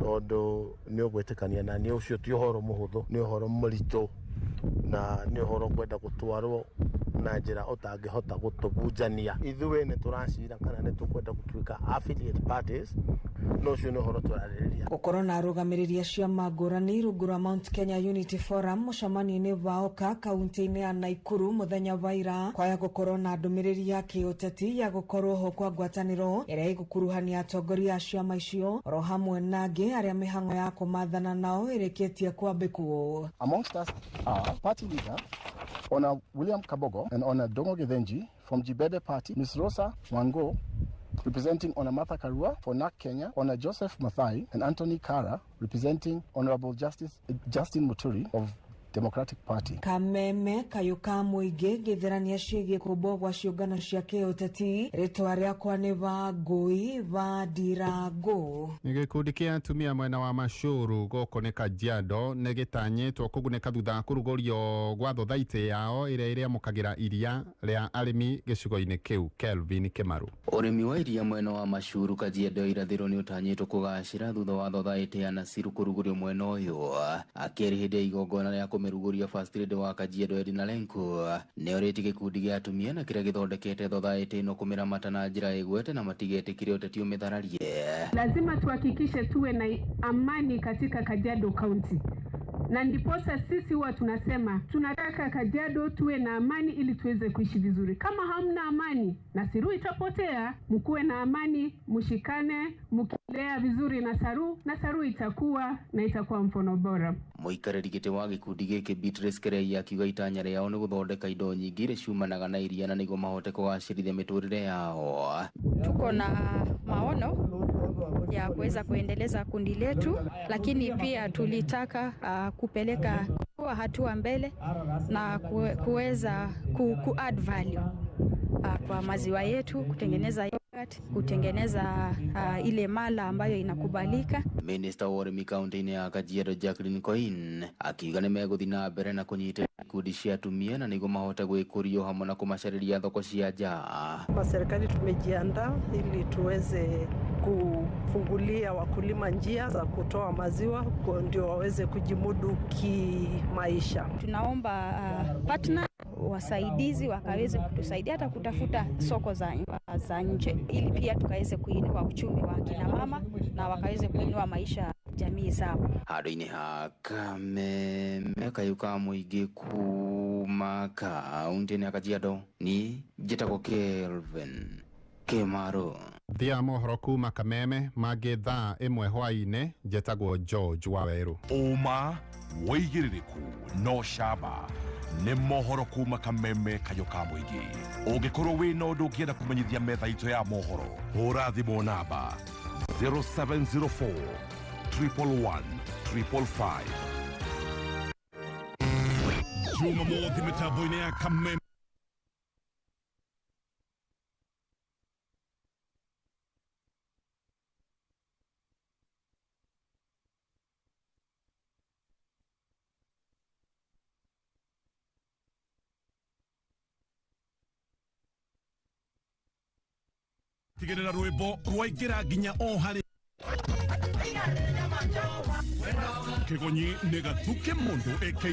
tondũ nĩ ũgwĩtĩkania na nĩ ũcio ti ũhoro mũhũthũ, nĩ ũhoro mũritũ na nĩ ũhoro kwenda gũtwarwo na njĩra ũtangĩhota gũtũbunjania. Ithuĩ nĩ tũracira kana nĩ tũkwenda gũtuĩka affiliate parties, no ũcio nĩ ũhoro tũrarĩrĩria. Gũkorwo na arũgamĩrĩri a ciama ngũrani rungu rwa Mount Kenya Unity Forum mũcemanio-inĩ wa Oka kaunti-inĩ ya Naikuru mũthenya wa ira kwaya gũkorwo na ndũmĩrĩri ya kĩũteti ya gũkorwo ho kwa ngwatanĩro ĩrĩa ĩgũkuruhania atongoria a ciama icio oro hamwe na angĩ arĩa mĩhang'o ya kũmathana nao ĩrĩkĩtie kwambĩkwo. Amongst us are party leader Ona William Kabogo and Ona Dongo Githenji from Jibebe Party, Ms. Rosa Wango representing Ona Martha Karua for NAC Kenya, Ona Joseph Mathai and Anthony Kara representing Honorable Justice Justin Muturi of Democratic Party. Kameme kayũ ka mũingĩ ngĩtherania ciĩgiĩ kũmbwo gwa ciũngano cia kĩũteti rĩtwa rĩakwa nĩ Wangũi wa Ndirango. Nĩ gĩkundi kĩa atumia mwena wa Mashuru gũkũ nĩ Kajiado nĩ gĩtanyĩtwo kũgunĩka thutha wa kũrugũrio gwa thothaitĩ yao ĩrĩa ĩrĩamũkagĩra iria rĩa arĩmi gĩcigo-inĩ kĩu. Kelvin Kĩmaru. Ũrĩmi wa iria mwena wa Mashuru Kajiado irathĩro nĩ ũtanyĩtwo kũgacĩra thutha wa thothaitĩ ya Nasiru kũrugũrio mwena ũyũ. Akĩarĩ hĩndĩ ya igongona rĩa kũmĩrugũria First Lady wa Kajiado Edna Lenku nĩorĩtie gĩkundi gĩa atumia na kĩrĩa gĩthondekete thothaitĩ ĩno kũmĩramata na njĩra ĩgwete na matigetĩkĩre ũteti ũmĩthararie. Lazima tuhakikishe tuwe na amani katika Kajiado County, na ndiposa sisi huwa tunasema tunataka Kajiado tuwe na amani ili tuweze kuishi vizuri. Kama hamna amani, Nasiru itapotea. Mkuwe na amani, mshikane, mkilea vizuri Nasaru, Nasaru itakuwa na itakuwa mfano bora. Mũikarĩri gĩtĩ wa gĩkundi gĩkĩ Beatrice Kerei akiuga itanya rĩao nĩ gũthondeka indo nyingĩ iria ciumanaga na iria na nĩguo mahote kũgacĩrithia mĩtũrĩre yao. Tuko na maono ya kuweza kuendeleza kundi letu, lakini pia tulitaka kupeleka kwa hatua mbele na kuweza ku add value kwa maziwa yetu, kutengeneza yogurt, kutengeneza ile mala ambayo inakubalika. Minister wa ũrĩmi kaunti-inĩ ya Kajiado Jacqueline Coin akiuga nĩ megũthiĩ na mbere na kũnyita ikundi cia atumia na nĩguo mahote gwĩkũria hamwe na kũmacarĩria thoko cia nja. Kama serikali tumejiandaa ili tuweze kufungulia wakulima njia za kutoa maziwa ndio waweze kujimudu kimaisha. Tunaomba partner wasaidizi wakaweze kutusaidia hata kutafuta soko za nje, ili pia tukaweze kuinua uchumi wa kina mama na wakaweze kuinua maisha jamii zao. Handũ-inĩ ha Kameme kayũ ka mũingĩ kuma kaunti-inĩ ya Kajiado ni njĩtagwo Kelvin Kimaro. Thia mohoro kuma Kameme mangĩ thaa 1 hwaĩ-inĩ njĩtagwo George Wawerũ. Ũma wĩigĩrĩrĩku no camba nĩ mohoro kuma Kameme kayũ ka mũingĩ. Ũngĩkorwo wĩna ũndũ ũngĩenda kũmenyithia metha itũ ya mohoro, hũra thimũ namba 0704 111 555. Jumamothi mĩtambo-inĩ ya Kameme. Tigĩrĩra rwĩmbo rwaingĩra nginya o harĩ Kĩgonyi nĩ gathuke mũndũ aka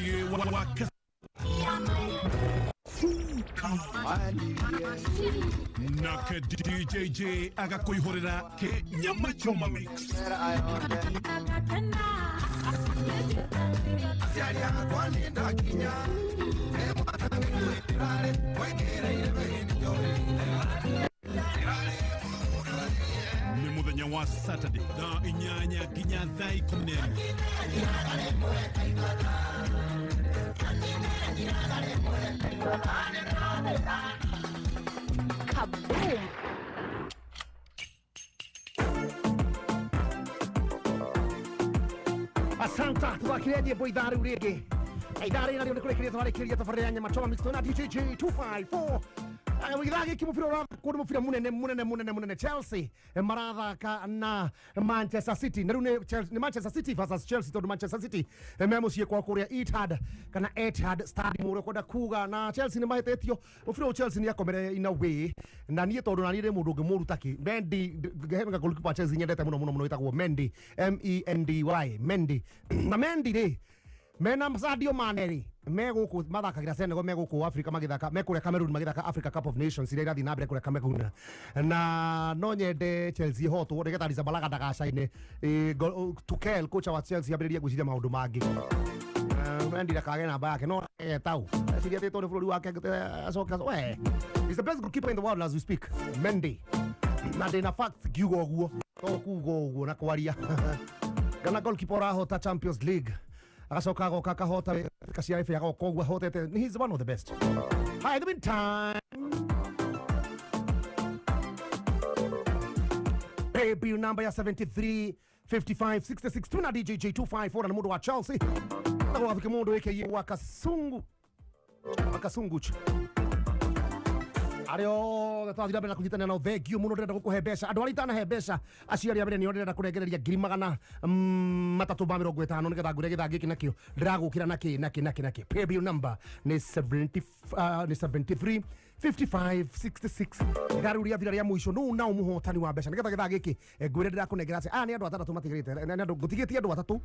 wa nake DJJ agakũihũrĩra kĩ nyama choma mix. Nĩ mũthenya wa Saturday thaa 8 nginya thaa 11. Kaboom! Asanta tuthakire nyimbo ithaa riu ringi ithaa rĩrĩ narĩo nĩ kũrĩkĩria tũrarĩkĩria tabarĩra ya nyama choma mix na DJJ 254. Gĩthaa gĩkĩ mũbira ũrathakwo nĩ mũbira mũnene mũnene mũnene mũnene. Chelsea marathaka na Manchester City na rĩu nĩ Manchester City versus Chelsea tondũ Manchester City me mũciĩ kwao kũrĩa Etihad kana Etihad Stadium ũrĩa ũkwenda kuga, na Chelsea nĩ mahĩtĩtio mũbira ũyũ. Chelsea nĩ akomere in a way na niĩ tondũ na niĩ ndĩ mũndũ ũngĩmũruta kĩ Mendy, hena goalkeeper wa Chelsea nyendete mũno mũno mũno wĩtagwo Mendy, M E N D Y, Mendy. Na Mendy rĩ mena Sadio Mane rĩ me gũkũ mathakagĩra Senegal, me gũkũ Africa magĩthaka, me kũrĩa Cameroon magĩthaka Africa Cup of Nations iria irathiĩ na mbere kũrĩa Cameroon, na no nyende Chelsea ĩhotwo nĩgetha Arrizabalaga ndagacaine. Tuchel kocha wa Chelsea ambĩrĩrie gwĩciria maũndũ mangĩ. Mendy ndakage namba yake no etau eciria atĩ tondũ bũrũri wake acoke we he's the best goalkeeper in the world as we speak, Mendy, na ndĩna facts ngiuga ũguo to kuga ũguo na kwaria kana goalkeeper ũrahota Champions League agacoka agoka akahota kacia FA agoka ũguo ahotete, he's one of the best. Hi, in the meantime, pay bill number ya 73 55 66 tuna DJJ 254 na mũndũ wa Chelsea na gwathuke mũndũ aka wa Kasungu wa Kasunguch arĩa othe twathire mbere na kũnyitanĩra nao thengio mũno. Ndĩrenda gũkũhe mbeca andũ arĩa itanahe mbeca acio arĩa mbere nĩo ndĩrenda kũrengereria 350,000 nĩgetha ngũre gĩthaa gĩkĩ nakĩo ndĩragũkĩra nakĩ nakĩ nakĩ nakĩ. Pay bill number nĩ 70 nĩ 73 55 66. Ithaa rĩu rĩathira rĩa mũico nũ nao mũhotani wa mbeca nĩgetha gĩthaa gĩkĩ ngwĩre ndĩrakũnengera atĩ aya nĩ andũ atandatũ matigarĩte, nĩ andũ ngũtigĩtie andũ atatũ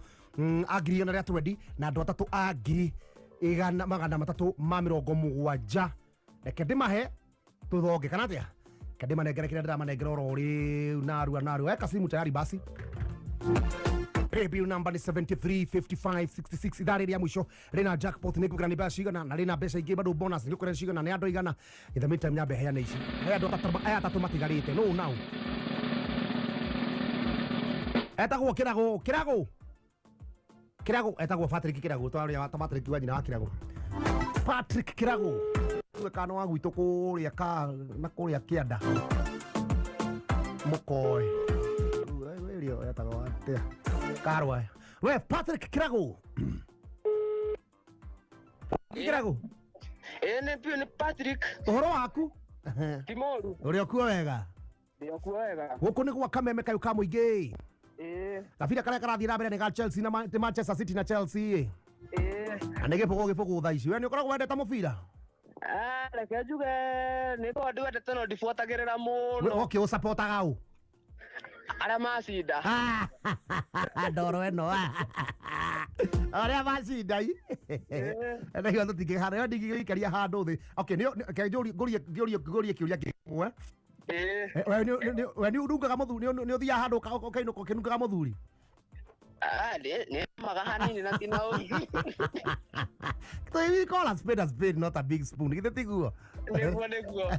a 120,000 na andũ atatũ a 370,000. Reke ndĩmahe tuthonge kana atia kende manengere kiria ndiramanengera oro riu narua narua. Weka simu tayari basi. Pay bill number ni 73 55 66. Ithaa rĩrĩa mũico rĩna jackpot nĩ ngũkĩra nĩ mbeca cigana na rĩna mbeca ingĩ bado bonus nĩ ngũkĩra cigana nĩ andũ igana. In the meantime nyambe heane ici he andũ atatũ aya atatũ matigarĩte no now etagwo Kĩrago Kĩrago Kĩrago etagwo Patrick Kĩrago twarĩa ta Patrick wa nyina wa Kĩrago Patrick Kĩrago uwe kana wa gwitũ kũrĩa ka na kũrĩa kĩanda mũkoe ĩrĩa etagwo atĩa Karwa we Patrick Kĩrago Kĩrago. Ĩĩ nĩ Patrick. Ũhoro waku? Ti mũru. Ũrĩ okuo wega? Ndĩ okuo wega. Gũkũ nĩ gwa Kameme kayũ ka mũingĩ. Ĩĩ. Kabira karĩa karathiĩ na mbere nĩ ga Chelsea na Manchester City na Chelsea. Ĩĩ. Na nĩ gĩbũgũ gĩbũgũ thaa ici. We nĩ ũkoragwo wendete mũbira? Ah, reke njuge nĩ korwo ndiwendete no ndibuatagĩrĩra mũno. Okay, ũcapotaga ũ? Arĩa macinda. Ndoro ĩno. Arĩa macinda i. Na hiyo tũtingĩhana, yo ndingĩgĩikaria handũ thĩ. Okay, nĩ reke ngũrie kĩũria kĩmwe. Ĩĩ. We nĩ ũnungaga mũthuri, nĩ ũthiaga handũ ũkainũka ũkĩnungaga mũthuri? Ah, nĩ maga hanini na ti na ũru. So we call a spade a spade, not a big spoon. Githĩ tiguo? Nĩguo nĩguo.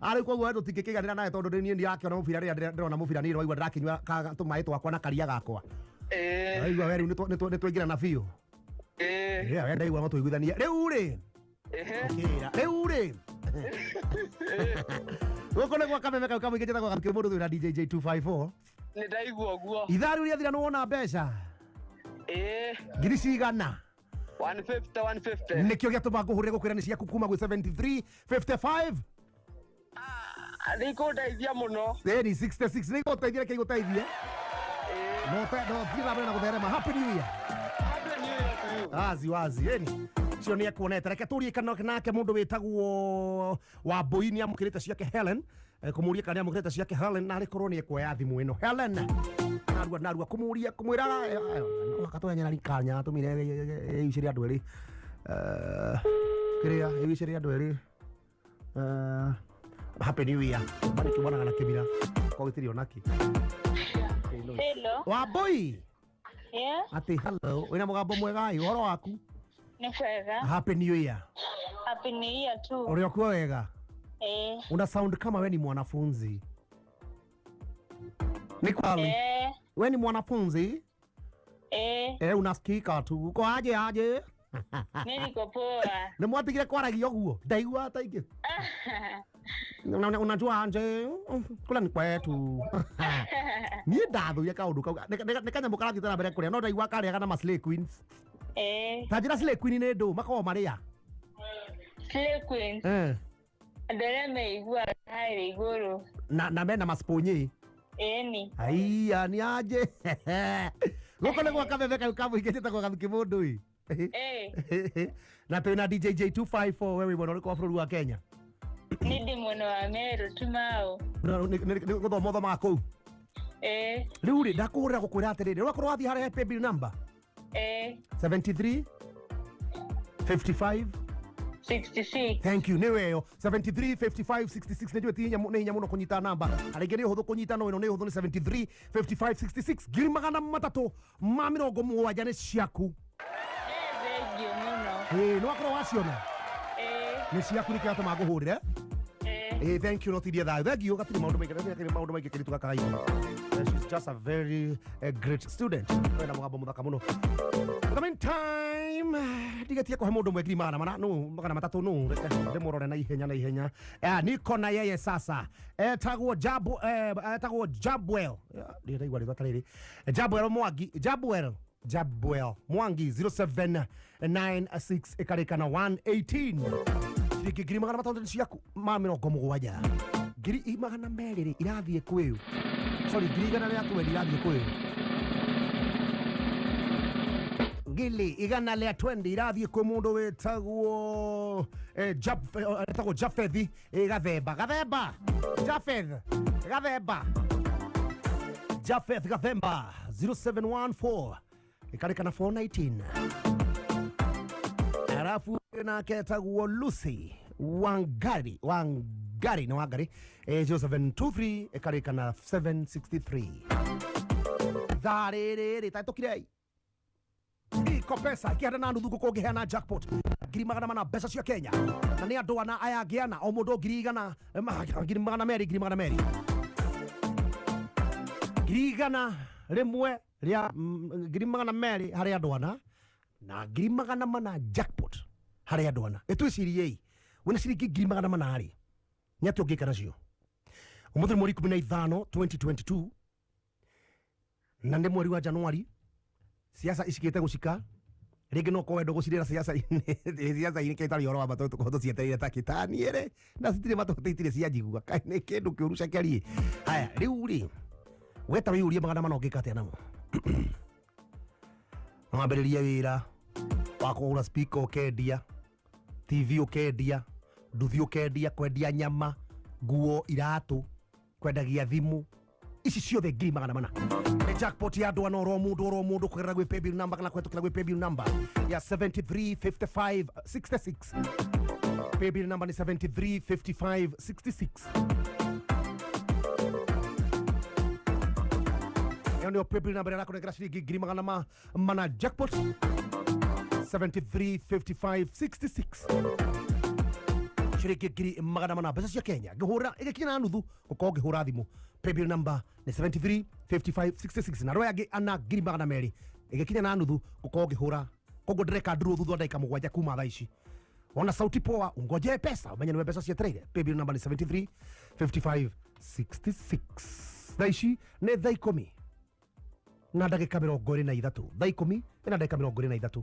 Arĩ koguo we tũtingĩkĩiganĩra nawe tondũ niĩ ndirakĩona mũbira rĩrĩa ndĩrona mũbira niĩ ndĩraigua ndĩrakĩnyua tũmaĩ twakwa na karia gakwa. Ĩĩ. Ndaigua we rĩu nĩtwaingĩrana biũ. Ĩĩ. Yeah, we ndaigua no tũiguithanie. Rĩu rĩ. Ũkĩra. Rĩu rĩ. Gũkũ nĩ gwa kameme kau kamũingĩ njĩtagwo Gakĩ mũndũ twĩna DJ J254. Nĩ ndaigua ũguo. Ithaa rĩu rĩathira nĩ wona mbeca? Ĩĩ. Ngiri cigana? 150 150. Nĩkĩo gĩatũma ngũhũrĩre gũkwĩra nĩ ciaku kuma gwĩ 73 55. Nĩ ikũndeithia mũno. Ĩni 66 nĩ igũteithia, reke igũteithie. No thiĩ na mbere na gũtherema. Happy New Year. Happy New Year to you. Wazi wazi ĩni. Cio nĩ ekuonete. Reke tũrie kana nake mũndũ wĩtagwo Wambũi nĩ amũkĩrĩte ciake Helen. Kũmũria kana nĩ amũkĩrĩte ciake Helen na arĩkorwo nĩ ekuoya thimũ ĩno. Helen. Narua narua kũmũria kũmwĩra akatwenyera kanya atũmire ĩicĩre andũ erĩ. Kĩrĩa ĩicĩre andũ erĩ. Happy New Year. Bado kibonaga na kibira. Kwa gitiri onaki. Hello. Wambũi. Yeah. Ati hello. Wĩna mũgambo mwega ĩ, ũhoro waku? Nĩ kwega. Happy New Year. Happy New Year too. Ũrĩ okuo wega? Eh. Una sound kama we ni mwanafunzi. Ni kweli? Eh. We ni mwanafunzi? Eh. Eh, unasikika tu. Uko aje aje? Mimi niko poa. Nĩ mwatigire kwaragia ũguo? Ndaigua ta ingĩ. Unajua anje kula ni kwetu. Niĩ ndathũire kaũndũ kau. Nĩ kanyamũ karathiĩte na mbere kũrĩa no ndaigua karĩaga na ma Slay Queens. Eh. Ta njĩra Slay Queen nĩ ndũ makoragwo marĩa. Slay Queens. Eh. Andũ arĩa meiguaga harĩa igũrũ. Na mena masponye. Ĩni. Aiya nĩ aje. Gũkũ nĩ gwa kameme kau kamũingĩ njĩtagwo Gathuki mũndũ ĩ. Eh. Na twĩna DJ J254 we wĩ mwena ũrĩkũ wa bũrũri wa Kenya? Nĩ ndĩ mwena wa Meru tu Mau. Nĩ gũthoma ũthomaga kũu? Eh. Rĩu rĩ ndakũhũrĩra gũkwĩra atĩrĩrĩ, ũrakorwo wathiĩ harĩa he paybill number? Eh. 73 55 66. Thank you. Nĩ weyo 73 55 66 nĩ njũĩ ti hinya nĩ hinya mũno kũnyita namba. Arĩngĩ nĩ ũhũthũ kũnyita no ĩno nĩ ũhũthũ nĩ 73 55 66 370 nĩ ciaku. Thank you mũno. Ĩĩ nĩ wakorwo waciona? Eh. Nĩ ciaku nĩkĩo atũma ngũhũrĩre. Eh. Eh, thank you notirie thayũ. Thank you gatirĩ maũndũ maingĩ, gatirĩ maũndũ maingĩ kĩritũ gaka gaitũ. She's just a very great student. Wena mũgambo mũthaka mũno. In the meantime, ndigetie kũhe mũndũ ũmwe ngiri magana mana nũ 300 nũ reke ndĩmũrore na ihenya na ihenya. Niko na yeye sasa. Etagwo Jabo, etagwo Jabwell. Ndiraigua rĩtwa ta rĩrĩ. Jabwell Mwangi, Jabwell. Jabwell Mwangi 0796 ĩkarĩka na 118. Ciringi 600 ciaku ma 70. 200 rĩ irathiĩ kwĩũ. Sorry, 120 irathiĩ kwĩũ. 120 irathiĩ kwĩ mũndũ wĩtagwo etagwo Jafethi Gathemba. Gathemba. Jafeth Gathemba. Jafeth Gathemba 0714 ĩkarĩka na 419. Alafu nake etagwo Lucy Wangari, Wangari nĩ Wangari 0723 ĩkarĩka na 763. Thaa rĩrĩ rĩ taĩtũkirei iko pesa kĩhanda na nuthu ngũkũ ũngĩheana jackpot 400 mbeca cia Kenya na nĩ andũ ana aya angĩ ana o mũndũ 100,000 200,000 200,000 100,000 rĩa 200,000 harĩ andũ ana na 400 jackpot harĩ andũ ana. Ĩtwĩciriei wĩna ciringi 400 rĩ nĩ atĩa ũngĩka nacio? Ũmũthĩ nĩ mweri 15 2022 na nĩ mweri wa Januari. Siasa icikĩte gũcika rĩngĩ no korwo ndũgũcirĩra siasa-inĩ kĩtarĩ ũhoro wa matũ tũkorwo tũcietereire ta kĩtani ĩrĩ na citirĩ matũ itirĩ cia njigua kaĩ nĩ kĩndũ kĩũru cakerie. Haya rĩu rĩ weta wĩyũrie 400 ũngĩka atĩa namo? No wambĩrĩrie wĩra wa kũgũra speaker ũkendia, TV ũkendia, nduthi ũkendia, kwendia nyama, nguo, iratũ, kwendagia thimũ, Ici ciothe 400,000. Nĩ jackpot ya andũ ana oro mũndũ kũgerera gwĩ paybill number kana kũhetũkĩra gwĩ paybill number ya 735566. Paybill number ni 735566. Ĩyo nĩyo paybill number ĩrakũnengera ciringi 400,000 jackpot 735566. Ciringi 400,000 mbeca cia Kenya ngĩhũra ĩgĩkinya na nuthu gũkorwo ngĩhũra thimũ. Paybill number ni 735566 na roya angĩ ana 200,000 ĩgĩkinya na nuthu gũkorwo ngĩhũra. Koguo ndĩreka nduru thutha wa ndagĩka 7 kuma thaa ici. Wona sauti poa ungoje pesa umenye niwe mbeca cietereire. Paybill number ni 735566. Thaa ici nĩ thaa 10 na ndagĩka 23. Thaa 10 na ndagĩka 23.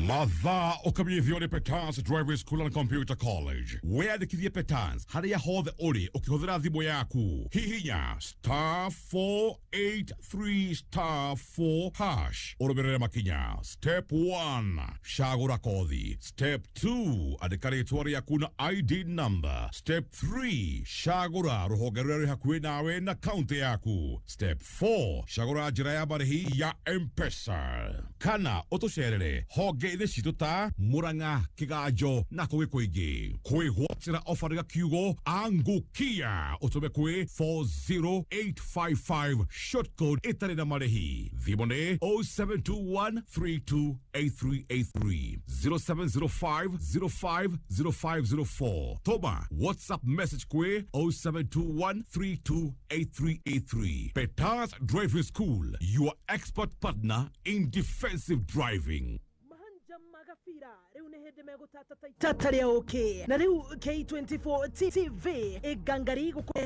Mathaa ũkamenyithio nĩ Petans Driving School and Computer College. Wĩyandĩkithie Petans harĩa hothe ũrĩ ũkĩhũthĩra thimũ yaku. Hihinya *483*4# ũrũmĩrĩre makinya. Step 1, cagũra kothi. Step 2, andĩka rĩtwa rĩaku na ID number. Step 3, cagũra rũhonge rũrĩa rwĩ hakuhĩ nawe na kaunti yaku. Step 4, cagũra njĩra ya marĩhi ya M-Pesa. Kana ũtũcerere honge inĩ citũ ta Murang'a, Kiganjo na kũngĩ kũingĩ. Kwĩgwatĩra ofa rĩga kiugo angukia ũtũme kwĩ 40855 short code ĩtarĩ na marĩhi. Thimũ nĩ 0721328383 0705 050504. Tũma WhatsApp message kwĩ 0721328383. Petars Driving School, your expert partner in defensive driving. Tata rĩa ũkĩ na rĩu K24 TV ĩngangari gũkũ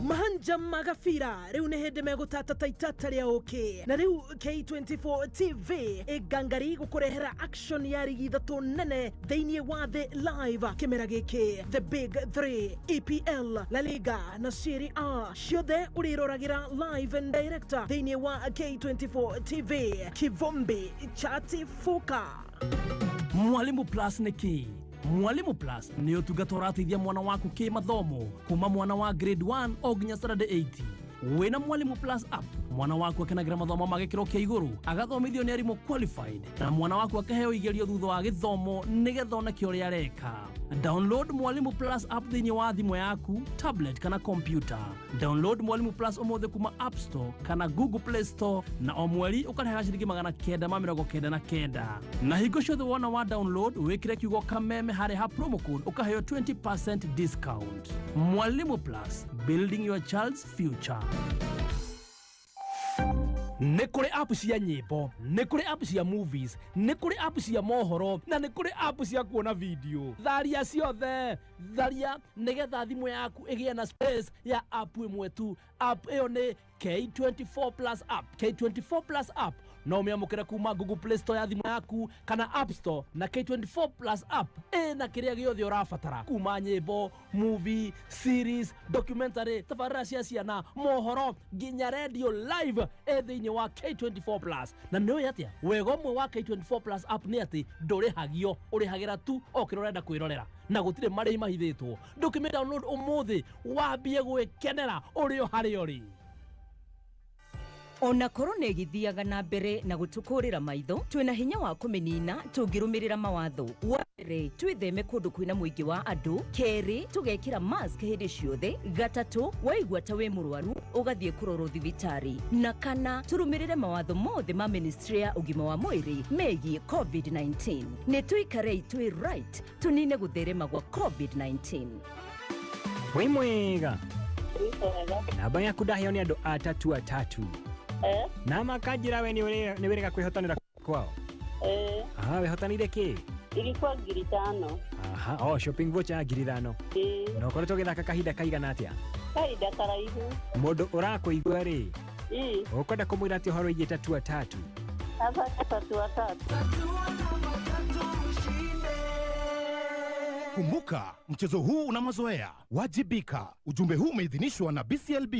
mahanja magabira rĩu nĩ hĩndĩ megũtata itata rĩa ũkĩ na rĩu K24 TV ĩngangari gũkũrehera action ya rigi ithatũ nene thĩinĩ wa the live kĩmera gĩkĩ the big 3 EPL La Liga na Serie A ciothe ũrĩroragĩra live and direct thĩinĩ wa K24 TV. Kivumbi chatifuka. Mwalimu Plus nĩ kĩ? Mwalimu Plus nĩ ũtungata ũrateithia mwana waku kĩmathomo kuma mwana wa grade 1 o nginya standard 8. Wĩna Mwalimu Plus app, mwana waku akenagĩra mathomo ma gĩkĩro kĩa igũrũ, agathomithio nĩ arimũ qualified, na mwana waku akaheo igerio thutha wa gĩthomo nĩgetha oneke ũrĩa areka. Download Mwalimu Plus app thĩinĩ wa thimũ yaku, tablet kana computer. Download Mwalimu Plus ũmũthĩ kuma App Store kana Google Play Store na o mweri ũkarĩhaga ciringi 999. Na hingo ciothe wona wa download wĩkĩre kiugo kameme harĩ ha promo code ũkaheo 20% discount. Mwalimu Plus, building your child's future. Nĩ kũrĩ app cia nyĩmbo, nĩ kũrĩ app cia movies, nĩ kũrĩ app cia mohoro na nĩ kũrĩ app cia kuona video. Tharia ciothe, tharia nĩgetha thimũ yaku ĩgĩe na space ya app ĩmwe tu. App ĩyo nĩ K24 Plus app. K24 Plus app no ũmĩamũkĩre kuma Google Play Store ya thimũ yaku kana App Store, na K24 Plus app ĩna kĩrĩa gĩothe ũrabatara kuma nyĩmbo, movie, series, documentary, tabarĩra cia ciana, mohoro nginya radio live ĩ thĩinĩ wa K24 Plus. Na nĩ ũĩ atĩa wega ũmwe wa K24 Plus app nĩ atĩ ndũrĩhagio, ũrĩhagĩra tu o kĩrĩa ũrenda kwĩrorera na gũtirĩ marĩhi mahithĩtwo. Ndũkĩmĩ download ũmũthĩ wambie gwĩkenera ũrĩ o harĩa ũrĩ. Ona korona ĩgĩthiaga na mbere na gũtũkũrĩra maitho, twĩna hinya wa kũmĩnina tũngĩrũmĩrĩra mawatho. Wa mbere, twĩtheme kũndũ kwĩna mũingĩ wa andũ. Kerĩ, tũgekĩra mask hĩndĩ ciothe. Gatatũ, waigua ta wĩ mũrwaru ũgathiĩ kũrorwo thibitarĩ. Na kana, tũrũmĩrĩre mawatho mothe ma ministry ya ũgima wa mwĩrĩ megiĩ COVID-19. Nĩ tũikarei twĩ right tũnine gũtherema gwa COVID-19. Wĩ mwega. Namba yaku ndaheo nĩ andũ atatu atatu. Na makanjĩra we nĩ wĩrĩga kwĩhotanĩra kwao. Aha, wĩhotanĩire kĩ? Ilikuwa 5,000. Aha, oh, shopping voucher ya 5,000. Na ũkoretwo ũgĩthaka kahinda kaigana atĩa? Kahinda karaihu. Mũndũ ũrakũigua rĩ, ũkwenda kũmwĩra atĩa ũhoro wĩgiĩ tatu atatu? Sasa tatu atatu. Kumbuka, mchezo huu una mazoea. Wajibika. Ujumbe huu umeidhinishwa na BCLB.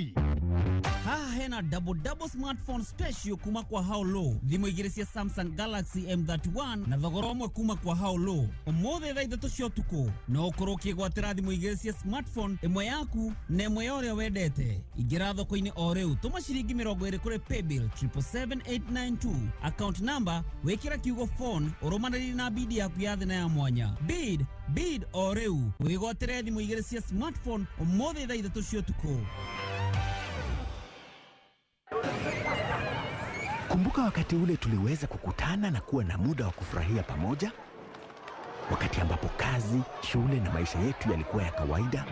Haha hena double double smartphone special kuma kwa Haulo. Thimũ igĩrĩ cia Samsung Galaxy M31 na thogora ũmwe kuma kwa Haulo. Ũmũthĩ thaa 3 cia ũtukũ no ũkorwo ũkĩgwatĩra thimũ igĩrĩ cia smartphone, ĩmwe yaku na ĩmwe ya ũrĩa wendete. Ingĩra thoko-inĩ o rĩu, tũma ciringi 20 kũrĩ paybill 777892, account number wĩkĩra kiugo phone ũrũmanĩrĩrie na bid yaku ya thĩ na ya mwanya. Bid bid o rĩu wĩgwatĩre thimũ igĩrĩ cia smartphone ũmũthĩ thaa 3 cia ũtukũ. Kumbuka wakati ule tuliweza kukutana na kuwa na muda wa kufurahia pamoja? Wakati ambapo kazi, shule na maisha yetu yalikuwa ya kawaida.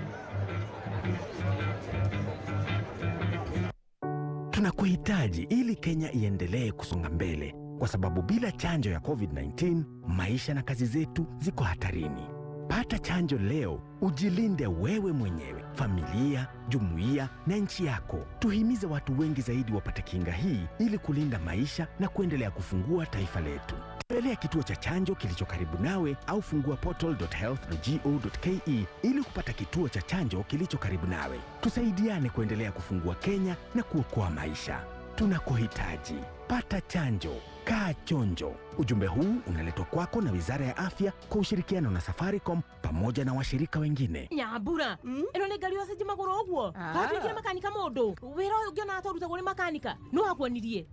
Tunakuhitaji ili Kenya iendelee kusonga mbele, kwa sababu bila chanjo ya COVID-19, maisha na kazi zetu ziko hatarini. Pata chanjo leo, ujilinde wewe mwenyewe, familia, jumuiya na nchi yako. Tuhimize watu wengi zaidi wapate kinga hii ili kulinda maisha na kuendelea kufungua taifa letu. Tembelea kituo cha chanjo kilicho karibu nawe au fungua portal.health.go.ke ili kupata kituo cha chanjo kilicho karibu nawe. Tusaidiane kuendelea kufungua Kenya na kuokoa maisha. Tunakuhitaji. Pata chanjo. Kaa chonjo. Ujumbe huu unaletwa kwako na Wizara ya Afya kwa ushirikiano na Safaricom pamoja na washirika wengine. Nyambura, ĩno nĩ ngari ũcenjie magũrũ ũguo. Watuĩkire makanika mũndũ. Wĩra ũyũ ũngĩona atarutagwo nĩ makanika. Nũ wakuonirie?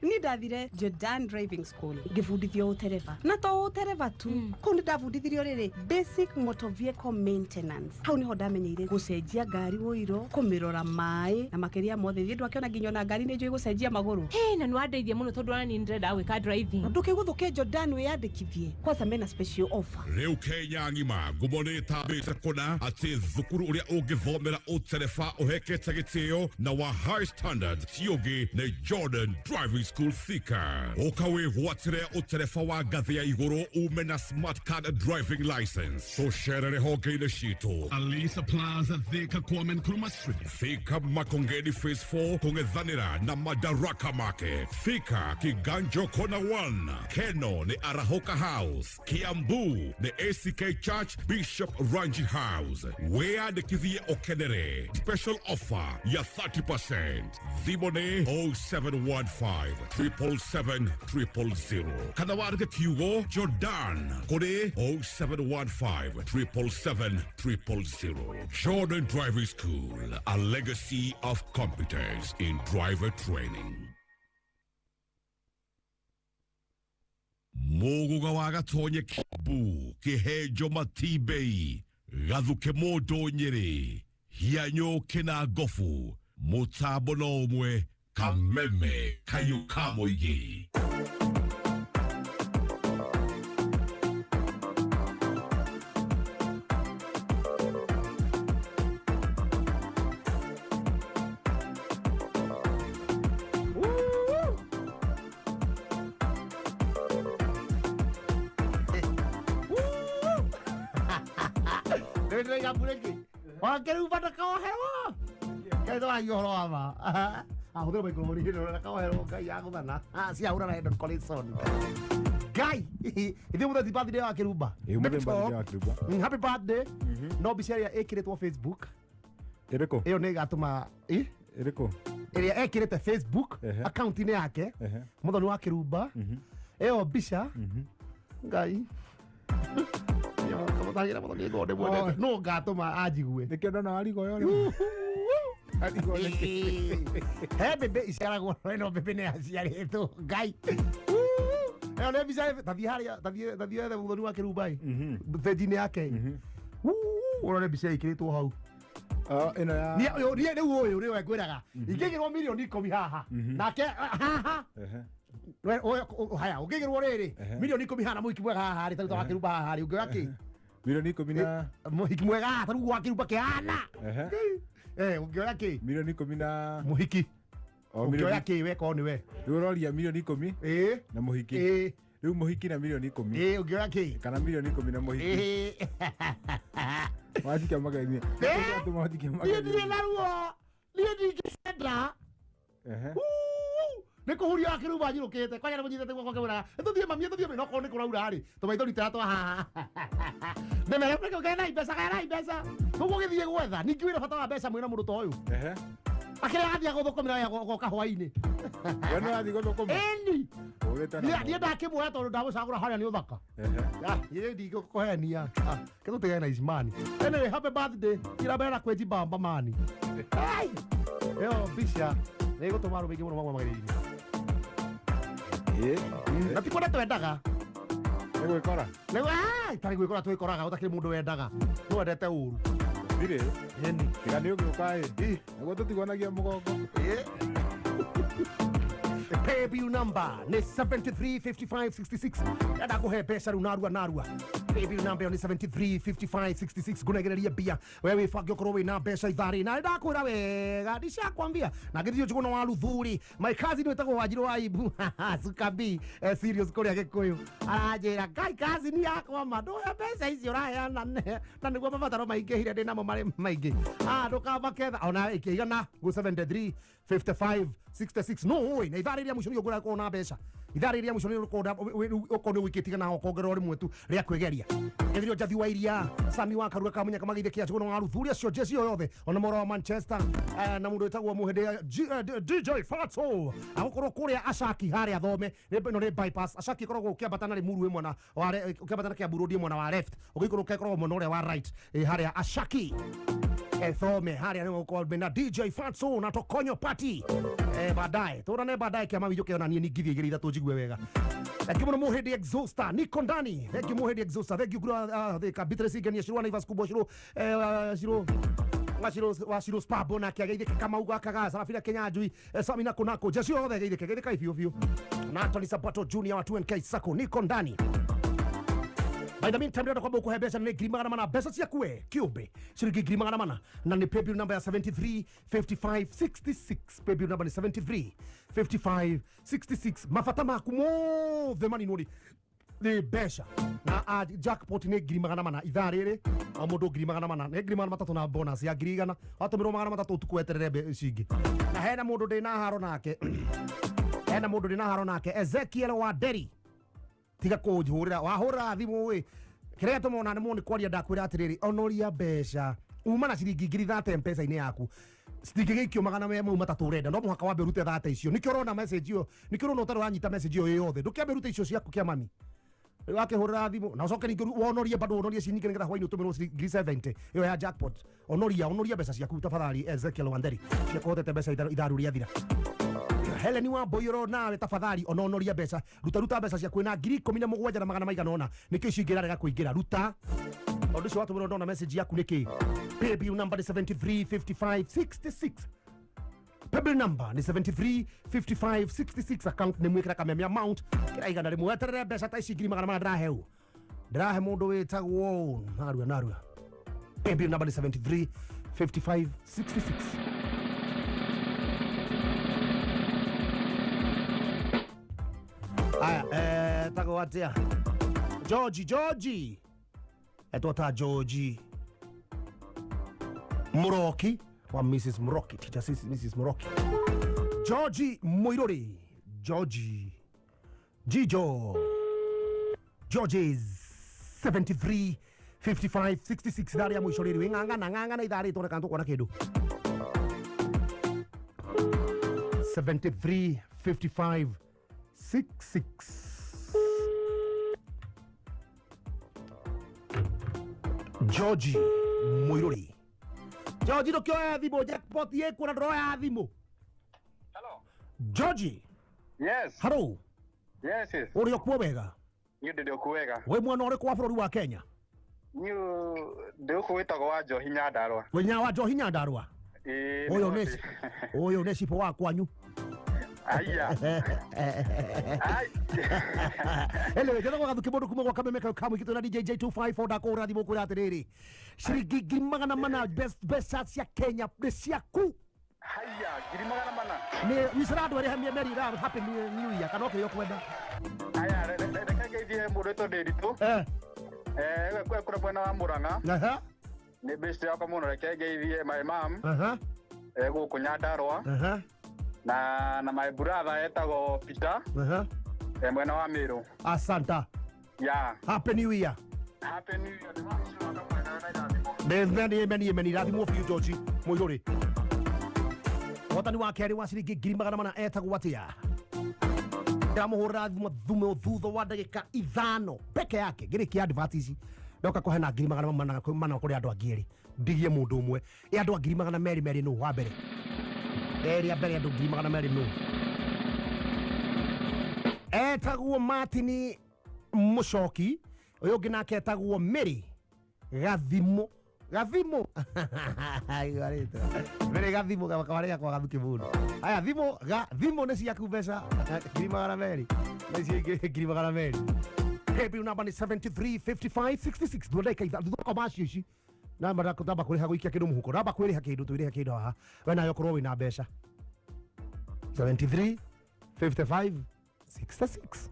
Ni ndathire Jordan Driving School ngĩbundithio ũtereba, na to ũtereba tu, kũu nĩ ndabundithirio rĩrĩ basic motor vehicle maintenance. Hau nĩho ndamenyeire gũcenjia ngari ũiro, kũmĩrora maĩ, na makĩria mothe thiĩ ndwakĩona nginya ona ngari nĩ njũĩ gũcenjia magũrũ. Hey, na nĩwandeithia mũno tondũ ona niĩ nĩndĩrenda gwĩka driving. Ndũkĩgũthũke Jordan wĩyandĩkithie kwanza mena special offer. Rĩu Kenya ng'ima ngumo nĩ ĩtambĩte kũna atĩ thukuru ũrĩa ũngĩthomera ũtereba ũhekete gĩtĩo na wa high standard ti ũngĩ nĩ Jordan Driving School Thika. Ũka wĩgwatĩre ũtereba wa ngathĩ ya igũrũ ume na smart card driving license. Tũcerere honge-inĩ citũ Alisa Plaza, Thika, Kwame Nkrumah Street, Thika Makongeni Phase 4 kũng'ethanĩra na Madaraka Market, Thika Kiganjo Corner 1, Keno nĩ Arahoka House, Kiambu nĩ ACK Church Bishop Ranji House. Wĩyandĩkithie ũkenere special offer ya 30%. Thimũ nĩ 0715 777 000 kana wandĩke kiugo Jordan kũrĩ 0715 777 000. Jordan Driving School, a legacy of competence in driver training. Mũgũga wa Gatonye Kiambu, Kĩhenjo Matibei, Gathuke Mũndũ Nyĩrĩ, Hianyũ Kĩna Ngobu, mũtambo no ũmwe, Kameme Kayũ ka mũingĩ. Ndĩraiga mburĩki wakĩrumba ndakaoherwo Ngai ndwaria ũhoro wa ma ahũthĩra maikroboni ĩno ndakaoherwo Ngai agũthana ciahũra na Edon Collison Ngai ithuĩ mũtheti birthday wa Kĩrumba. Ĩĩ, ũmũthĩ birthday wa Kĩrumba. Happy birthday. No mbica ĩrĩa ĩkĩrĩtwo Facebook ĩrĩkũ ĩyo nĩ ĩgatũma ĩrĩkũ ĩrĩa ekĩrĩte Facebook account-inĩ yake Mũthoni wa Kĩrumba, ĩyo mbica Ngai kamũtagĩra Mũthoni ngorwo ndĩmwendete no ngatũma anjigue nĩkĩo ndona warigo yo. He mbembe iciaragwo no ĩno mbembe nĩ yaciarĩtwo Ngai. Ĩyo nĩ mbica, tathiĩ harĩa, tathiĩ wethe Mũthoni wa Kĩrumba ĩ page-inĩ yake ĩ ũrore mbica ĩkĩrĩtwo hau. Ĩno ya niĩ rĩu ũyũ nĩwe ngwĩraga ingĩgĩrwo mirioni 10 haha nake haha haya ũngĩgĩrwo rĩrĩ mirioni 10 haha na mũhiki mwega haha rĩ tarĩu ta wa Kĩrumba haha rĩ ũngĩoya kĩ mirioni 10 na mũhiki mwega haha tarĩu wa Kĩrumba kĩhana ũngĩoya kĩ mirioni 10 na mũhiki ũngĩoya kĩ we korwo nĩ we rĩu ũroria mirioni 10 na mũhiki rĩu mũhiki na mirioni 10 ũngĩoya kĩ kana mirioni 10 na mũhiki wajikia mageni niĩ ndirĩ na ruo niĩ ndingĩcenda nĩ kũhuria wa Kĩrumba njirũkĩte kwanja nĩ mũnyitĩte guoko ngĩmwĩraga tũthiĩ mami tũthiĩ mami no korwo nĩ kũraura rĩ tũmaithori tũrĩa twa haha ndĩmere gayanai mbeca gayanai mbeca koguo gĩthiĩ gwetha ningĩ wĩna bata wa mbeca mwĩna mũndũ ta ũyũ. Akĩrĩa athiaga gũthũkũmĩra wĩra goka hwainĩ. We nĩ ũrathiĩ gũthũkũma? Ĩni. Ũrĩte na Niĩ ndakĩmuoya tondũ ndamũcagũra harĩa nĩ ũthaka. Ah, niĩ ndigũkũhenia. Ah, ke tũtigane na ici mani. Anyway, happy birthday. Kira mbere na kwĩjibamba mani. Ai! Ĩyo mbica nĩ ĩgũtũma arũme aingĩ mũno magwe magerio-inĩ. Na ti kwenda twendaga. Nĩ gwĩkora. Nĩ tarĩ gwĩkora twĩkoraga ũtakĩrĩ mũndũ wendaga. Nĩ wendete ũru. Ndirĩ. Ĩni. Tiga nĩ ũgĩũka ĩ. Nĩguo tũtigwanagia mũgongo. Paybill number nĩ 735566. Enda kũhe mbeca rĩu narua narua. Paybill number ĩyo nĩ 735566. Ngũnengererie mbia we wĩbange ũkorwo wĩna mbeca ithaa rĩrĩ na nĩndakwĩra wega ndicakwambia na ngĩthiĩ njũgũna wa Luthuri my cousin wĩtagwo Wanjirũ wa Ibu Sukabi serious kũrĩa Gĩkũyũ aranjĩra ngai cousin yakwa ma ndũhe mbeca icio ũraheana na nĩguo mabataro maingĩhire ndĩ namo marĩ maingĩ. Ah, ndũkamake ona ĩkĩigana gũ 73 55 66 no oi na ithaa rĩrĩa mũico nĩguo ngũrakorwo na mbeca ithaa rĩrĩa mũico nĩ ũkorwo nĩ ũikĩtie kana ũkongererwo rĩmwe tu rĩa kwĩgeria kethirio Njathi wa Iria Sami wa Karura Kamunya Kamagithie kĩa Njũgũna wa Luthuri acio jeci o yothe ona mora wa Manchester na mũndũ wĩtagwo Mũhĩndĩ DJ Fatso agũkorwo kũrĩa Ashaki harĩa Thome ĩno nĩ bypass. Ashaki ĩkoragwo ũkĩambata na Limuru mwena wa ũkĩambata na Kiambu Road mwena wa left ũgĩikũrũka ĩkoragwo mwena ũrĩa wa right harĩa Ashaki Thome harĩa nĩ gũkorwo na DJ Fatso na Tokonyo Party baadaye tũrane baadaye kĩama witũ kĩona niĩ ningithie igĩrĩ ithatũ njigue wega. Thank you mũno Mũhĩndĩ Exhauster niko ndani. Thank you Mũhĩndĩ Exhauster. Thank you Gura Thika Beatrice Ngenia Shirwa Naivas Kubwa Shiro Shiro Washiro Washiro Spabo na kĩageithĩke Kamau gakaga Sarafina Kenyanjui Samina Kunako jeshi yothe geithĩke geithĩka biũ biũ na Anthony Sabato Junior wa 2NK Sacco niko ndani. By the meantime, ndĩrenda kwamba ũkũhe mbeca nĩ 400,000 mbeca ciaku we kĩũmbe ciringi 400,000 na nĩ paybill number ya 735566. Paybill number nĩ 735566. Mabata maku mothe maninwo nĩ mbeca na jackpot nĩ 400,000 ithaa rĩrĩ o mũndũ 400,000 nĩ 300,000 na bonus ya 100,000 watũmĩrwo 300 ũtukũ weterere mbeca ingĩ. Na hena mũndũ ndĩna haro nake hena mũndũ ndĩna haro nake Ezekiel wa Nderi tiga kũnjhũrĩra wahũrĩra thimũ ĩ kĩrĩa tũmona nĩ mũndũ kwaria ndakwĩra atĩrĩrĩ onoria mbeca uma na ciringi 30,000 mpesa-inĩ yaku citingĩgĩikio 300 ũrenda no mũhaka wambe ũrute 30 icio nĩkĩo ũrona message ĩyo nĩkĩo ũrona ũtarĩ ũranyita message ĩyo yothe ndũkĩambe ũrute icio ciaku kĩa mami rĩu akĩhũrĩra thimũ na ũcoke ningĩ wonorie bado wonorie cinyingĩ nĩgetha hwainĩ ũtũmĩrwo ciringi 70 ĩyo ya jackpot. Onoria onoria mbeca ciaku tafadhali Ezekiel Wanderi ciakũhotete mbeca itharu rĩathira. Helen wa Boyoro nawe tafadhali ononoria mbeca ruta ruta mbeca ciaku na 17,900 nĩkĩo icio ingĩrarega kũingĩra ruta tondũ ũcio watũmĩrwo ndona message yaku nĩkĩ. Paybill number nĩ 735566. Paybill number nĩ 735566. Account nĩ mwĩkĩra kameme amount kĩra 100 weterere mbeca ta ici 400,000 ndĩrahe ndĩrahe mũndũ wĩtagwo narua narua. Paybill number nĩ 735566. Aya, tago atia Georgie Georgie etwo ta Georgie Muroki wa Mrs Muroki teacher Mrs Muroki Georgie Muiruri Georgie Gijo Georges 73 55 66 ithaa rĩa mũico rĩrĩ wĩng'ang'ana ng'ang'ana ithaa rĩrĩ tuone kana tũkuona kĩndũ 73 55 66. Georgie Muiruri Georgie ndũkĩoya thimũ jackpot ĩkuo na ndũroya thimũ. Hello. Georgie. Yes. Hello. Yes, yes. Ũrĩ okuo wega? Niĩ ndĩ okuo wega. Wĩ mwena ũrĩkũ wa bũrũri wa Kenya? Niĩ ndĩ gũkũ wĩtagwo wa Njohi Nyandarũa. Wĩ wa Njohi Nyandarũa? Ĩĩ. Ũyũ nĩ cibũ wa kwanyu. Aya. Anyway, njĩtagwo Gathuki mũndũ kuma gwa Kameme kau ka mũingĩ na DJ J254 ndakũhũrĩra thimũ kwĩra atĩrĩrĩ ciringi 400,000 mbeca cia Kenya nĩ ciaku. Haya, 400,000. Nĩ wicera andũ erĩ meri happy new year kana okĩrĩa ũkwenda. Aya, reke ngeithie mũndũ wĩtwo Ndĩritũ. Kũrĩa mwena wa Murang'a. Nĩ best yakwa mũno, reke ngeithie my mom. Gũkũ Nyandarũa. Na my brother etagwo Peter. Mwena wa Meru. Asanta. Yeah. Happy New Year. Happy New Year. Many, many, many. Rathimwo biũ George Muiruri. Mũhotani wa kerĩ wa ciringi 400,000 etagwo atĩa? Ndĩramũhũrĩra thimũ thutha wa ndagĩka 5 peke yake ngĩrĩkia advert ici ndoka kũheana 400,000 kũrĩ andũ angĩ erĩ, ndigie mũndũ ũmwe. Ĩ andũ a 200,000 nũ wa mbere? Erĩ a mbere andũ 200,000 nũ? Etagwo Martin Mũcoki, ũyũ ũngĩ nake etagwo Mary Gathimo. Gathimo. Mary Gathimo kawarĩa kwa gathuki mũndũ. Aya thimo gathimo nĩ ciaku mbeca 200,000. Nĩ cia 200,000. Paybill number ni 735566. Thutha ndagĩka ithano thutha kwa macio ici namba ndamba kũrĩha gũikia kĩndũ mũhuko, namba kwĩrĩha kĩndũ, twĩrĩhe kĩndũ haha we nawe ũkorwo wĩna mbeca 735566.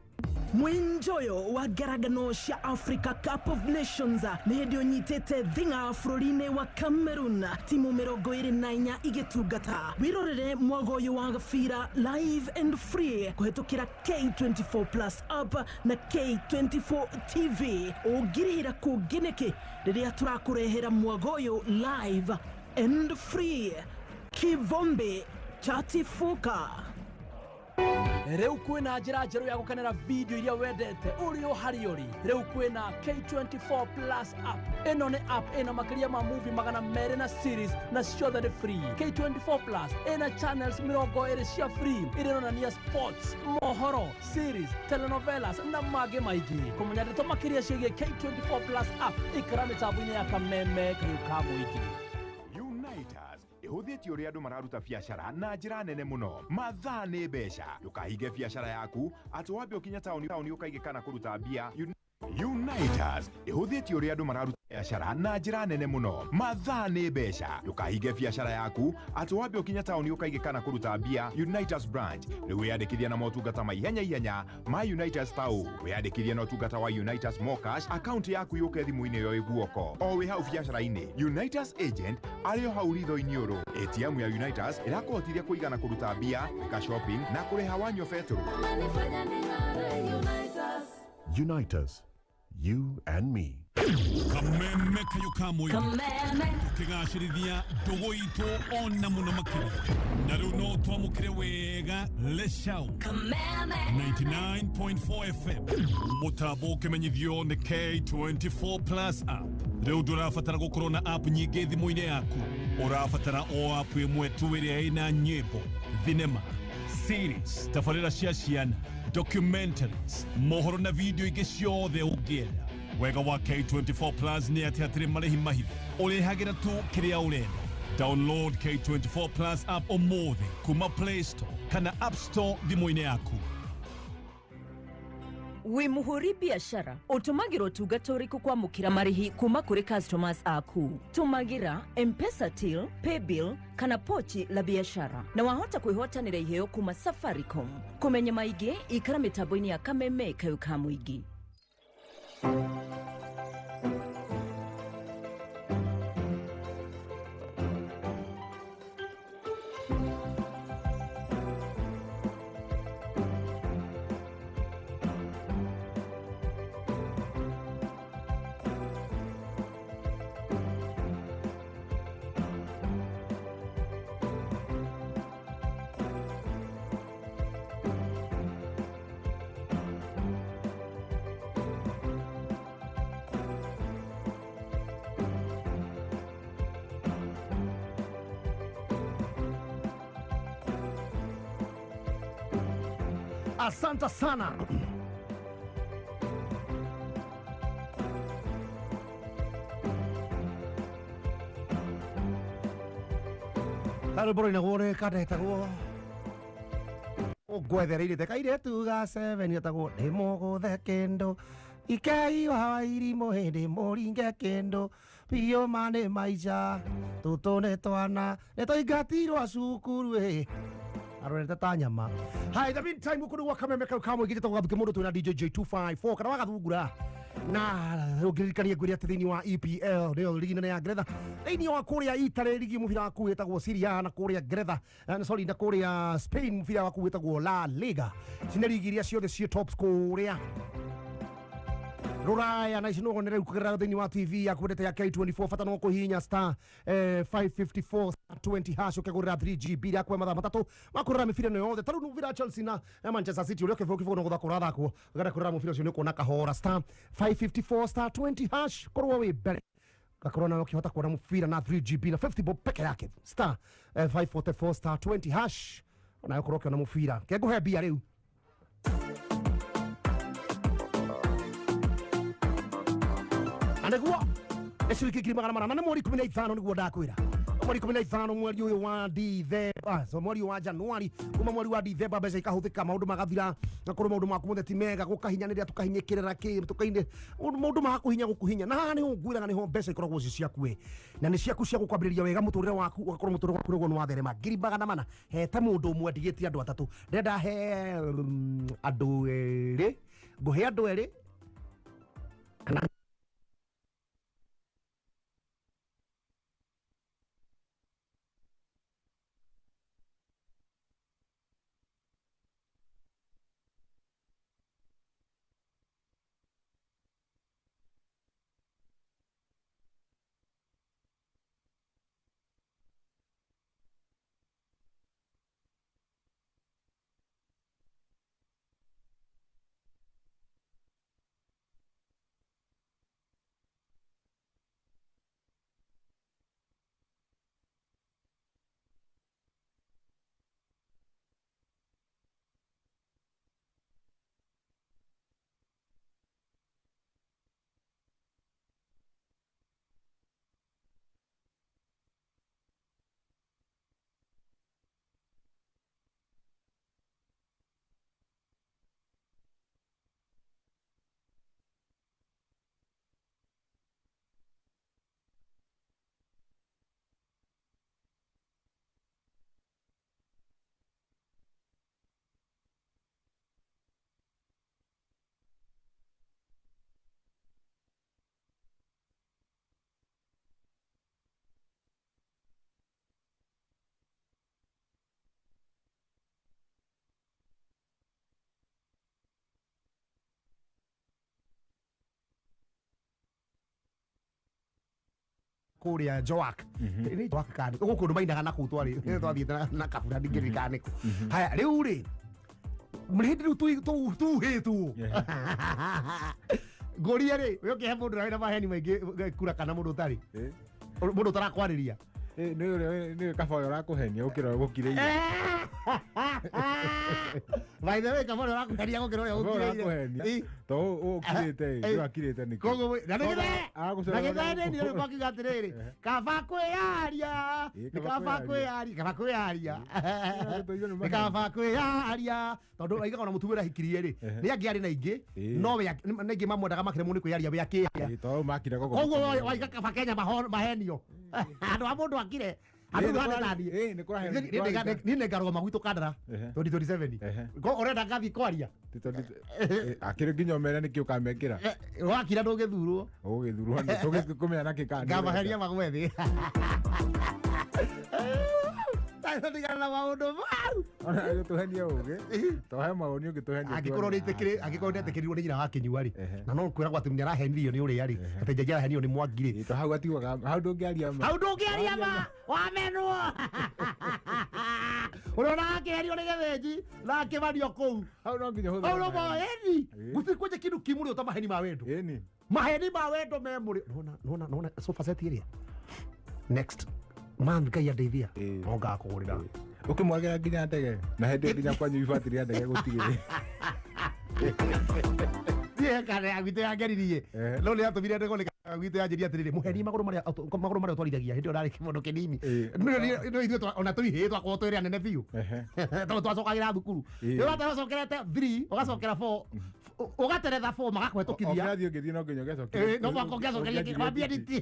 Mwinjoyo wa ngaragano cia Africa Cup of Nations nĩ hĩndĩ ũnyitĩte thing'a bũrũri-inĩ wa Cameroon, timu 24 igĩtungata. Wĩrorere mwago ũyũ wa gabira live and free kũhetũkĩra K24 Plus app na K24 TV. Ũngĩrĩhĩra kũngĩ nĩkĩ rĩrĩa tũrakũrehera mwago ũyũ live and free? Kivombe chatifuka. Rĩu kwĩna njĩra njerũ ya gũkenera video iria wendete ũrĩ o harĩa ũrĩ. Rĩu kwĩna K24 Plus app. Ĩno nĩ app ĩna makĩria ma movie 200 na series na ciothe nĩ free. K24 Plus ĩna channels 20 cia free iria ironania sports, mohoro, series, telenovelas na mangĩ maingĩ. Kũmenya ndeto makĩria ciĩgiĩ K24 Plus app, ikara mĩtambo-inĩ ya Kameme kayũ ka mũingĩ. Ihũthĩtie ũrĩa andũ mararuta biacara na njĩra nene mũno. Mathaa nĩ mbeca. Ndũkahinge biacara yaku atĩ wambe ũkinye taũni ũkaige kana kũruta mbia. Unitas ihũthĩtie ũrĩa andũ mararuta biacara na njĩra nene mũno. Mathaa nĩ mbeca. Ndũkahinge biacara yaku atĩ wambe ũkinye taũni ũkaige kana kũruta mbia. Unitas branch rĩu wĩyandĩkithia na motungata ma ihenya ihenya ma Unitas tau. Wĩyandĩkithia na ũtungata wa Unitas Mocash, akaunti yaku yũke thimũ-inĩ yo ĩguoko o wĩ hau biacara-inĩ. Unitas agent arĩ o hau ritho-inĩ ũrũ. ATM ya Unitas ĩrakũhotithia kũigana kũruta mbia, gwĩka shopping na kũrĩha wanyua betũrũ. Unitas, you and me. Kameme kayo ka mũingĩ tũkĩgacĩrithia ndũgũ itũ ona mũno makĩria, na rĩu no twamũkĩre wega Leshau 99.4 FM mũtambo ũkĩmenyithio nĩ K24 Plus app. Rĩu ndũrabatara gũkorwo na app nyingĩ thimũ-inĩ yaku, ũrabatara o app ĩmwe tu ĩrĩa ĩna nyĩmbo, thinema, series, tabarĩra cia ciana, documentaries, mohoro na video ingĩ ciothe ũngĩenda. Wega wa K24 Plus nĩ atĩ hatirĩ marĩhi mahithe, ũrĩhagĩra tu kĩrĩa ũrenda. Download K24 Plus app ũmũthĩ kuma Play Store kana App Store thimũ-inĩ yaku. Wĩ mũhũri biacara ũtũmagĩra ũtungata ũrĩkũ kwamũkĩra marĩhi kuma kũrĩ customers aku? Tũmagĩra M-Pesa till, paybill kana pochi la biashara, na wahota kwĩhotanĩra iheo kuma Safaricom. Kũmenya maingĩ ikara mĩtambo-inĩ ya Kameme kayũ ka mũingĩ. Asante sana. Rwĩmbo rũinagwo rĩ kandetagwo ngwethereire te kairetu ga 7 getagwo ndĩ mũgũthe kĩndũ ikei wa irimũ hĩndĩ mũringe kĩndũ biũ ma nĩ maica tũtũ nĩ twana nĩ tũingatirwo cukuru ĩ arorete ta nyama. Hi, the meantime uko gwa Kameme kau kamwe gitete gwa thuke mundu twina DJ J254 kana wagathungura na ũngĩririkania ngwĩre atĩ thĩinĩ wa EPL nĩyo ligi nene ya Ngeretha, thĩinĩ wa kũrĩa Italy ligi mũbira waku wĩtagwo Serie A, na kũrĩa Ngeretha sorry, na kũrĩa Spain mũbira waku wĩtagwo La Liga. Ici nĩ ligi iria ciothe ciĩ tops kũrĩa Ruraya na ici no wonere kugerera thĩinĩ wa TV yaku wendete ya K24 bata no kũhihinya star 554 star 20 hash ũkegũrĩra 3GB rĩa mathaa matatũ makũrora mĩbira ĩno yothe tarĩu mũbira wa Chelsea na Manchester City ũrĩa kĩbũrũ kĩbũrũ no gũthakwo ũrathakwo ũgenda kũrora mũbira ũcio nĩ ũkuona kahora star 554 star 20 hash korwo wĩ mbere gakorwo nawe ũkĩhota kuona mũbira na 3GB na 50 bob peke yake star 544 star 20 hash onawe ũkorwo ũkĩona mũbira kengũhe mbia rĩu. Na nĩguo nĩ ciringi 400 na nĩ mweri 15 nĩguo ndakwĩra mweri 15 mweri ũyũ wa Dithemba, so mweri wa Januari kuma mweri wa Dithemba mbeca ikahũthĩka maũndũ magathira gakorwo maũndũ maku mothe ti mega gũkahinyanĩrĩra tũkahinyĩkĩrĩra kĩ tũkaine maũndũ magakũhinya gũkũhinya na haha nĩho ngwĩraga nĩho mbeca ikoragwo ci ciaku ĩ na nĩ ciaku cia gũkwambĩrĩria wega mũtũrĩre waku ũgakorwo mũtũrĩre waku nĩguo nĩwatherema 400 hete mũndũ ũmwe ndigĩtie andũ atatũ ndĩrenda he andũ erĩ ngũhe andũ erĩ kana kuria Joak ni Joak kani ugu kundu mainaga na kuu twari twathiite na kabura ndingĩririkana nĩkũ haya rĩu rĩ hĩndĩ rĩu tuhĩtwo ngũrie rĩ we ũkĩhe mũndũ ũrĩa wĩna maheni maingĩ kura kana mũndũ ũtarĩ mũndũ ũtarakwarĩria nĩ kaba ũrĩa ũrakũhenia gũkĩra ũrĩa ũgũkirĩire. By the way, kaba ũrĩa ũrakũhenia gũkĩra ũrĩa ũgũkirĩire. To ũkirĩte ĩ ndũrakirĩte nĩkĩ? Koguo na nĩgetha nĩ rĩu makiuga atĩrĩrĩ kaba kwĩyaria nĩ kaba kwĩyaria kaba kwĩyaria nĩ kaba kwĩyaria tondũ aigaga ona mũtumia ũrĩa ahikirie rĩ nĩ angĩ arĩ na ingĩ no we na ingĩ mamwendaga makĩremwo nĩ kwĩyaria we akĩyaria. Tondũ makira koguo koguo waiga kaba Kenya mahenio andũ a mũndũ akire niĩ nĩngarũgama gwitũ Kandara 2027 ũrenda ngathiĩ kwaria akĩrĩ nginya ũmere nĩkĩ ũkamekĩra wakira ndũgĩthurwo ũgĩthurwo tũgĩkũmenya nakĩ kana ngamaheria magwe thĩ tigana na maũndũ mau ona agĩtũhenia ũgĩ tohe mawoni ũngĩtũhenia angĩkorwo angĩkorwo nĩetĩkĩrirwo nĩ nyina wa Kĩnyua rĩ na no kwĩragwo atĩ nĩarahenirio nĩ ũrĩa rĩ atĩ njaji arahenirio nĩ Mwangi rĩ to hau atiugaga hau ndũngĩaria ma hau ndũngĩaria ma wamenwo ũrona akĩherio nĩ Gĩthĩnji na akĩmanio kũu hau no nginya hũthĩre hau no maheni gũtirĩ kwanja kĩndũ kĩ mũrĩo ta maheni ma wendo maheni ma wendo me mũrĩo nona nona sofa set ĩrĩa next man ngai andeithia no ngakũgũrĩra ũkĩmwagĩra nginya ndege na hĩndĩ nginya kwanyu ibati rĩa ndege gũtirĩ niĩ kana ya gwitũ yangeririe no nĩ yatũmire ndego nĩ gwitũ yanjĩria atĩrĩrĩ mũheni magũrũ marĩa ũtwarithagia hĩndĩ ĩyo ndarĩ kĩmũndũ kĩnini no ithuĩ ona tũihĩĩ twakorwo twĩrĩ anene biũ tondũ twacokagĩra thukuru rĩu ũracokerete 3 ũgacokera 4 ũgateretha 4 magakũhetũkithia ũkĩrathiĩ ũngĩthiĩ no nginya ũgĩcokeria no mũhaka ũngĩacokeria mambia nditi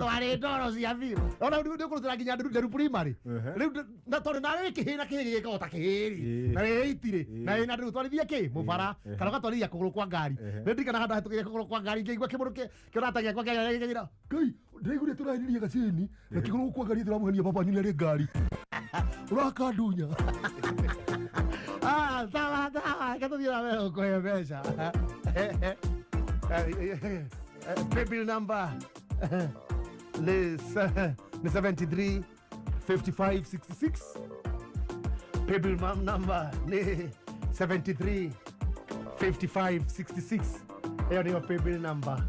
twarĩ ndoro cia biũ ona nĩ ũkũrutĩra nginya nderu primary rĩu na tondũ nawe wĩ kĩhĩ na kĩhĩ gĩgĩkaga ta kĩhĩ rĩ na wĩ 8 rĩ na wĩna ndĩru twarithie kĩ mũbara kana ũgatwarithia kũgũrũ kwa ngari nĩ ndirikanaga ndahĩtũkĩire kũgũrũ kwa ngari ngĩigua kĩmũndũ kĩrata gĩakwa kĩanjĩra ngai ndĩraiguire tũrahenirie gacini na kĩgũrũ kwa ngari tũramũhenia baba wanyu nĩarĩ ngari ũrakandunya. Ah, sawa sawa, reke tũthiĩ na mbere gũkũhe mbeca. Paybill number ni 73 55 66. Paybill number ni 73 55 66. Ĩyo nĩyo paybill number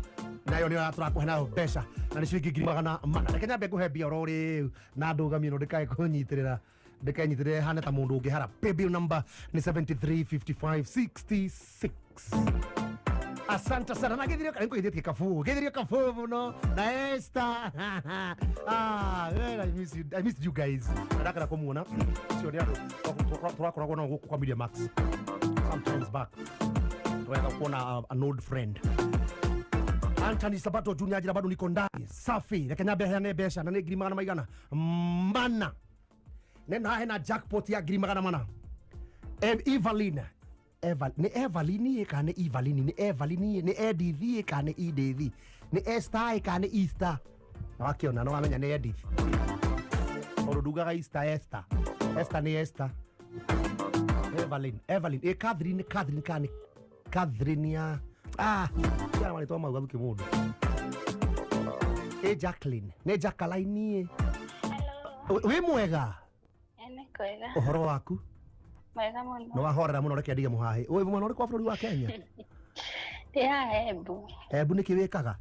nayo nĩyo tũrakũhe nayo mbeca na nĩ ciringi 400. Reke nyambe ngũhe mbia oro rĩu na ndũgamie no ndĩkae kũnyitĩrĩra ndĩkenyitĩrĩre hane ta mũndũ ũngĩ hara. Paybill number ni 73 55 66. Asante sana na githirio kana ngũithĩtie kabuu githirio kabuu mũno na Esther. Ah, well, I miss you, I miss you guys. Ndakara kũmuona cio nĩ andũ tũrakoragwo nao gũkũ kwa Media Max sometimes back. Wega kuona an old friend. Anthony Sabato Junior njira bado niko ndani safi. Reke nyambe heane mbeca na nĩ 400. Nena hena jackpot ya 400. Evelyn nĩ Evelyn kana nĩ Evelyn nĩ Evelyn nĩ Edith kana nĩ Edith nĩ Esther kana nĩ Easter. Na wakiona no wamenya nĩ Edith. Tondũ ndugaga Easter Esther. Esther nĩ Esther. Evelyn Evelyn Catherine Catherine kana Catherine ya ciana marĩtwa mau gathuke mũndũ. Jacqueline nĩ Jacqueline. Wĩ mwega? Nĩ kwega. Ũhoro waku? Mwega mũno. Nĩ wahorera mũno reke ndige mũhahi. Wĩ mwena ũrĩkũ wa bũrũri wa Kenya? Ndĩ haha Embu. Embu nĩkĩ wĩkaga?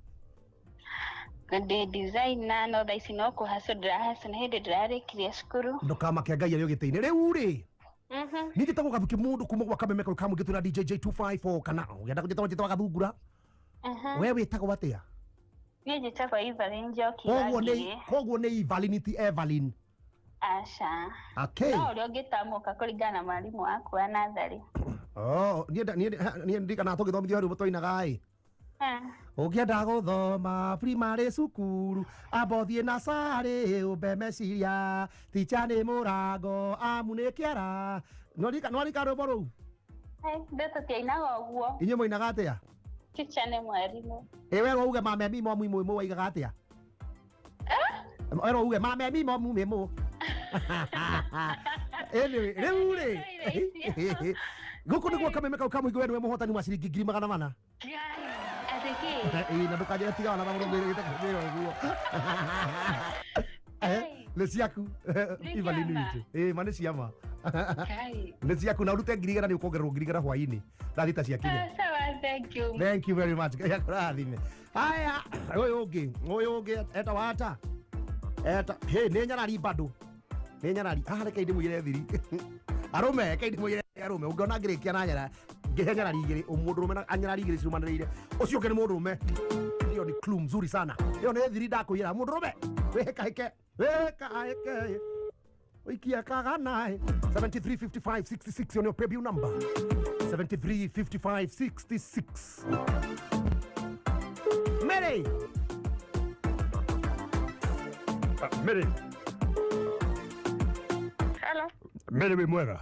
Ndĩ designer no thaa ici no kũhacwo ndĩrahacwo nĩ hĩndĩ ndĩrarĩkirie cukuru. Ndũkamake Ngai arĩ o gĩtĩ-inĩ. Rĩu rĩ niĩ njĩtagwo Gathuki mũndũ kuma gwa Kameme kau ka mũingĩ twĩna DJ J254 kana ũngĩenda kũnjĩta njĩtagwo Gathungura. We wĩtagwo atĩa? Niĩ njĩtagwo Evelyn Njoki wa Ngigĩ. Koguo nĩ Evelyn ti Evelyn. Aca. Okay. No ũrĩa ũngĩtamũka kũringana na mwarimũ waku wa natharĩ. Oh, niĩ ndirikanaga tũgĩthomithio rwĩmbo twainaga ĩ. Ũngĩenda gũthoma primary cukuru amba ũthiĩ nacarĩ ũmbe meciria tica nĩ mũrango amu nĩ kĩara. Nĩwarika rwĩmbo rũu? Ithuĩ tũtiainaga ũguo. Inyuĩ mũinaga atĩa? Tica nĩ mwarimũ. Ĩ werwo uge mamemi momu imũ waigaga atĩa? Werwo uge mamemi momu mĩmũ. Anyway, rĩu rĩ gũkũ nĩguo Kameme kau ka mũingĩ we nĩwe mũhotani wa ciringi 400. Ĩ na ndũkanjĩre tiga wana mũndũ ngwĩrĩte kũnjĩra ũguo. Nĩ ciaku Evelyn witũ. Ĩ ma nĩ ciama. Nĩ ciaku na ũrute 100 nĩ ũkuongererwo 100 hwaĩ-inĩ thaa thita ciakinya. Sawa, thank you. Thank you very much. Ngai akũrathime. Haya, ũyũ ũngĩ etagwo ata? Eta he nĩ nyarari bado. Nĩ nyarari. Haha reke ndĩmũigĩre thiri. Arũme reke ndĩmũigĩre arũme ũngĩona ngĩrĩkia na nyara ngĩhe nyarari igĩrĩ mũndũrũme na anyarari igĩrĩ cirumanĩrĩire ũcio ũngĩ nĩ mũndũrũme. Hiyo ni clue mzuri sana. Hiyo nĩ thiri ndakũiyĩra mũndũrũme. Wĩhĩkahĩke wĩhĩkahĩke ũikie kagana 73 55 66 hiyo nĩyo paybill number 73 55 66. Mary Mary. Hello. Mary wĩ mwega?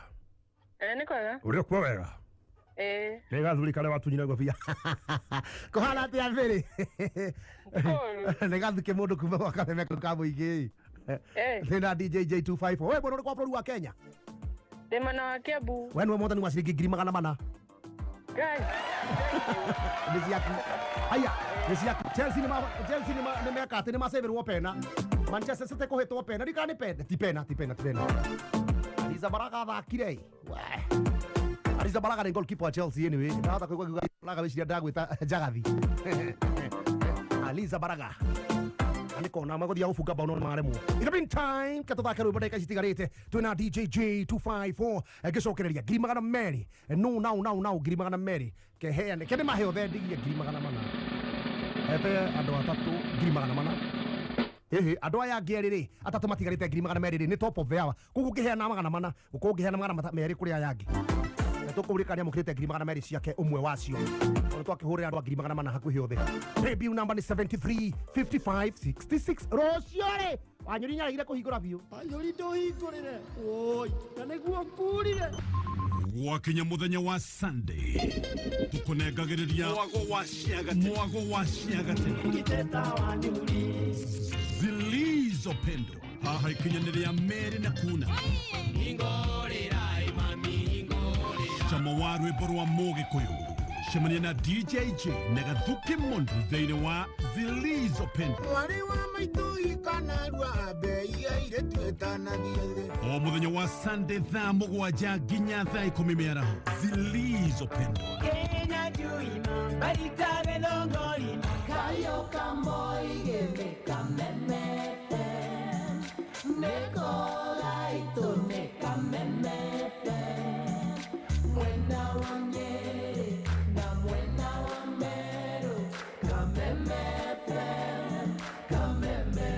Nĩ kwega. Ũrĩ kuo wega? Ĩĩ. Nĩ gathuri karĩa watunyire ngobia. Kũhana atĩa Mary? Nĩ gathuke mũndũ kuma gwa Kameme kau ka mũingĩ. Nĩ na DJ J254. We mwena ũrĩkũ wa bũrũri wa Kenya? Ndĩ mwena wa Kiambu. We nĩwe mũhotani wa ciringi 400. Ngai. Nĩ ciaku. Haya, nĩ ciaku. Chelsea nĩ meka atĩ nĩ maceberwo pena. Manchester City kũhĩtwo pena. Ndikana nĩ pena. Ti pena, ti pena, ti pena. Arrizabalaga athakire. Arrizabalaga nĩ goalkeeper wa Chelsea anyway. Ndahota kũigua ngiuga Balaga wĩciria ndagwĩta Njagathi. Arrizabalaga. Na nĩkona magũthiaga gũbunga bao no nĩmaremwo. In the meantime, ke tũthake rwĩmbo ndagĩka ici itigarĩte. Twĩna DJ J254 ngĩcokereria 200. No now now now 200. Keheane. Ke nĩmahe othe ndigie 400. Hete andũ atatũ 400. Ehe, andũ aya angĩ erĩ rĩ atatũ matigarĩte 200 rĩ nĩ top of the hour. Koguo ũngĩheana 400 ũkorwo ũngĩheana 200 kũrĩ aya angĩ. Na tũkũririkania amũkĩrĩte 200 ciake ũmwe wacio. Ona twakĩhũrĩra andũ a 400 hakuhĩ othe. Paybill number nĩ 73 55 66. Rũciũ rĩ Wanyũri nĩaregire kũhingũra biũ. Wanyũri ndũhingũrĩre. Woi, na nĩguo ngurire. Gwakinya muthenya wa Sunday tukunengagĩrĩria mwago wa ciagatene zilizopendwa haha ikinyanĩria merĩ na kuna chama wa rwĩmbo rwa Mũgĩkũyũ Cemania na DJJ na Gathuki Mundu thĩinĩ wa Zilizopendwa. Mwarĩ wa maitũ ikanarua mbei ya airĩtu ĩtanathiĩ. O mũthenya wa Sunday thaa 7 nginya thaa 10 mĩaraho. Zilizopendwa. Kenya juima baritabe thongori kayo kamoige kameme neko gaito ne kameme mwena wa Nyeri na mwena wa Meru kameme kameme.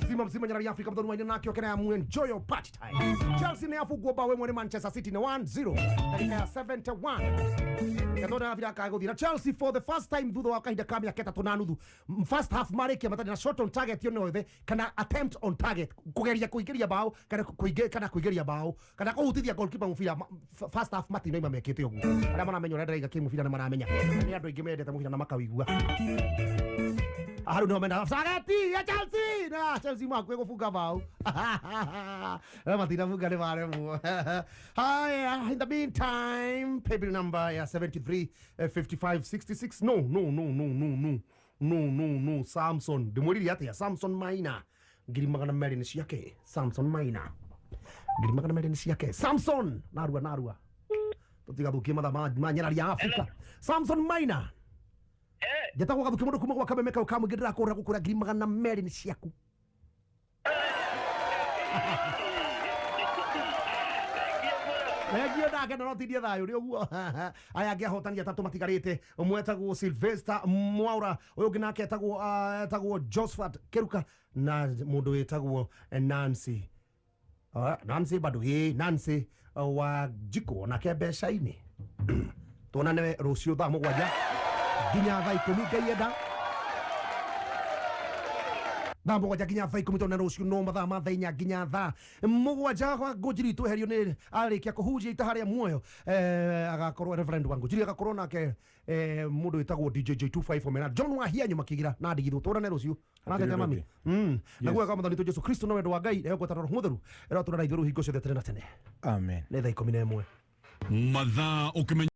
Mzima mzima nyarari Afrika mthoni waine nakio kena ya mu enjoy your party time. Chelsea ni afugwo bao ĩmwe nĩ Manchester City ni 1-0 dakika ya 71. Gathona afira kaguthira Chelsea for the first time thutha wa kahinda ka miaka 3.5 first half marĩkia matarĩ na shot on target yo yothe kana attempt on target kugeria kuingĩria bao kana kuingĩria kana kuingĩria bao kana kũhutithia goalkeeper mũbira first half matinoima mekĩte ũguo. Arĩa maramenya ũrĩa ndĩraiga kĩmũbira nĩ maramenya. Nĩ andũ aingĩ mendete mũbira na makawĩigua. Haru no mena Sagati ya Chelsea na Chelsea makwe kufunga bao. Na matina funga ni maremwo. Haya, in the meantime paybill number ya 73 55 66 no no no no no no no no no Samson ndimwirire atia Samson Maina 200 ni ciake Samson Maina 200 ni ciake Samson narua narua tutigathukie mathaa ma nyarari ya Afrika. Samson Maina njetagwo Gathuki mundu kuma gwa Kameme kau kamwingĩ ndĩrakũhũra gũkũra 200 nĩ ciaku. Thengio ndakena no tindie thayũ nĩ ũguo. Aya angĩ ahotani atatũ matigarĩte ũmwe etagwo Sylvester Mwaura ũyũ ũngĩ nake etagwo etagwo Josephat Keruka na mũndũ wĩtagwo Nancy Nancy bado ĩ Nancy wa Jiko nake mbeca-inĩ. Tuonane rũciũ thaa 7 nginya thaa 10 Ngai enda. Thaa 7 nginya thaa 10 tondũ rũciũ no mathaa ma thaa 4 nginya thaa 7 kwa Ngũnjiri tweherio nĩ arĩkia kũhunjia ita harĩa muoyo agakorwo Reverend wa Ngũnjiri agakorwo nake mũndũ wĩtagwo DJ J254 mena John Wahianyu makĩgira na ndigithũ. Tuonane rũciũ anatete mami naguo kwa mwathani witũ Jesu Kristo na wendo wa Ngai nayo ngwatanĩro Roho Mũtheru ĩrotũra na ithuĩ rĩu hingo ciothe tene na tene. Amen. Nĩ thaa 11 Mathaa ũkĩmenya